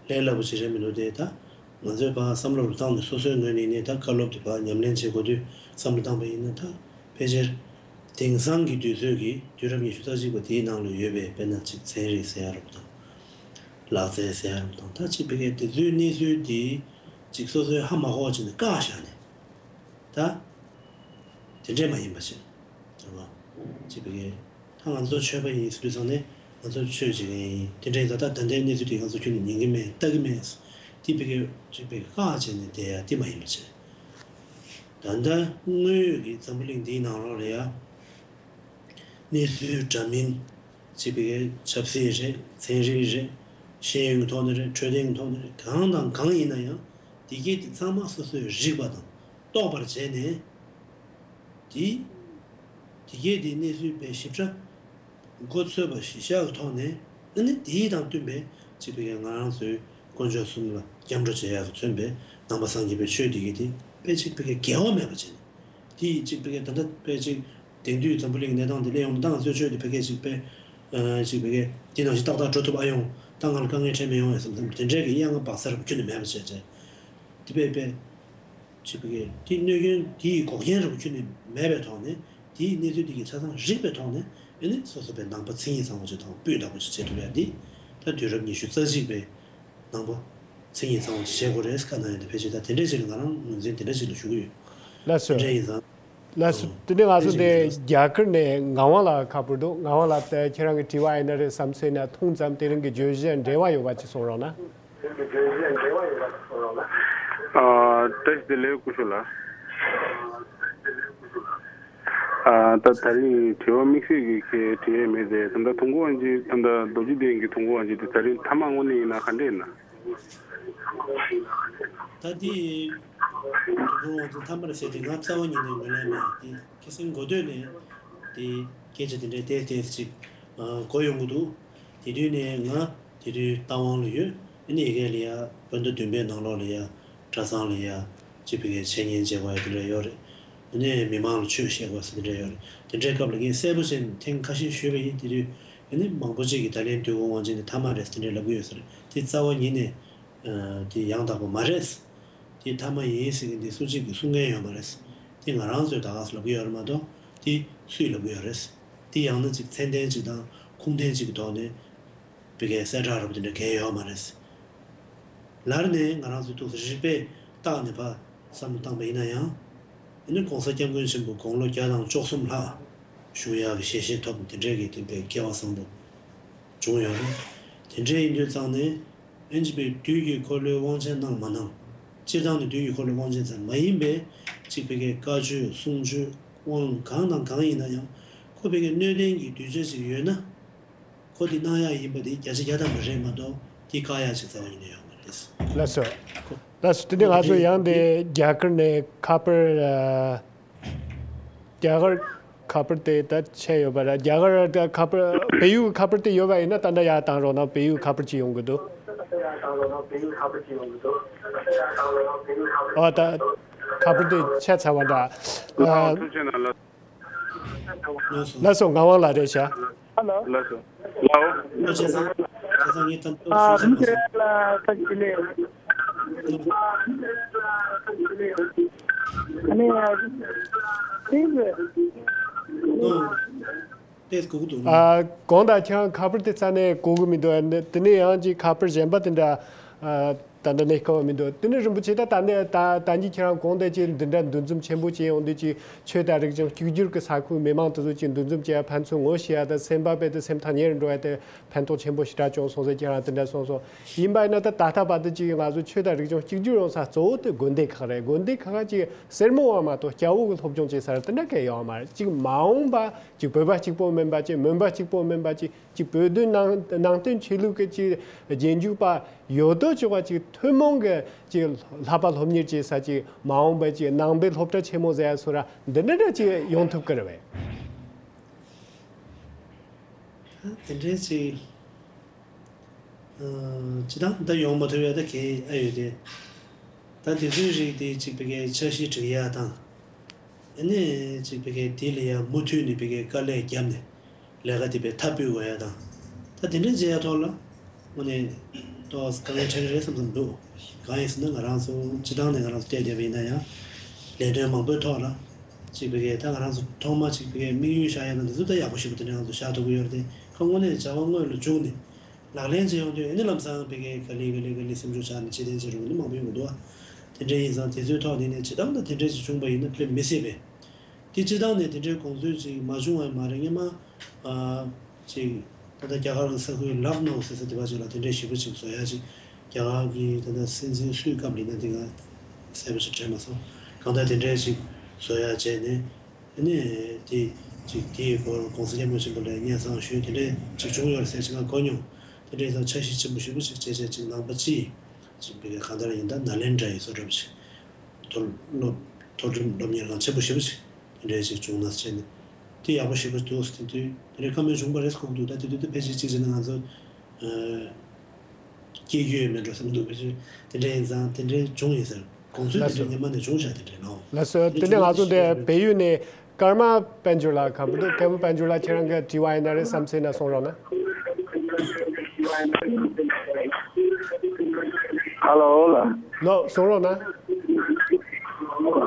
དེ་ལས་སླ་པོ་ཅིག་རེད་མི་འདུག་དེ་ད་ང་ཚོས་ཕར་བསམ་བློ་རུ་བཏང་ནས་སོ་སོའི་ངོས་ནས་ནས་ད་བཀའ་སློབ་དེ་ཕར་ཉམས་ལེན་བྱེད་དགོས་དུས་བསམ་བློ་བཏང་པ་ཡིན་ན། ད་ཕལ་ཆེར་དེང་སང་གི་དུས་ཚོད་ཀྱི་དུས་རབས་ཉི་ཤུ་རྩ་གཅིག་པ་དེའི་ནང་ལ་ཡོད་པའི་དཔེར་ན་ཅིག་ཚན་རིག་ཟེར་ཡ་རུ་དང་། ལག་རྩལ་ཟེར་ཡ་རུ་དང་། ད་ཅིག་བི་གའི་དེ་ཚོའི་གནས་ཚུལ་དེ་ཅིག་སོ་སོའི་ཧ་མ་གོ་བ་བྱས་ནས་བཀག་བཞག་ནས། ད་དེ་འདྲས་མ་ཡིན་པ་ཞིག་རེད་བ། ཅིག་བི་གའི་ད་ང་ཚོ་ཆོས་པ་ཡིན་ཟེར་དུས་ཙང་ནས་ང་ཚོ་ཆོས་བྱེད་མཁན་ཡིན། དེ་འདྲས་ཡིན་ཙང་ད་ད་ལྟའི་གནས་ཚུལ་དེ་ང་ཚོ་ཁྱོན་ནས་ཉན་གི་མེད། ལྟ་གི་མེད། དེ་བི་གའི་ཅིག་བི་གའི་བཀག་བྱས་ནས་བསྡད་ཡ་དེ་མ་ཡིན་པ་བྱས། ད་ལྟ་དངོས་ཡོད་ཀྱི་འཛམ་བུ་གླིང་འདིའི་ནང་ལོགས་ལ་ཡ། གནས་ཚུལ་འདྲ་མིན། ཅིག་བི་གའི་ཆབ་སྲིད་རེད། ཚན་རིག་རེད། ཤེས་ཡོན་གྱི་ཐོག་ནས་རེད། འཕྲོད་བསྟེན་གྱི་ཐོག་ནས་རེད། གང་དང་གང་ཡིན་ན་ཡང་དེ་གས་དེ་ཚང་མ་སོ་སོས་རིག་པ་དང་རྟོགས་པར་བྱས་ནས། དེ་དེ་གས་དེ་གནས་ཚུལ་དཔེ་ཞིབ་ཕྲ་མགོ་ཚོས་པ་ཞིག་བཞག་གི་ཐོག་ནས། ཨ་ནི་དེའི་དང་བསྟུན་པའི་ཅིག་བི་གའི་ང་རང་ཚོའི་དཀོན་མཆོག་གསུམ་ལ་སྐྱབས་འགྲོ་བྱེད་ཡག་གི་མཚོན་པའི་ནང་པ་སངས་རྒྱས་པའི་ཆོས་དེ་གས་དེ་དཔེ་ཅིག་བི་གའི་འགལ་བ་མེད་པ་བྱས་ནས། དེ་ཡིས་གཅིག་བི་གའི་ད་ལྟ་དཔེ་གཅིག་དེང་དུས་འཛམ་བུ་གླིང་གི་གནས་སྟངས་དེ་གླེང་ཡོང་དུས་ད་ང་ཚོའི་ཆོས་དེ་བི་གའི་གཅིག་དཔེ་ཨ་གཅིག་བི་གའི་དེ་ནང་བཞིན་ཏག་ཏག་འགྲོ་ཐུབ་ཨ་ཡོང་། ད་ང་ལ་དཀའ་ངལ་འཕྲད་མི་ཡོང་ངས་བསམ་བསམ་དེ་འདྲའི་གི་གཡང་ཁ་སྦག་ས་རུ་ཁྱོན་ནས་མེད་པ་བྱས་བྱས། དེ་དཔེ་དཔེ་གཅིག་བི་གའི་དེ་གནོད་སྐྱོན་དེ་ཡི་འགོག་རྐྱེན་རུ་ཁྱོན་ནས་མེད་པའི་ཐོག་ནས། དེའི་གནས་ཚུལ་དེ་གི་ཆ་ཚང་རིག་པའི་ཐོག་ནས། ཨ་ནི་སོ་སོ་པའི་ནང་པ་མཚན་ཉིད་ཚང་བ་ཅིག་དང་སྤུས་དག་པོ་ཅིག་བྱེད་ཐུབ་ཡ་འདི་ད་དུས་རབས་ཉི་ཤུ་རྩ་གཅིག་པའི་ནང་པ་མཚན་ཉིད་ཚང་བ་ཅིག་བྱེད་དགོས་རེད། བཀའ་གནང་ཡ་འདི་ཕལ་ཆེར་ད་དེ་འདྲས་ཅིག་ལ་ང་རང་ངོས་འཛིན་དེ་འདྲས་ཅིག་ལ་ཞུ་གི་ཡོད། ལགས་སོ། དེ་འདྲས་ཡིན་ཙང་། ལགས་སོ། ཨང་། དེ་ནས་ང་ཚོ་དེ་འདྲས་ཅིག་ཡིན་ཙང་། རྒྱ་གར་ནས་ངག་དབང་ལགས་ཁ་པར་འདུག་ངག་དབང་ལགས། ད་ཁྱེད་རང་གི་དྲི་བ་ཡིན་ན་རེད། བསམ་ཚུལ་ན་ཐུང་ཙམ་དེ་རིང་གི་བརྗོད་གཞི་འབྲེལ་བ་ཡོད་པ་ཅིག་གསུང་རོགས་གནང་། ཨ། བཀྲ་ཤིས་བདེ་ལེགས་སྐུ་ཞབས་ལགས། ཨ། ད་ད་རིང་དྲི་བ་དམིགས་བསལ་གྱི་གལ་དྲི་ཡས་མེད་དེ། ད་ལྟ་ཐུང་ཀུ་དབང་ཆེན། ད་ལྟ་རྡོ་རྗེ་གདན་གྱི་ཐུང་ཀུ་དབང་ཆེན་དེ་ད་རིང་མཐའ་མ་དངོས་གནས་ཡིན་ན་ག་འདྲས་ཡིན་ན། ད་འདི་ཐུང་ཀུ་དབང་ཆེན་མཐའ་མ་རེད་ཟེར་དེ་ང་རྩ་བ་ཉིད་ནས་ངོས་ལེན་མེད། དེ་ཁ་སང་འགོ་སྟོད་ནས་དེ་སྐད་ཆ་དེ་འདྲས་ཏོག་ཙམ་ཅིག་གོ་ཡོང་གི་འདུག་དེ་དུས་ནས་ང་དེ་དུས་རྟ་དབང་ལ་ཡོད། ཨ་ནི་ཡ་གི་ལ་ཡ་བོད་ཟླ་བདུན་པའི་ནང་ལོགས་ལ་ཡ་གྲྭ་ཚང་ལ་ཡ་ཅིག་བི་གའི་འཆད་ཉན་བྱེད་དགོས་ཡ་དེ་འདྲ་ཡོད་རེད། ཨ་ནི་མི་མང་ལ་ཆོས་བཤད་དགོས་ཟེར་དེ་འདྲ་ཡོད་རེད། དེ་འདྲའི་སྐབས་ལ་ངས་གསལ་པོ་བྱས་ནས་ཐེངས་ཁ་ཤས་ཞུས་པ་ཡིན། དེ་དུས་ཨ་ནི་མང་པོ་ཅིག་གིས་ད་ལན་དུས་འཁོར་དབང་ཆེན་དེ་མཐའ་མ་རེད་ཟེར་དེ་འདྲ་ལབ་ཀྱི་ཡོད་ས་རེད། དེ་རྩ་བ་ཉིད་ནས་ཨ་དེ་ཡང་དག་པ་མ་རེད། དེ་མཐའ་མ་ཡིན་ཟེར་མཁན་དེ་སུ་གཅིག་གིས་གསུང་མཁན་ཡོད་མ་རེད། དེ་ང་རང་ཚོས་ད་ག་ཟེ་ལབ་ཀྱི་ཡོད་རེད་མ་གཏོགས་དེ་སུས་ལབ་ཀྱི་ཡོད་རེད། དེ་ཡང་ན་ཅིག་མཚན་ལྡན་ཅིག་དང་ཁུངས་ལྡན་ཅིག་གི་ཐོག་ནས་བི་གའི་གསལ་བསྒྲགས་རབ་དེ་འདྲ་གང་ཡང་ཡོད་མ་རེད། ལར་ནས་ང་རང་ཚོས་ཐུགས་སུ་རིག་པས་བརྟགས་ནས་ཕར་བསམ་བློ་བཏང་པ་ཡིན་ན་ཡང་། ཨ་ནི་༸གོང་ས་༸སྐྱབས་མགོན་ཆེན་པོ་དགུང་ལོ་བརྒྱ་དང་བཅུ་གསུམ་ལྷག་བཞུགས་ཡག་གི་ཞལ་བཞེས་ཐོབ་དེ་འདྲའི་གི་དེ་བས་སྐལ་བ་བཟང་པོ་བྱུང་ཡོད་རེད། དེ་འདྲའི་ཡིན་དུས་ཙང་ནས། ཨེ་ནི་ཅིག་བི་དུས་ཀྱི་འཁོར་ལོའི་དབང་ཆེན་གནང་མ་གནང་། སྤྱིར་བཏང་ནས་དུས་ཀྱི་འཁོར་ལོའི་དབང་ཆེན་ཙམ་མ་ཡིན་པའི་ཅིག་བི་གའི་བཀའ་ཆོས་གསུང་ཆོས་དབང་གང་དང་གང་ཡིན་ན་ཡང་ཁོ་བི་གའི་སྣོད་ལྡན་གྱི་གདུལ་བྱ་ཅིག་ཡོད་ན། ཁོ་དེ་གནང་ཡག་ཡིན་པ་དེ་བརྒྱ་ཆ་བརྒྱ་ཐམ་པ་རེད་མ་གཏོགས་དེ་བཀག་ཡག་ཅིག་རྩ་བ་ཉིད་ནས་ཡོད་མ་རེད། ལགས་སོ། ལགས་སོ། དེ་ནས་ང་ཚོ་ཡང་དེ་རྒྱ་གར་ནས་ཁ་པར། ཨ། རྒྱ་གར་ཁ་པར་དེ་ད་ཆད་ཡོད་པ་རེད། རྒྱ་གར་ད་ཁ་པར་བལ་ཡུལ་ཁ་པར་དེ་ཡོད་པ་ཡིན་ན་ད་ལྟ་ཡར་བཏང་རོགས་གནང་། བལ་ཡུལ་ཁ་པར་ཅིག་ཡོང་གི་འདུག་ཨ། ད་ཁ་པར་དེ་ཆད་ཚར་བ་འདྲ། ཨ། ཐུགས་རྗེ་གནང་། ལགས་སོ། ངག་དབང་ལགས་རེད་ཤག་ཧ་ལོ། ལགས་སོ། ལའོ། ལོ་བྱས་ཙང་། བྱས་ཙང་ངས་ད་ལྟ་ཨ་ཞུ་རིན་ཆེན་ལགས་ལ་ད་ཞུ་ལེ། ཨ་ནི་ཏེས་ཏེས་གོ་གི་འདུག་ཨ། གོང་དང་ཁྱེད་རང་ཁ་པར་དེ་རྩ་ནས་གོ་གི་མི་འདུག་དེ་ནས་ཡང་ཅིག་ཁ་པར་གཞན་པ་དེ་འདྲ། ཨ། ད་ལྟ་གནས་སྐབས་མི་འདུག་དེ་ནི་རིན་པོ་ཆེ། ད་ད་ནི་ད་ད་གིན་ཁྱེད་རང་གོང་དེ་ཅིག་འདི་འདྲ་འདུ་འཛོམས་ཆེན་པོ་བྱས་ཡོང་དུས་ཅིག་ཆོས་དང་རིག་གཞུང་གཅིག་གྱུར་གྱི་ས་ཁུལ་མི་མང་དེ་ཚོ་ཅིག་འདུ་འཛོམས་བྱས་ཕན་ཚུན་ངོ་ཤེས་ཡ་དང་སེམས་པ་དཔེ་དེ་སེམས་ཐག་ཉེ་རུ་འགྲོ་ཡ་དེ་ཕན་ཐོགས་ཆེན་པོ་ཞེ་དྲག་བྱུང་སོང་ཟེར་ཁྱེད་རང་དེ་འདྲ་གསུངས་སོང་། ཡིན་པ་ཡིན་ན་ད་ད་ལྟ་བར་དུ་ཅིག་ང་ཚོ་ཆོས་དང་རིག་གཞུང་གཅིག་གྱུར་ཡོང་ས་གཙོ་བོ་དེ་དགོན་སྡེ་ཁག་རེད། དགོན་སྡེ་ཁག་ཅིག་སེར་མོ་བ་མ་གཏོགས་སྐྱ་བོ་གི་སློབ་སྦྱོང་བྱེད་ས་ར་དེ་འདྲ་གས་ཡོད་མ་རེད། ཅིག་མ་འོངས་པ་ཅིག་བོད་པ་གཅིག་པོ་མིན་པ་ཅིག་མོན་པ་གཅིག་པོ་མིན་པ་ཅིག་ཅིག་བོད་དོན་ནང་ནང་བསྟན་ཆོས་ལུགས་ཀྱི་ཅིག་རྗེས་འཇུག་པ་ཡོད་དོ་ཅོག་པ་ཅིག་ཐུན་མོང་གི་ཅིག་བསླབ་པ་སློབ་གཉེར་བྱེད་ས་ཅིག་མ་འོངས་པའི་ཅིག་ནང་པའི་སློབ་གྲྭ་ཆེན་མོ་ཟེར་ཡ་སོ་ར་འདི་འདྲ་འདྲ་ཅིག་ཡོང་ཐུབ་ཀྱི་རེད་བས། དེ་འདྲའི་ཅིག་ཨ། ཅི་དང་ད་ཡོང་མ་ཐུབ་ཡ་ད་གས་ཨ་ཡོད་དེ། ད་དེ་ཚོའི་རིགས་དེ་ཅིག་བི་གའི་འཆར་གཞི་སྒྲིག་ཡ་དང་། ཨ་ནི་ཅིག་བི་གའི་དེ་ལ་ཡ་མུ་མཐུད་ནས་བི་གའི་དཀའ་ལས་བརྒྱབ་ནས་ལས་ཀ་དེ་བས་མཐའ་སྤུས་དགོས་ཡ་དང་། ད་དེ་འདྲ་བྱེད་ཡ་ཐོག་ལ་དངོས་གནས་ཏོག་ཙམ་དཀའ་ངལ་འཕྲད་ཀྱི་རེད་བསམ་བསམ་འདུག་གང་ཡིན་ཟེར་ན་ང་རང་ཚོ་སྤྱི་བཏང་ནས་ང་རང་ཚོ་བལྟས་བསྡད་པ་ཡིན་ན་ཡང་། ལས་དོན་མང་པོའི་ཐོག་ལ་ཅིག་བི་གའི་ད་ང་རང་ཚོ་ཐོག་མ་ཅིག་བི་གའི་དམིགས་ཡུལ་བཞག་ཡ་དང་དེ་ཚོ་ད་ཡག་པོ་ཞེ་པོ་དེ་འདྲ་ང་ཚོ་བཞག་ཐུབ་ཀྱི་ཡོད་རེད་དེ། ཁ་དངོས་གནས་བྱ་བ་དངོས་ལ་བཅུག་ནས། ལག་ལེན་བྱེད་ཡོང་དུས་ཨ་ནི་ལམ་སང་བི་གའི་ག་ལེ་ག་ལེ་ག་ལེ་སེམས་ཤུགས་ཆག་ནས་ཕྱི་ཐེན་བྱེད་རུང་ནི་མང་པོ་ཡོང་གི་འདུག་ཨ། དེ་འདྲ་ཡིན་ཙང་དེ་ཚོའི་ཐོག་ནས་ནས་ཇི་ལྟར་ན་དེ་འདྲ་ཞིག་བྱུང་པ་ཡིན་ན་དཔེ་མི་སྲིད་པས། དེ་སྤྱི་བཏང་ནས་དེ་འདྲའི་གོང་ཚོད་ཅིག་མ་བྱུང་བ་མ་རེད། སྔོན་མ་ཨ་ཅིག་ད་ལྟ་རྒྱ་གར་གྱི་ས་ཁུལ་ལག་ནོ་ཟེར་ས་དེ་བ་ཅིག་ལ་དེ་འདྲའི་ཞིབ་པོ་ཅིག་བཟོ་ཡ་ཅིག་རྒྱ་གར་གྱི་ད་ལྟ་སྲིད་འཛིན་སུའི་སྐབས་ལ་ཡིན་ན་དེ་ག་གསལ་པོ་ཅིག་དྲན་མ་སོང་། གང་ལྟར་དེ་འདྲའི་ཅིག་བཟོ་ཡ་བྱས་ནས། ཨ་ནི་དེ་ཅིག་དེའི་སྐོར་གོང་ས་སྐྱབས་མགོན་ཆེན་པོ་ལ་སྙན་སེང་ཞུས། དེ་འདྲའི་ཅིག་བྱུང་ཡོད་རེད་ཟེར་ཅིག་ང་གོ་མྱོང་། དེ་འདྲའི་ཐོག་འཆར་གཞི་ཆེན་པོ་ཞེ་པོ་ཅིག་བྱས་བྱས་ཅིག་ནང་པ་སྤྱི་ཅིག་བི་གའི་གང་ལྟར་ཡིན་ད་ནཱ་ལེནྡྲ་ཡི་བཟོ་འདྲ་པོ་ཅིག་མཐོ་སློབ་མཐོ་རིམ་སློབ་གཉེར་ཁང་ཆེན་པོ་ཞེ་པོ་ཅིག་དེ་འདྲའི་ཅིག་བྱུང་ན་བྱས་ནས་དེ་ཡག་པོ་ཞེ་པོ་འདུག་ཟེར། དེ་དུས་དེ་འདྲའི་བཀའ་མོལ་བྱུང་པ་རེད་ཟེར་གོ་གི་འདུག་ད་དེ་དུས་དེ་ཕལ་ཆེར་ཅིག་བྱས་ན་ང་ཚོ་ཨ། སྐྱེ་རྒྱུ་ཡོད་མེད་འགྲོ་བསམ་འདུག་ཕལ་ཆེར་དེ་འདྲ་ཡིན་ཙང་དེ་འདྲའི་བྱུང་ཡིན་ཟེར། གོང་ཚོད་དེ་ལགས་འདྲའི་སོ། སྔོན་མ་ནས་བྱུང་བཞག་དེ་འདྲའི་ནོ། ལགས་སོ། དེ་དེ་འདྲ་བྱུང་ང་ཚོ་དེ་འདྲའི་ཞིག་འདི་ཡོད་རེད། བལ་ཡུལ་ནས་ཀརྨ་དཔལ་འབྱོར་ལགས་ཁམ་བུ་ཏོ། ཀརྨ་དཔལ་འབྱོར་ལགས་ཁྱེད་རང་གི་དྲི་བ་ཡིན་ན་རེད། བསམ་ཚུལ་ཡིན་ན་གསུང་རོགས་གནང་། ཧ་ལོ་ལགས། ལོ་གསུང་རོགས་གནང་།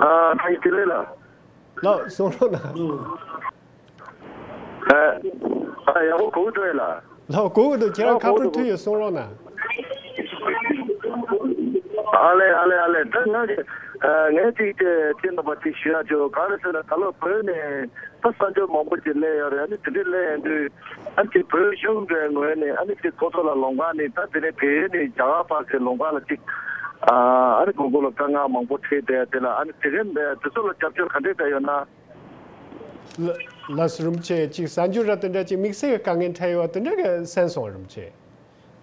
ཨ་ཐང་དེ་རེད་ལགས། ལོ་གསུང་རོགས་གནང་། ཨ་ཨ་ཡག་པོ་གོ་གི་འདུག་ཨེ་ལགས། ལོ་གོ་གི་འདུག་ཁྱེད་རང་ཨ་ཁ་གོ་པར་གི་འདུག་ཐུག་ཡོད་གསུང་རོགས་གནང་། ཨ་ལེ་ཨ་ལེ་ཨ་ལེ། ད་ང་གི་ཨ་ངས་ཅིག་དེ་དེ་ནང་པ་ཅིག་ཞུ་ཡག་ཅིག་ག་རེ་ཟེར་ན་ད་ལོ་བོད་ནས་ད་གསར་འབྱོར་མང་པོ་ཅིག་སླེབས་ཡོད་རེད། ཨ་ནི་དེ་འདྲའི་སླེབས་ཡོང་དུས་ཨ་ནི་ཅིག་བོད་གཞུང་གི་ངོས་ནས་ཨ་ནི་ཅིག་ཁོ་ཚོ་ལ་ལུང་པ་ནས་ད་དེ་ནས་བལ་ཡུལ་ནས་རྒྱ་གར་བར་གྱི་ལུང་པ་ལ་ཅིག་ཨ་ཨ་ནི་དགོས་མཁོ་ལ་དཀའ་ངལ་མང་པོ་འཕྲད་བསྡད་དེ་ལ་ཨ་ནི་དེ་ག་ནས་དེ་ཚོ་ལ་རྒྱབ་སྐྱོར་ག་འདྲས་བྱས་ཡོད་ན། ལ་ལགས་སོ། རིན་པོ་ཆེ་ཅིག་གསར་འབྱོར་ར་དེ་འདྲ་ཅིག་དམིགས་བསལ་གྱི་དཀའ་ངལ་འཕྲད་ཡོད་པ་དེ་འདྲ་གི་གསན་སོང་རིན་པོ་ཆེ།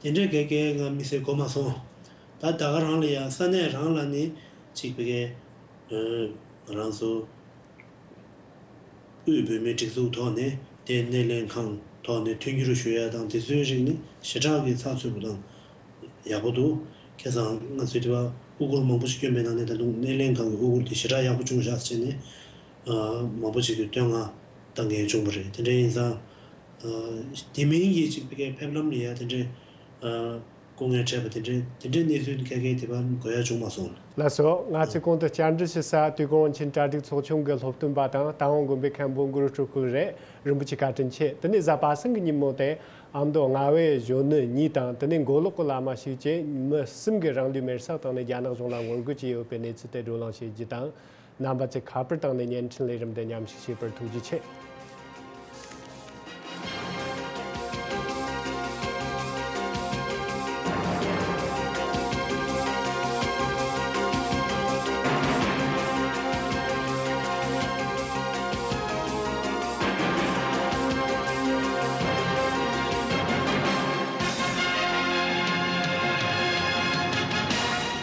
དེ་འདྲའི་གེ་གེ་ང་དམིགས་བསལ་གོ་མ་སོང་། ད་ད་ག་རང་ལ་ཡང་ས་གནས་རང་ལ་ནི་ཅིག་བི་གའི་ང་རང་ཚོ་དབུས་བོད་མིའི་སྒྲིག་འཛུགས་ཐོག་ནས་དེ་སྣེ་ལེན་ཁང་ཐོག་ནས་མཐུན་འགྱུར་ཞུ་ཡ་དང་དེ་ཚོའི་རིགས་ནི་ཞེ་དྲག་གི་ཚགས་ཚུད་པོ་དང་། ཡག་པོ་འདུག་ཁ་སང་ང་ཚོའི་དེ་བ་དབུ་གུར་མང་པོ་ཞིག་བསྐྱོན་པའི་ནང་ནས་ད་དུང་སྣེ་ལེན་ཁང་གི་དབུ་གུར་དེ་ཞེ་དྲག་ཡག་པོ་བྱུང་བཞག་ཟེར་ནས་ཨ་མང་པོ་ཞིག་གིས་བསྟོད་བསྔགས་བཏང་མཁན་བྱུང་བ་རེད། དེ་འདྲ་ཡིན་ཙང་ཨ་དེ་མིན་གྱི་ཅིག་ཕ་གིའི་ཕེབས་ལམ་ལ་ཡ་དེ་འདྲའི་ཨ་སྐུ་ངལ་འཕྲད་པ་དེ་འདྲའི་དེ་འདྲའི་གནས་ཚུལ་ཁ་ཁའི་དེ་བ་གོ་ཡ་བྱུང་མ་སོང་། ལགས་སོ། ང་ཚོས་གོང་དུ་བཅར་འདྲི་ཞུ་ས་དུས་འཁོར་དབང་ཆེན་གྲ་སྒྲིག་ཚོགས་ཆུང་གི་སློབ་སྟོན་པ་དང་རྟ་དབང་དགོན་པའི་མཁན་པོ་གུ་རུ་སྤྲུལ་སྐུ་རེད། རིན་པོ་ཆེ་བཀའ་དྲིན་ཆེ། དེ་ནས་གཟའ་པ་སངས་ཀྱི་ཉིན་མོ་དེ་ཨ་མདོ་རྔ་བའི་གཞོན་ནུ་གཉིས་དང་དེ་ནས་མགོ་ལོག་གི་བླ་མ་ཞིག་བཅས་མི་གསུམ་གྱིས་རང་ལུས་མེར་སྲེག་བཏང་ནས་རྒྱ་ནག་གཞུང་ལ་ངོ་རྒོལ་བྱས་ཡོད་པའི་གནས་ཚུལ་དེ་བགྲོ་གླེང་བྱེད་རྒྱུ་དང་། རྣམ་པ་ཚོས་ཁ་པར་བཏང་ནས་བརྙན་འཕྲིན་ལས་རིམ་དེ་མཉམ་ཞུགས་བྱས་པར་ཐུགས་རྗེ་ཆེ།